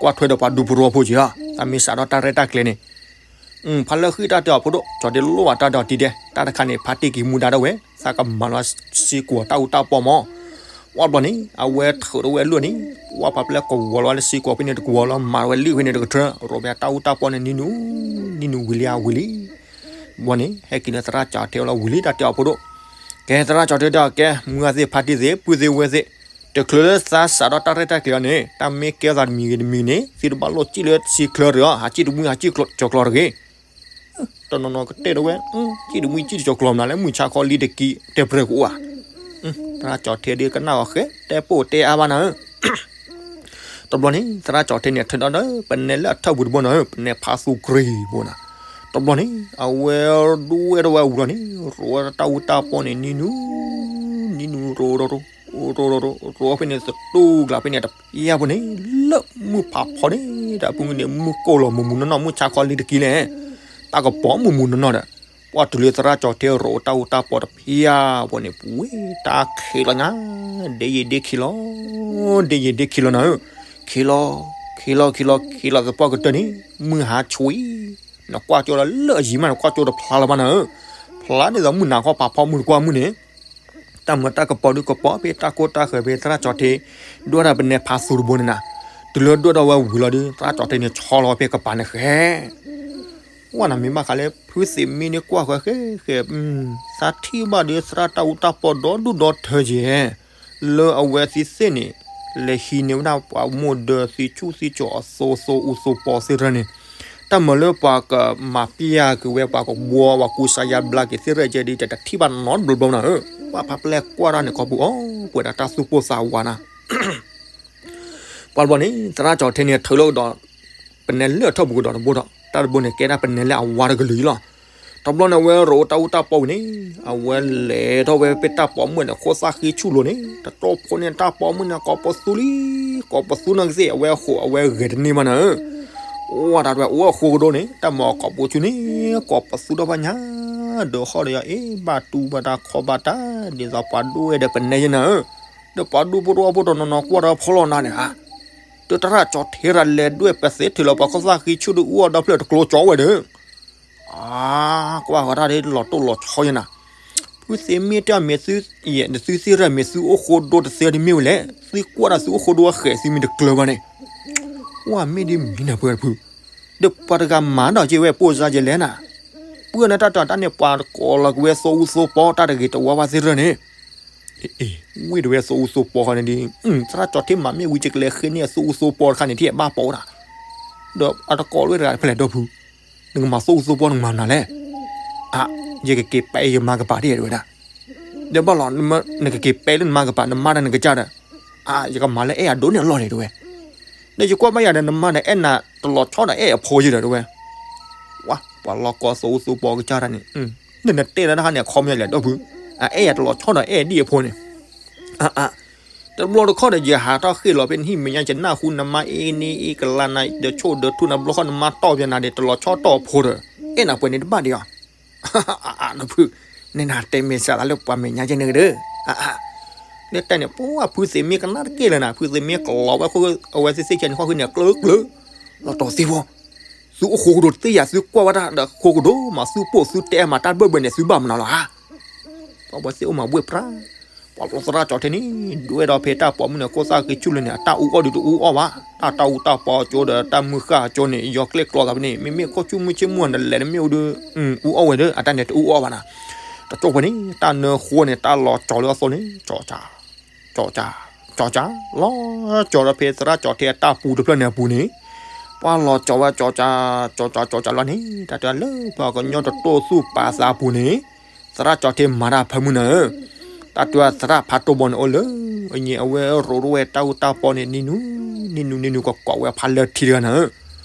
ကွၢ်ထွဲဒီးပှၤဒူပရိဖိက့ၤအီၤ တၢ်မ့ၢ်စးထီၣ်တၢ်ရဲၣ်တၢ်ကျဲၤန့ၣ် ဖးလၢဃံၣ်တၢ်တဲအီၤဖိဒိၣ် ကၠီၤဒ့လိၣ်ဘၣ်တၢ်ဒီးတံၢ်ဒဲး တၢ်တခါန့ၣ် ဖါတံၢ်က့ၤမူဒါဒၣ်ဝဲ သးကမၤလီၤစ့ကွီၤတၢ်အူတၢ်ပီမး ဝံၤဘျီန့ၣ် အဝဲထုးထီၣ်ဝဲအလွၢ်န့ၣ် ဝံၤပှၤပျဲကဝီၤလီၤဝဲလၢစ့ကွီၤဖဲန့ၣ်တကဝီၤလီၤ မၤဝဲလံာ်ဖဲန့ၣ်တကထၢ ရိးဖဲတၢ်အူတၢ်ပီန့ၣ် နံၤနူၤ နံၤနူၤဝံၤလံဧါဝံၤလံ ဘီန့ၣ် ဟဲက့ၤလၢသရၣ်ကၠီထဲလီၤဝံၤလံ တၢ်တဲအီၤဖိဒိၣ် ကဲသရၣ်ကၠီထဲဒီးကဲ မုၢ်ဂၤသ့ၣ်ဖါတံၢ်သ့ၣ် ပုၢ်သ့ၣ်ဝဲၢ်သ့ၣ် တချုးလၢသးစးထီၣ်တၢ်ရဲၣ်တၢ်ကျဲၤအီၤန့ၣ် တၢ်မ့ၢ်ကဲသးတမံၤဂ့ၤတမံၤန့ၣ် သုတဘၣ်လိၣ်စံၣ်လၢစံၣ်ချၢတဂ့ၤ ဟးစံၣ်တမှံဟးစံၣ်ကၠီၤကျီၤတဂ့ၤ တနီၤနီၤကတဲဒီးဝဲ စံၣ်တမှံစံၣ်တကၠီၤကျီၤမနုၤလဲၣ် မုၢ်ဆါခီလံတကံတဲပြဲကအိၣ်ဧါ သရၣ်ကၠီထဲဒီးကနၣ်အီၤဃဲ တဲပိၢ်တဲအါဘၣ်နၤဧၢ တဘျီန့ၣ် သရၣ်ကၠီထဲန့ၣ် ထုးဒီးဒီး ပနဲလၢအထၢၣ်ပူၤတဘိနၤဧၢ ပနဲဖးသူကြ့ဘိနၤ တဘျီန့ၣ် အဝဲဒိဝဲဒိဝဲအဝံၤလီၤန့ၣ် ရိးဝဲတၢ်အူတၢ်ပီန့ၣ် နံၤနူၤ နံၤနူၤရိးရိး ရိးရိးရိး ရိးဖဲန့ၣ်သတူၢ်ကျါဖဲန့ၣ်တဖျၢၣ်ဖိန့ၣ် လၢမုၢ်ဖးဖီန့ၣ် တၢ်ပူၤန့ၣ် မုၢ်ကိၢ်လီၤမုၢ်မုၢ်နီၢ်နီၢ် မုၢ်ဆါခီလံတကံလဲၣ် တၢ်ကပီၤမုၢ်မုၢ်နီၢ်နီၢ်ဒီး ပှၤတုၤလၢသရၣ်ကၠီထဲရိးတၢ်အူတၢ်ပီတဖျၢၣ်ဖိန့ၣ် ပဝဲတၢ်ခံးလီၤညါ ဒ့ယံာ်ဒ့ခံးလီၤ ဒ့ယံာ်ဒ့ခံးလီၤနၤဧၢ ခံးလီၤ ခံးလီၤ ခံးလီၤ ခံးလီၤသပှၢ်ကတၢၢ်န့ၣ် မုၢ်ဟါဆွံ နကွၢ်ကၠိလီၤလၢအယံၤမး နကွၢ်ကၠိတဖျါလၢၤဘၣ်နၤဧၢ ဖျါန့ၣ်ဒီးမုၢ်နၤခီပာ်ဖီမုၢ်တကွၢ်မုၢ်န့ၣ် တၢ်မၤတၢ်ကပီၤဒုကပီၤဖဲ တၢ်ကိၢ်တၢ်ဃၢၤဖဲသရၣ်ကၠီထဲ ဒွဲၣ်ဒၣ်ပနဲဖးသူတဘိန့ၣ်နၤ တုၤလၢဒွဲၣ်ဒၣ်ဝဲဝံၤလီၤဒီး သရၣ်ကၠီထဲန့ၣ် ဆီလီၤဝဲဖဲကပၤန့ၣ်ဃဲ ဝဲနၤမ့ၢ်ဘၣ်ဃးလၢ ဖုသ့ၣ်မ့ၢ်န့ၣ်ကွၢ်ဃၢၤဃဲဃဲ သးထံၣ်ဘၣ်ဒီးသရၣ်တၢ်အူတၢ်ပီဒီဒူၣ်ဒီထၢက့ၤ လၢအဝဲသ့ၣ်သ့ၣ်န့ၣ် လဲၤဟံးန့ၢ်ဝဲဒၣ်ပှၤမိၢ်ဒၢသံဆူၣ်သံကၠီၤအသိသိအူသိပီသ့ၣ်တဖၣ်န့ၣ် တၢ်မၤလၢပှၤကမၤပျၢ်က့ၤဝဲ ပှၤကဘှီပှၤကူစါယါဘျါက့ၤသ့ၣ်တဖၣ်ကဲဒ် တထံၣ်ဘၣ်နီတဘျီဘျီနၤဧၢ ပှၤဖးပျဲၢ်ကွၢ်တၢ်န့ၣ် ခီပူၤအီၤ ပှဲၤဒီးတၢ်သူၣ်ပိၢ်သးဝးနၤ ပှၤတဘျီန့ၣ် သရၣ်ကၠီထဲန့ၣ် ထုးလီၤကဒီး ပနဲလၢအထၢၣ်ပူၤကဒီးတဘိဒီး တၢ်တဘိန့ၣ် ကဲဒၣ်ပနဲလၢအဝါတကလုာ်အံၤလီၤ. တဘျီန့ၣ် အဝဲရိးတၢ်အူတၢ်ပီဝံၤန့ၣ် အဝဲလဲၤထီၣ်ဝဲဖဲတၢ်ပိာ်မုၣ်န့ၣ် ခိၣ်သၣ်ဃံဆူၣ်လိၤန့ၣ် တတီၢ်ဖိန့ၣ် တၢ်ပိာ်မုၣ်န့ၣ် ကိးပသူလံ ကိးပသူနီၢ်ကသ့ၣ် အဝဲဃိးအဝဲဂဲၤတန့ၢ်ဘၣ်နၤဧၢ အိၣ်တၢ်တဝဲအိၣ်အဃိကဒိၣ်န့ၣ် တၢ်မၤအကိးပသူန့ၣ် ကိးပသူဒီးဘၣ်ညါ ဒီးဟီၣ်ဒီးယၤအ့ၣ် ဘၣ်တူၢ်ဘၣ်တၢ်ခီၣ်ဘၣ်တၢ် ဒ်သိးပှၤဒိၣ်ဝဲဒီးပနဲယဲနၤဧၢ ဒီးပှၤဒူဖိတဝီဖိတနီၤနီၤကွၢ်ဒီးဖီလီၤနၤန့ၣ်ဧါ ဒီးတရၣ်ကၠီထဲရၤလဲၤဒွဲၣ်ပသ့ထုးလီၤပှၤခိၣ်သၣ်ဃံဆူၣ်ဒီးအူအီၣ်ဒီဖျၢၣ်တကျိကၠီဝဲဒီး အါ ကွၢ်ဃီၤတၢ်ဒ်လီၤတိၢ်လီၤဆီယဲနၤ ဖုသ့မ့ၢ်တၢ်မ့ၢ်သု ယဲနသုသ့ၣ်ရၣ်မ့ၢ်သုအိၣ်ဃိဒိတသ့ဒ်မ့ၢ်ဝဲလဲၣ် သုကွၢ်တၢ်သုအိၣ်ဃိဒိအဃဲးသုမ့ၢ်တကျၢၤဘၣ်န့ၣ် ကွၢ်မ့ၢ်ဒ်မံၤနၤပှဲၤတဖု ဒီးပှၤတဂၤမၤဒီးက့ၤဝဲပိၢ်စါယဲလဲၣ်နၤ ပှၤန့ၣ်တၢ်တၢ်တၢ်န့ၣ်ပှၤတကိးလီၤက့ၤဝဲသိအူသိပီတၢ်တဂ့ၤတဝါဘၣ်သ့ၣ်ရၣ်န့ၣ် အ့ ဝ့ၢ်တဝဲသိအူသိပီခါန့ၣ်ဒီး သရၣ်ကၠီထ့မၤမ့ၢ်ဝံၤ ယကလဲၤဃ့န့ၢ်အသိအူသိပီတခါန့ၣ် ထံၣ်အဘၣ်ပိာ်ဒၣ်, ဒီးအတကိးဝဲတဂၤဖဲလဲၣ်ဒီဖု, နကမၤသိအူသိပီ နကမၤမနုၤလဲၣ်. အါ, ယကက့ၤပဲယမါကပၤဒ်တဝဲဒၣ်. ဒီးဘၣ်လီၤ, နကက့ၤပဲလၢနမါကပၤ နမါဒီးနကစၢ်ဒီး, အါ ယကမၤလၢအဲၣ်အဒိးန့ၢ်အလီၢ်န့ၣ်တဝဲ. ဒီးယကွၢ်ဘၣ်ယၤဒီး နမါဒီးအဲၣ်နၤတလီၤဆီဒီးအဲၣ်အဖိယဲဒီးတဝဲ. ဝါ, ပှၤလီၤကီသိအူသိပီကစၢ်တၢ်န့ၣ်, နနတဲလၢတၢ်ခါန့ၣ် အခီပညီလဲၣ်ဒီဖု, အအဲၣ်ယၤတလီၤဆီဒီးအဲၣ်ဒ်အဖိန့ၣ်. အါအါ, တဘျီတခီၣ်ဒီး ယဟးထီၣ်ဃ့ၢ်လီၤဖဲနဟံၣ်မဲာ်ညါ ယနၢ်ဟူနမါအ့န့အ့ကလါနၤ ဒီးဆိၣ်ဒီးထူၣ်နၤ ဘျီခီၣ်နမါတီၢ်ပှၤနၤဒီး တလီၤဆီတီၢ်အဖိဒီး အဲၣ်နၤပှဲၤန့ၣ်တဘၣ်ဒံးဧါ. အါအါ နဖု, နနတဲမ့ၢ်စးသးလၢပှၤမဲာ်ညါကဲန့ၣ်ကဒီး. အါအါ, လၢတၢ်န့ၣ် ပှၤဖုသ့ၣ်မ့ၢ်ကနၣ်တက့ၢ်လၢၤနၤ, ဖုသ့ၣ်မ့ၢ်ကလီၤဝဲ အဝဲသ့ၣ်သ့ၣ်ခံဂၤန့ၣ် ခီၣ်ဃံန့ၣ် အကျၢၤကျၢၤ, လီၤတီၤသ့ဝဲ သုအိၣ်ဃိကဒီးတသ့ယၤ သုကွၢ်ဝဲဒၣ်ဒီးဃိကဒီးမး သုပိာ်သုတဲမး တၢ်ဘၢၣ်ဘၢၣ်န့ၣ် သုဘၣ်မနုၤလီၤဧါ. ပှၤဝဲသ့ၣ်အိၣ်မၤဘှ့ၣ်ပြါ, ပှၤလီၤသရၣ်ကၠီထ့န့ၣ် ဒွဲၣ်ဒီးဖဲတၢ်ပိာ်မုၣ်န့ၣ် ခိၣ်သၣ်ဃံဆူၣ်လၢန့ၣ် အတၢ်အူအီၣ်ဒုးတအူအီၣ်ဘၣ်, တၢ်တၢ်အူတၢ်ပီအကၠိဒီးတၢ်မုၢ်ဃၢ်အကၠိန့ၣ် ယီၤကျဲၣ်ကျီသးဖဲန့ၣ် မ့မ့ၢ်ခိၣ်ဆူၣ်မုၢ်ဆ့ၣ်မုၢ် နလဲၤတမ့ၢ်အူဒုး အူအီၣ်ဝဲဒီး အတၢ်န့ၣ်တအူအီၣ်ဘၣ်နၤ. တကၠိၣ်ဖဲန့ၣ် တၢ်နၢဃိန့ၣ် တၢ်လီၤကၠီၤလၢအသိးန့ၣ် ကၠီၤကၠီၤ ကၠီၤကၠီၤ လီၤကၠီၤဒီးဖဲသရၣ်ကၠီထ့အတၢ်ပူတဖျၢၣ်န့ၣ်အပူၤန့ၣ်, ပှၤလီၤကၠီၤဝဲကၠီၤကၠီၤ ကၠီၤကၠီၤလီၤန့ၣ် တၢ်တဲလၢပှၤကညီတတိၢ်သူၣ်ပာ်သးအပူၤန့ၣ်, သရၣ်ကၠီထ့မၤတၢ်ဖၢမုၢ်နၤဧၢ, တၢ်တဲသရၣ်ဖးတိၢ်ဘီန့ၣ်အိၣ်လၢ အညံၤအဝဲရိးထီၣ်ဝဲတၢ်အူတၢ်ပီန့ၣ် နံၤနူၤ နံၤနူၤ နံၤနူၤ ကကိးဝဲဖးလၢထံတဂၤနၤဧၢ,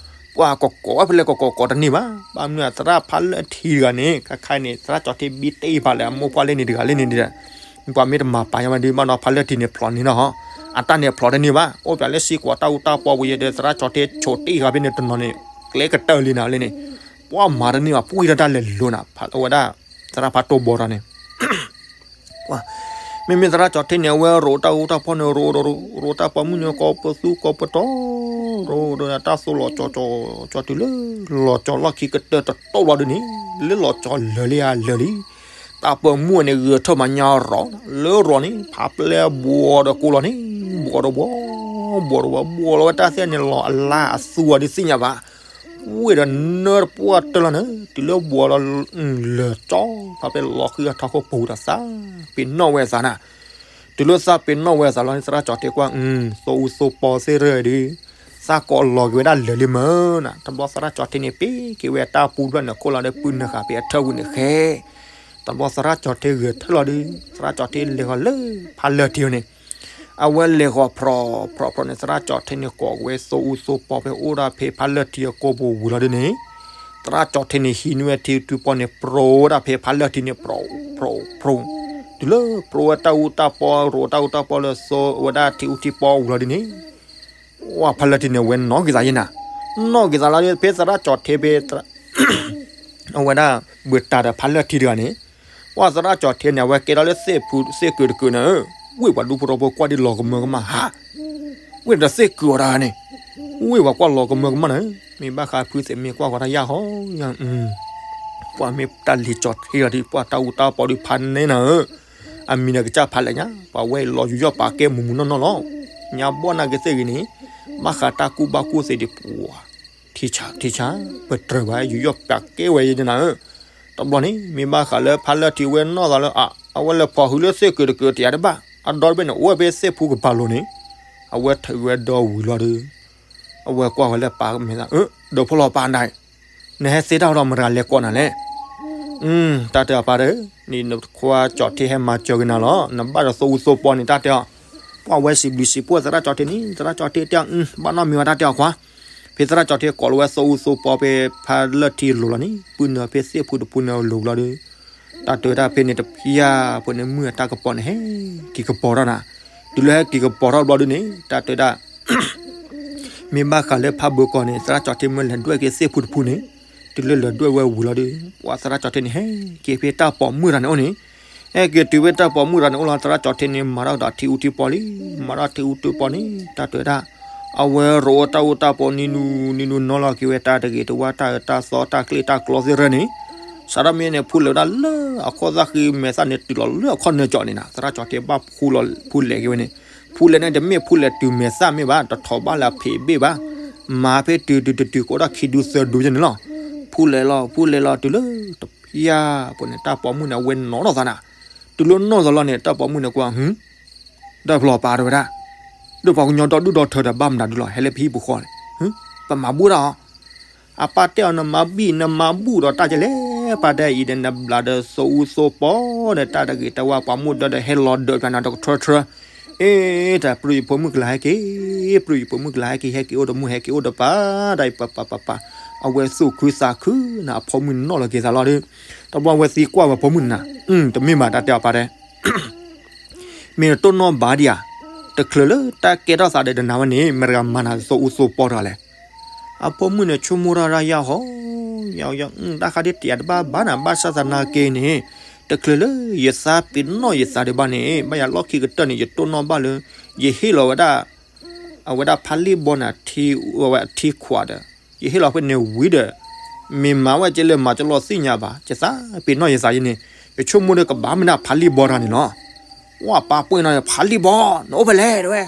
ပှၤကကိးဝဲဖဲလဲၣ်ကကိးကိးတန့ၢ်ဘၣ်, ဘၣ်မနုၤသရၣ်ဖးလၢထံတဂၤန့ၣ် ခါခါန့ၣ် သရၣ်ကၠီထ့ဘံတ့ၢ်ဖးလၢအမိၢ်ပှၢ်လၢန့ၣ်တဂၤလၢန့ၣ်ဒီး ပှၤမ့ၢ်တမၤပာ်ညါဝဲဒုး ဘၣ်ဒီးဖးလၢထံန့ၣ်ဖျိးန့ၢ်နီၤဟီ, အတၢ်န့ၣ်ဖျိးတန့ၢ်ဘၣ်, အိၣ်ပၠးလၢစ့ကွီးတၢ်အူတၢ်ပီပူၤယဲဒီး သရၣ်ကၠီထ့ဆိးတ့ၢ်ဃာ်ဖဲန့ၣ်တနီၤန့ၣ် ကျဲကတၢၢ်လံနၤလၢန့ၣ်, ပှၤမၤတန့ၢ်ဘၣ် ပှံၢ်ထီၣ်တၢ်လဲၤလိၤနၤ အဝဲဒၣ် သရၣ်ဖးတိၢ်ဘီတဂၤန့ၣ် မ့မ့ၢ်သရၣ်ကၠီထ့န့ၣ် အဝဲရိးတၢ်အူတၢ်ပီန့ၣ် ရိးရိးရိးတၢ်ပိာ်မုၣ်န့ၣ် ကိးပသူကိးပတီၢ်, ရိးဒီးတၢ်သိၣ်လီၤကၠီၤကၠီၤကၠီၤတုၤလၢ လီၤကၠီၤလီၢ်ခံကတၢၢ်တတိၢ်ဘျီဒုန့ၣ်, လၢလီၤကၠီၤလၢာ်လံဧါလၢာ်လံ, တၢ်ပိာ်မုၣ်န့ၣ် ဂဲၤထၢၣ်မၤညါရီး, လၢရီးန့ၣ် ဖးပျဲဘှီဒီးကိးလီၤန့ၣ်, ဘှီဒီးဘှီ, ဘှီဒီးဘှီ, ဘှီလီၤဝဲတၢ်သ့ၣ်န့ၣ် လီၤအလါအသူအီၤဒုးသ့ၣ်ညါဘၣ် ဝ့ၢ်ဒီးနၢတပှၢ်တၢၢ်လီၤန့ၣ် တုၤလၢဘှီလီၤ လၢာ်ကၠီ ဖးပျဲလီၤဃံအထီခိၣ်ပူၤဒီးသး ပ့ၤနီၣ်ဝဲသးနၤ, တုၤလၢသးပ့ၤနီၣ်ဝဲသးလီၤန့ၣ် သရၣ်ကၠီထ့ကွၢ် သိအူသိပီသ့ၣ်ရၢၢ်ဒုး သးကိးလီၤက့ၤဝဲဒၣ်လၢာ်လံမၢနၤ, တဘျီသရၣ်ကၠီထ့န့ၣ် ပ့ၤက့ၤဝဲတၢ်ပူတဖျၢၣ်န့ၣ်ခိၣ်လီၤဒီးပုၢ်နၢ်ဃာ်ဖဲအထၢၣ်ပူၤန့ၣ်ဃဲ တဘျီသရၣ်ကၠီထ့ဂဲၤထၢၣ်လီၤဒုး သရၣ်ကၠီထ့လဲၤဃီၤလၢဖးလၢၢ်ထံန့ၣ်, အဝဲလဲၤဃီၤဖြီဖြီဖြီန့ၣ် သရၣ်ကၠီထ့န့ၣ် ကိးဝဲသိအူသိပီဖဲအိၣ်ဒၣ်ဖဲဖးလၢၢ်ထံအကိာ်ပူၤဝံၤလီၤဒုးန့ၣ်, သရၣ်ကၠီထ့န့ၣ် ဟံးန့ၢ်ဝဲထံထူပီန့ၣ် ပြီဝဲဒၣ်ဖဲဖးလၢၢ်ထံန့ၣ် ပြီပြီပြီ, တုၤလၢပြီဝဲတၢ်အူတၢ်ပီ ရိးတၢ်အူတၢ်ပီလၢသိဝဲဒၣ်ထံအူထံပီဝံၤလီၤဒုးန့ၣ်, ဝဲဖးလၢၢ်ထံန့ၣ် အဝဲနီၣ်က့ၤသးယဲနၤ, နီၣ်က့ၤသးလီၤဒုး ဖဲသရၣ်ကၠီထ့ဖဲ အဝဲဒၣ် ဘၣ်တၢ်ဒီးဖးလၢၢ်ထံတဂၤန့ၣ်, ပှၤသရၣ်ကၠီထ့န့ၣ် အဝဲကဲထီၣ်လၢသ့ၣ်ဖူသ့ၣ်ကုာ်တကုာ်န့ၣ်, ဝ့ၢ်ပှၤဒူဖိထီဖိကွၢ်ဒ်လီၤကမၢကမၣ်ဟါ, ဝ့ၢ်ဒီးသ့ၣ်ကုာ်အီၤတဂၤန့ၣ်, ဝ့ၢ်ပှၤကွၢ်လီၤကမၢကမၣ်န့ၣ်, မ့ၢ်ဘၣ်ဃးဖုသ့ၣ်မ့ၢ်ကွၢ်ဃီတၢ်ယၢ်ဟီယၢ်, ပှၤမ့ၢ်တၢ်လံၤကၠီထ့အီၤဒုး ပှၤတၢ်အူတၢ်ပီဒုးဖးန့ၢ်နၤဧၢ, အမံၤဒီးကစၢ်ဖးလဲၣ်ညါ ပှၤဝဲအံၤလီၤယူးယီၣ်ပာ်ကဲမူးမူးနီၢ်နီၢ်လီၤ, ညါဘီၣ်နာ်က့ၤသ့ၣ်ဂ့ၤန့ၣ်, ဘၣ်ဃးတၢ်ကူၣ်ဘၣ်ကူၣ်သ့ဒံးပှၤ ထံဆါ ထံဆါ ပတြၢၤဘၣ် ယူးယီၣ်ပာ်ကဲဝဲယဲနၤဧၢ, တဘျီန့ၣ် မ့ၢ်ဘၣ်ဃးလၢဖးလၢၢ်ထံဝဲနီၣ်သးလၢ အဝဲလဲၤဖီၣ်ဃုာ်လၢသ့ၣ်ကုာ်တကုာ်တယၤတဘၣ် အဒီတဘ့ၣ်န့ၣ် အိၣ်ဝဲဖဲသ့ၣ်ဖူကပၤလိၤန့ၣ်, အဝဲထုးဝဲဒီဝံၤလီၤဒီး, အဝဲကွၢ်ဝဲလၢပၢ်မဲာ်သၣ် ဒီးဖိလီၤပၢ်ဒၣ် နဟဲသ့တၢ်ဒီးမတၤလဲၤကိးနၤလဲၣ်, တၢ်တဲအီၤပၢ်ဒီး, နခွါကၠီထ့ဟဲမၤစၢၤက့ၤနၤလီၤ, နဘၣ်ဒီးသိအူသိပီန့ၣ် တၢ်တဲအီၤ, ပှၤဝဲစံးဘျုးစံးဖှိၣ်သရၣ်ကၠီထ့န့ၣ် သရၣ်ကၠီထ့တဲအီၤ ဘၣ်နီတမံၤဝဲတၢ်တဲအီၤခွါ, ဖဲသရၣ်ကၠီထ့ကိးလီၤဝဲသိအူသိပီဖဲဖးလၢၢ်ထံလိၤလီၤန့ၣ် ပုၢ်နၢ်ဖဲသ့ၣ်ဖူတဖူန့ၣ်လိၤလီၤဒီး, တၢ်တဲဝဲဒၣ်ဖဲန့ၣ်တဖျၢၣ်ဖိန့ၣ် မုၢ်အတၢ်ကပီၤန့ၣ် ဟဲက့ၤကပီၤထီၣ်နၤ, တုၤလၢဟဲက့ၤကပီၤထီၣ်ဘျီဒုန့ၣ် တၢ်တဲဝဲဒၣ် မ့ၢ်ဘၣ်ဃးလၢဖးဘၢကီၢ်န့ၣ် သရၣ်ကၠီထ့မ့ၢ်လဲၤဒွဲၣ်က့ၤသ့ၣ်ဖူတဖူန့ၣ်, တုၤလၢလဲၤဒွဲၣ်ဝဲဝံၤလီၤဒီး ပှၤသရၣ်ကၠီထ့န့ၣ် ဟဲက့ၤဖဲတၢ်ပိာ်မုၣ်တဂၤန့ၣ်အိၣ်န့ၣ်, ဟဲက့ၤတုၤဖဲတၢ်ပိာ်မုၣ်တဂၤန့ၣ်အိၣ်လီၤ သရၣ်ကၠီထ့န့ၣ် မၤထီၣ်ဒီးထံအူထံပီလံ, မၤထီၣ်ထံအူထံပီန့ၣ် တၢ်တဲဝဲဒၣ်, အဝဲရိးအတၢ်အူတၢ်ပီနံၤနူၤနံၤနူၤနီၢ်လီၤက့ၤဝဲတၢ်တဂ့ၤတဝါတၢ်အၢတၢ်သီတၢ်ကျ့ၣ်တၢ်ကျီသ့ၣ်ရၢၢ်န့ၣ်, စးထီၣ်မ့ၢ်န့ၣ် ဖူလဲၤဝဲဒၣ်လၢအခိၣ်သၣ်ဃံမဲာ်သၣ်န့ၣ်တုၤလီၤလၢအခီၣ်နၢကၠီန့ၣ်နၤ သရၣ်ကၠီထ့ဘၣ်ဖူလီၤဖူလဲၤက့ၤဝဲန့ၣ်, ဖူလဲၤန့ၣ်တမ့ၢ်ဖူလဲၤတုၤမဲာ်သၣ်မ့ၢ်ဘၣ် တထီၣ်ဘၣ်လၢအဖံးဘ့ၣ်ဘၣ်, မၤဖဲတုၤတုၤတုၤတုၤကအိၣ်ဒၣ်ခံဒူသၢဒူယဲန့ၣ်လီၤ, ဖူလဲၤလီၤဖူလဲၤလီၤတုၤလၢတဖျၢၣ်ဖိန့ၣ် တၢ်ပိာ်မုၣ်န့ၣ် အဝဲနီၣ်ထီၣ်သးနၤ, တုၤလၢနီၢ်သီလီၤန့ၣ် တၢ်ပိာ်မုၣ်န့ၣ်ကွၢ် ဟ ဒီးဖျီပာ်တဲဝဲဒၣ်, ဒီးပှၤကညီဒီဒူၣ်ဒီထၢဒီးဘၣ်မနုၤဒုလီၤ ဟဲလၢပဟံၣ်ပူၤဃီန့ၣ် ပမၤဘူၣ်တၢ်အီၤ. အပၢ်တဲအီၤ နမၤဘံၣ်နမၤဘူၣ်ဒီးတၢ်ကလဲၣ် ပၢ်တဲအံၤဒီး နဘျးဒီးသိအူသိပီဒီး တၢ်တဂ့ၤတဝါ ပှၤမုၣ်ဒီဒီး ဟဲလီၤဒၢးပှၤနၤဒီးကထၢထၢ, အ့ တၢ်ပြၢယဖိမုၣ်ကလၤဟဲက့ၤ, ပြၢယဖိမုၣ်ကလၤဟဲက့ၤ ဟဲက့ၤအိၣ်ဒီးမုၣ် ဟဲက့ၤအိၣ်ဒီးပၢ် တၢ်အံၤပၢ်ပၢ်ပၢ်ပၢ်, အဝဲသူၣ်ခုသးခုန့ၣ် အဖိမုၣ်နီၢ်လီၤက့ၤသးလီၤဒီး, တဘျီဝဲသံကွၢ်ဝဲဖိမုၣ်န့ၣ်, တမ့ၢ်ဘၣ် တၢ်တဲအီၤ ပၢ်တဲ မ့ၢ်နတိၢ်နီၣ်ဘၣ်ဒံးဧါ, တချုးလၢတၢ်ကဲထီၣ်သးဒီးနၤဝဲန့ၣ် မ့ၢ်တဂၤမၤနၤသိအူသိပီတဂၤလဲၣ်. အဖိမုၣ်န့ၣ်ဆိကမိၣ်တၢ်ဒၣ်ယၢ်ဟီ, ယ တၢ်ဃးဒ်တယာ်တဘၣ်ဘၣ်နၤ ဘၣ်ဆၣ်သနာ်က့န့ၣ်, တချုးလၢယသးပ့ၤနီၣ်ယသးဒံးဘၣ်န့ၣ် ဘၣ်ယၤလီၢ်ခံကတၢၢ်န့ၣ် ယတိၢ်နီၣ်ဘၣ်လၢ ယဟ့ၣ်လီၤဝဲဒၣ် အဝဲဒၣ်ဖးလံၣ်ဘီန့ၣ် ထံခွးဒီး ယဟ့ၣ်လီၤဖဲန့ၣ်ဝံၤဒီး မ့ၢ်မၤဝဲကဲလၢမၤကလီသ့ၣ်ညါဘၣ် ယသးပ့ၤနီၣ်ယသးယဲန့ၣ် ယဆိကမိၣ်ဒီးကဘၣ်မ့ၢ်ဒၣ်ဖးလံၣ်ဘီတဂၤန့ၣ်လီၤ. ဝဲပၢ်ပှဲၤနီၤန့ၣ် ဖးလံၣ်ဘီ နအိၣ်ဖဲလဲၣ်တဲဝဲ,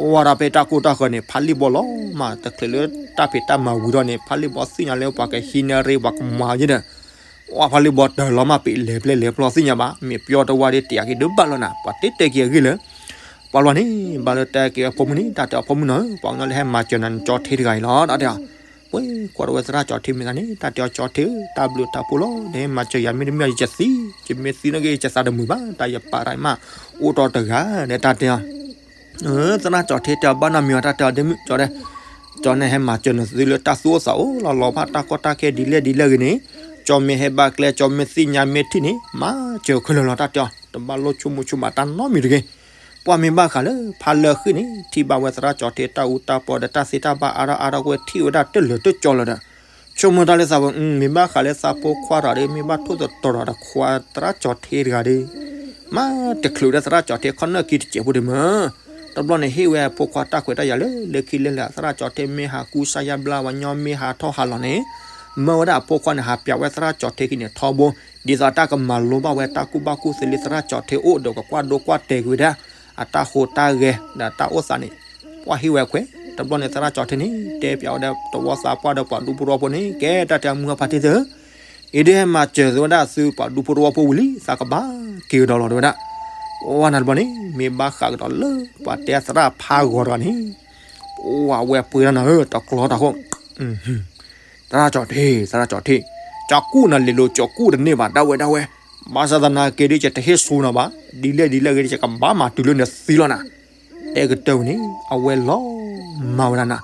ဝဲဒၣ်ဖဲတၢ်ကိၢ်တၢ်ဃၢၤန့ၣ် ဖးလံၣ်ဘီလီၤမး တချုးလၢတၢ်ဖံးတၢ်မၤဝံၤဒီးန့ၣ် ဖးလံၣ်ဘီသ့ၣ်ညါလၢပှၤကဟံးန့ၢ်ရ့ပှၤကမၤယဲဒီး ဝဲဖးလံၣ်ဘီတၢ်လီၤမး ပ့ၤလဲၤဖျဲလဲၤဖျီသ့ၣ်ညါဘၣ် မ့ၢ်ပျီတဝါဒီးတယာ်က့ၤဒုးဘၣ်လီၤနၤ ပှၤတဲတဲက့ၤအဂ့ၢ်လၢ ပှၤလီၤန့ၣ် ဘၣ်လၢတဲက့ၤအဖိမုၣ်န့ၣ် တၢ်တဲအဖိမုၣ်နီၤ ပှၤကညီလၢဟဲမၤစၢၤနၤ နကၠီထ့တဂၤအံၤလီၤ တၢ်တဲအီၤ, ဝဲကွၢ်ဒီးဝဲသရၣ်ကၠီထ့မ့ၢ်သးန့ၣ် တၢ်တဲအီၤကၠီထ့ဧၢ တၢ်ဘျုးတၢ်ဖှိၣ်လီၤ နဟဲမၤစၢၤယၤ မ့တမ့ၢ်ယကသံ, ယမ့ၢ်သံနာ်က့ ယသးတမုာ်ဘၣ် တၢ်ယပာ်တၢ်မး အိၣ်တီတဂၤဒီး တၢ်တဲအီၤ သရၣ်ကၠီထ့တဲအီၤ ဘၣ်နီတမံၤအီၤ တၢ်တဲအီၤဒ်မုၣ်ကၠီဒဲး, ကၠီန့ၣ်ဟဲမၤစၢၤနသုလၢတၢ်သူၣ်အိၣ်သးအိၣ်လီၤ လီၤဖးတၢ်ကီတၢ်ခဲဒ်လဲၣ်ဒ်လဲၣ်ဂ့ၤန့ၣ်, ကၠီမ့ၢ်ဟဲဘၣ်ကျဲ ကၠီမ့ၢ်သ့ၣ်ညါမ့ၢ်ထံၣ်န့ၣ် မၤစၢၤခဲလၢာ်လီၤ တၢ်တဲအီၤ တဘၣ်လိၣ်ဆိကမိၣ်ဆိကမးတၢ်နီတမံၤတဂ့ၤ. ပှၤမ့ၢ်ဘၣ်ဃးလၢဖးလၢအဃ့ၢ်န့ၣ် ထံၣ်ဘၣ်ဝဲသရၣ်ကၠီထ့တၢ်အူတၢ်ပီဒီးတၢ်သ့တၢ်ဘၣ်အါထီၣ်အါထီၣ် ကွဲထံၣ်ဝဲဒၣ်တလၢာ်တကၠီလၢၤဒီး ဆိကမိၣ်တၢ်လၢသးဝဲ မ့ၢ်ဘၣ်ဃးလၢသးဖိခွါတဂၤဒီး မ့ၢ်ဘၣ်ထိၣ်သတြီၤဒီး ခွါသရၣ်ကၠီထ့တဂၤဒီး မ့ၢ်တချုးဒီးသရၣ်ကၠီထ့ခီၣ်နၢၣ်ခံတစဲးဖိဒီးမ့ၢ် တဘျီန့ၣ်ဟ့ၣ်ဝဲအဖိခွါတၢ်ခွဲးတၢ်ယာ်လၢ လၢခံလၢလဲၣ် သရၣ်ကၠီထ့မ့ၢ်ဟးကူစါယါဘျါ ပှၤကညီမ့ၢ်ဟးထီၣ်ဟးလီၤန့ၣ် မၢဝဲဒၣ်အဖိခွါန့ၣ် ဟးပျးဝဲသရၣ်ကၠီထ့ခံန့ၣ်ထီဘိ ဒ်သိးတၢ်ကမၤလိဘၣ်ဝဲတၢ်ကူၣ်ဘၣ်ကူၣ်သ့လၢသရၣ်ကၠီထ့အိၣ်ဒီး ကကွၢ်ဒိကွၢ်တဲာ်ကွံာ်ဝဲဒၣ် အတၢ်ဟူးတၢ်ဂဲၤဒီးတၢ်အိၣ်သးန့ၣ် ပှၤဟ့ၣ်ဝဲခွဲး တဘျီန့ၣ်သရၣ်ကၠီထ့န့ၣ် တဲပျးဝဲဒၣ်သဝီသးပှၢ်ဒီးပှၤဒူဖိသဝီဖိန့ၣ် ကဲတၢ်တဲအမုၢ်အဖါတံၢ်သ့ၣ်ဧၢ အံၤဒ်ဟဲမၤစၢၤဝဲဒၣ်သုပှၤဒူဖိသဝီဖိဝံၤလံ သးကဘၣ်က့ၤကဒီးလီၤတဲဝဲဒၣ်. ပှၤနၤတဘျီန့ၣ် မ့ၢ်ဘၣ်ဃးကဒီးလၢပှၤတဲသရၣ်ဖးဂီၤတဂၤန့ၣ် ပှၤဝဲပှ့ၤတၢ်နၤဧၢ တကျီတၢ်ဃိ သရၣ်ကၠီထ့ သရၣ်ကၠီထ့ ကၠီကူၣ်နၤလ့ၤလိၤ ကၠီကူၣ်တန့ၢ်ဘၣ် ဒၣ်ဝဲဒၣ်ဝဲ ဘၣ်ဆၣ်သနာ်က့ဒီး ယတဟ့ၣ်ဆိနၤဘၣ် ဒ်လဲၣ်ဒ်လဲၣ်ဂ့ၤဒီး ယကဘၣ်မၤတုၤလၢနသံလီၤနၤ တဲကတၢၢ်ဝဲန့ၣ် အဝဲလီၤမၢ်ဝဲဒၣ်နၤ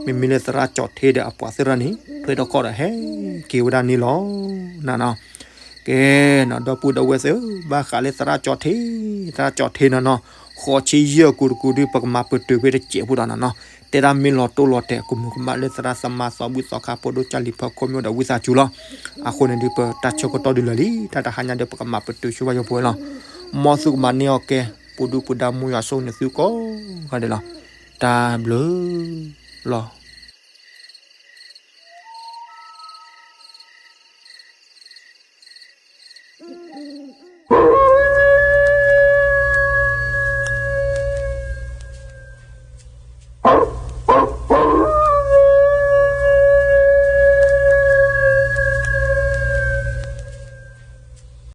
မ့မ့ၢ်လၢသရၣ်ကၠီထ့ဒီးအပှၤသ့ၣ်တဖၣ်န့ၣ် ထွဲထီၣ်ခီၣ်ဒီးဟဲက့ၤဝဲဒၣ်န့ၣ်လီၤ. နနီၤ ကဲနီၤ ဒီပုၢ်ဒီဝဲၢ်သ့ၣ်ဧၢ ဘၣ်ဃးလၢသရၣ်ကၠီထ့ သရၣ်ကၠီထ့နီၤနီၤ ဃိးဆံယဲၢ်ကူတကူဒီး ပကမၤပတုာ်ဖဲတစဲးဖိဒီးနီၤနီၤ တဲဒၣ်မ့ၢ်လီၤတိၢ်လီၤတဲာ် ကမူးကမၣ်လၢသရၣ်သမါသးဘုၣ်သီခါဖိဒိၣ်ကၢ်လံၤဖၢခိၣ်မ့ၢ်အိၣ်ဒီးဝံသးစူၤလီၤ. အဃိန့ၣ်ဒီး ပတၢ်ဆၢကတီၢ်ဒုးလၢာ်လံ တၢ်တဟါညါဒီး ပကမၤပတုာ်ဆိဝဲယိဖိဝဲလီၤ. မ်သုကမၤန့ၢ်အီၤကဲ ပူၤဒူပူၤဒါ မူယွၤဆိၣ်ဂ့ၤန့ၢ်သုကိးဂၤဒဲးလီၤ. တၢ်ဘျုးလီၤ.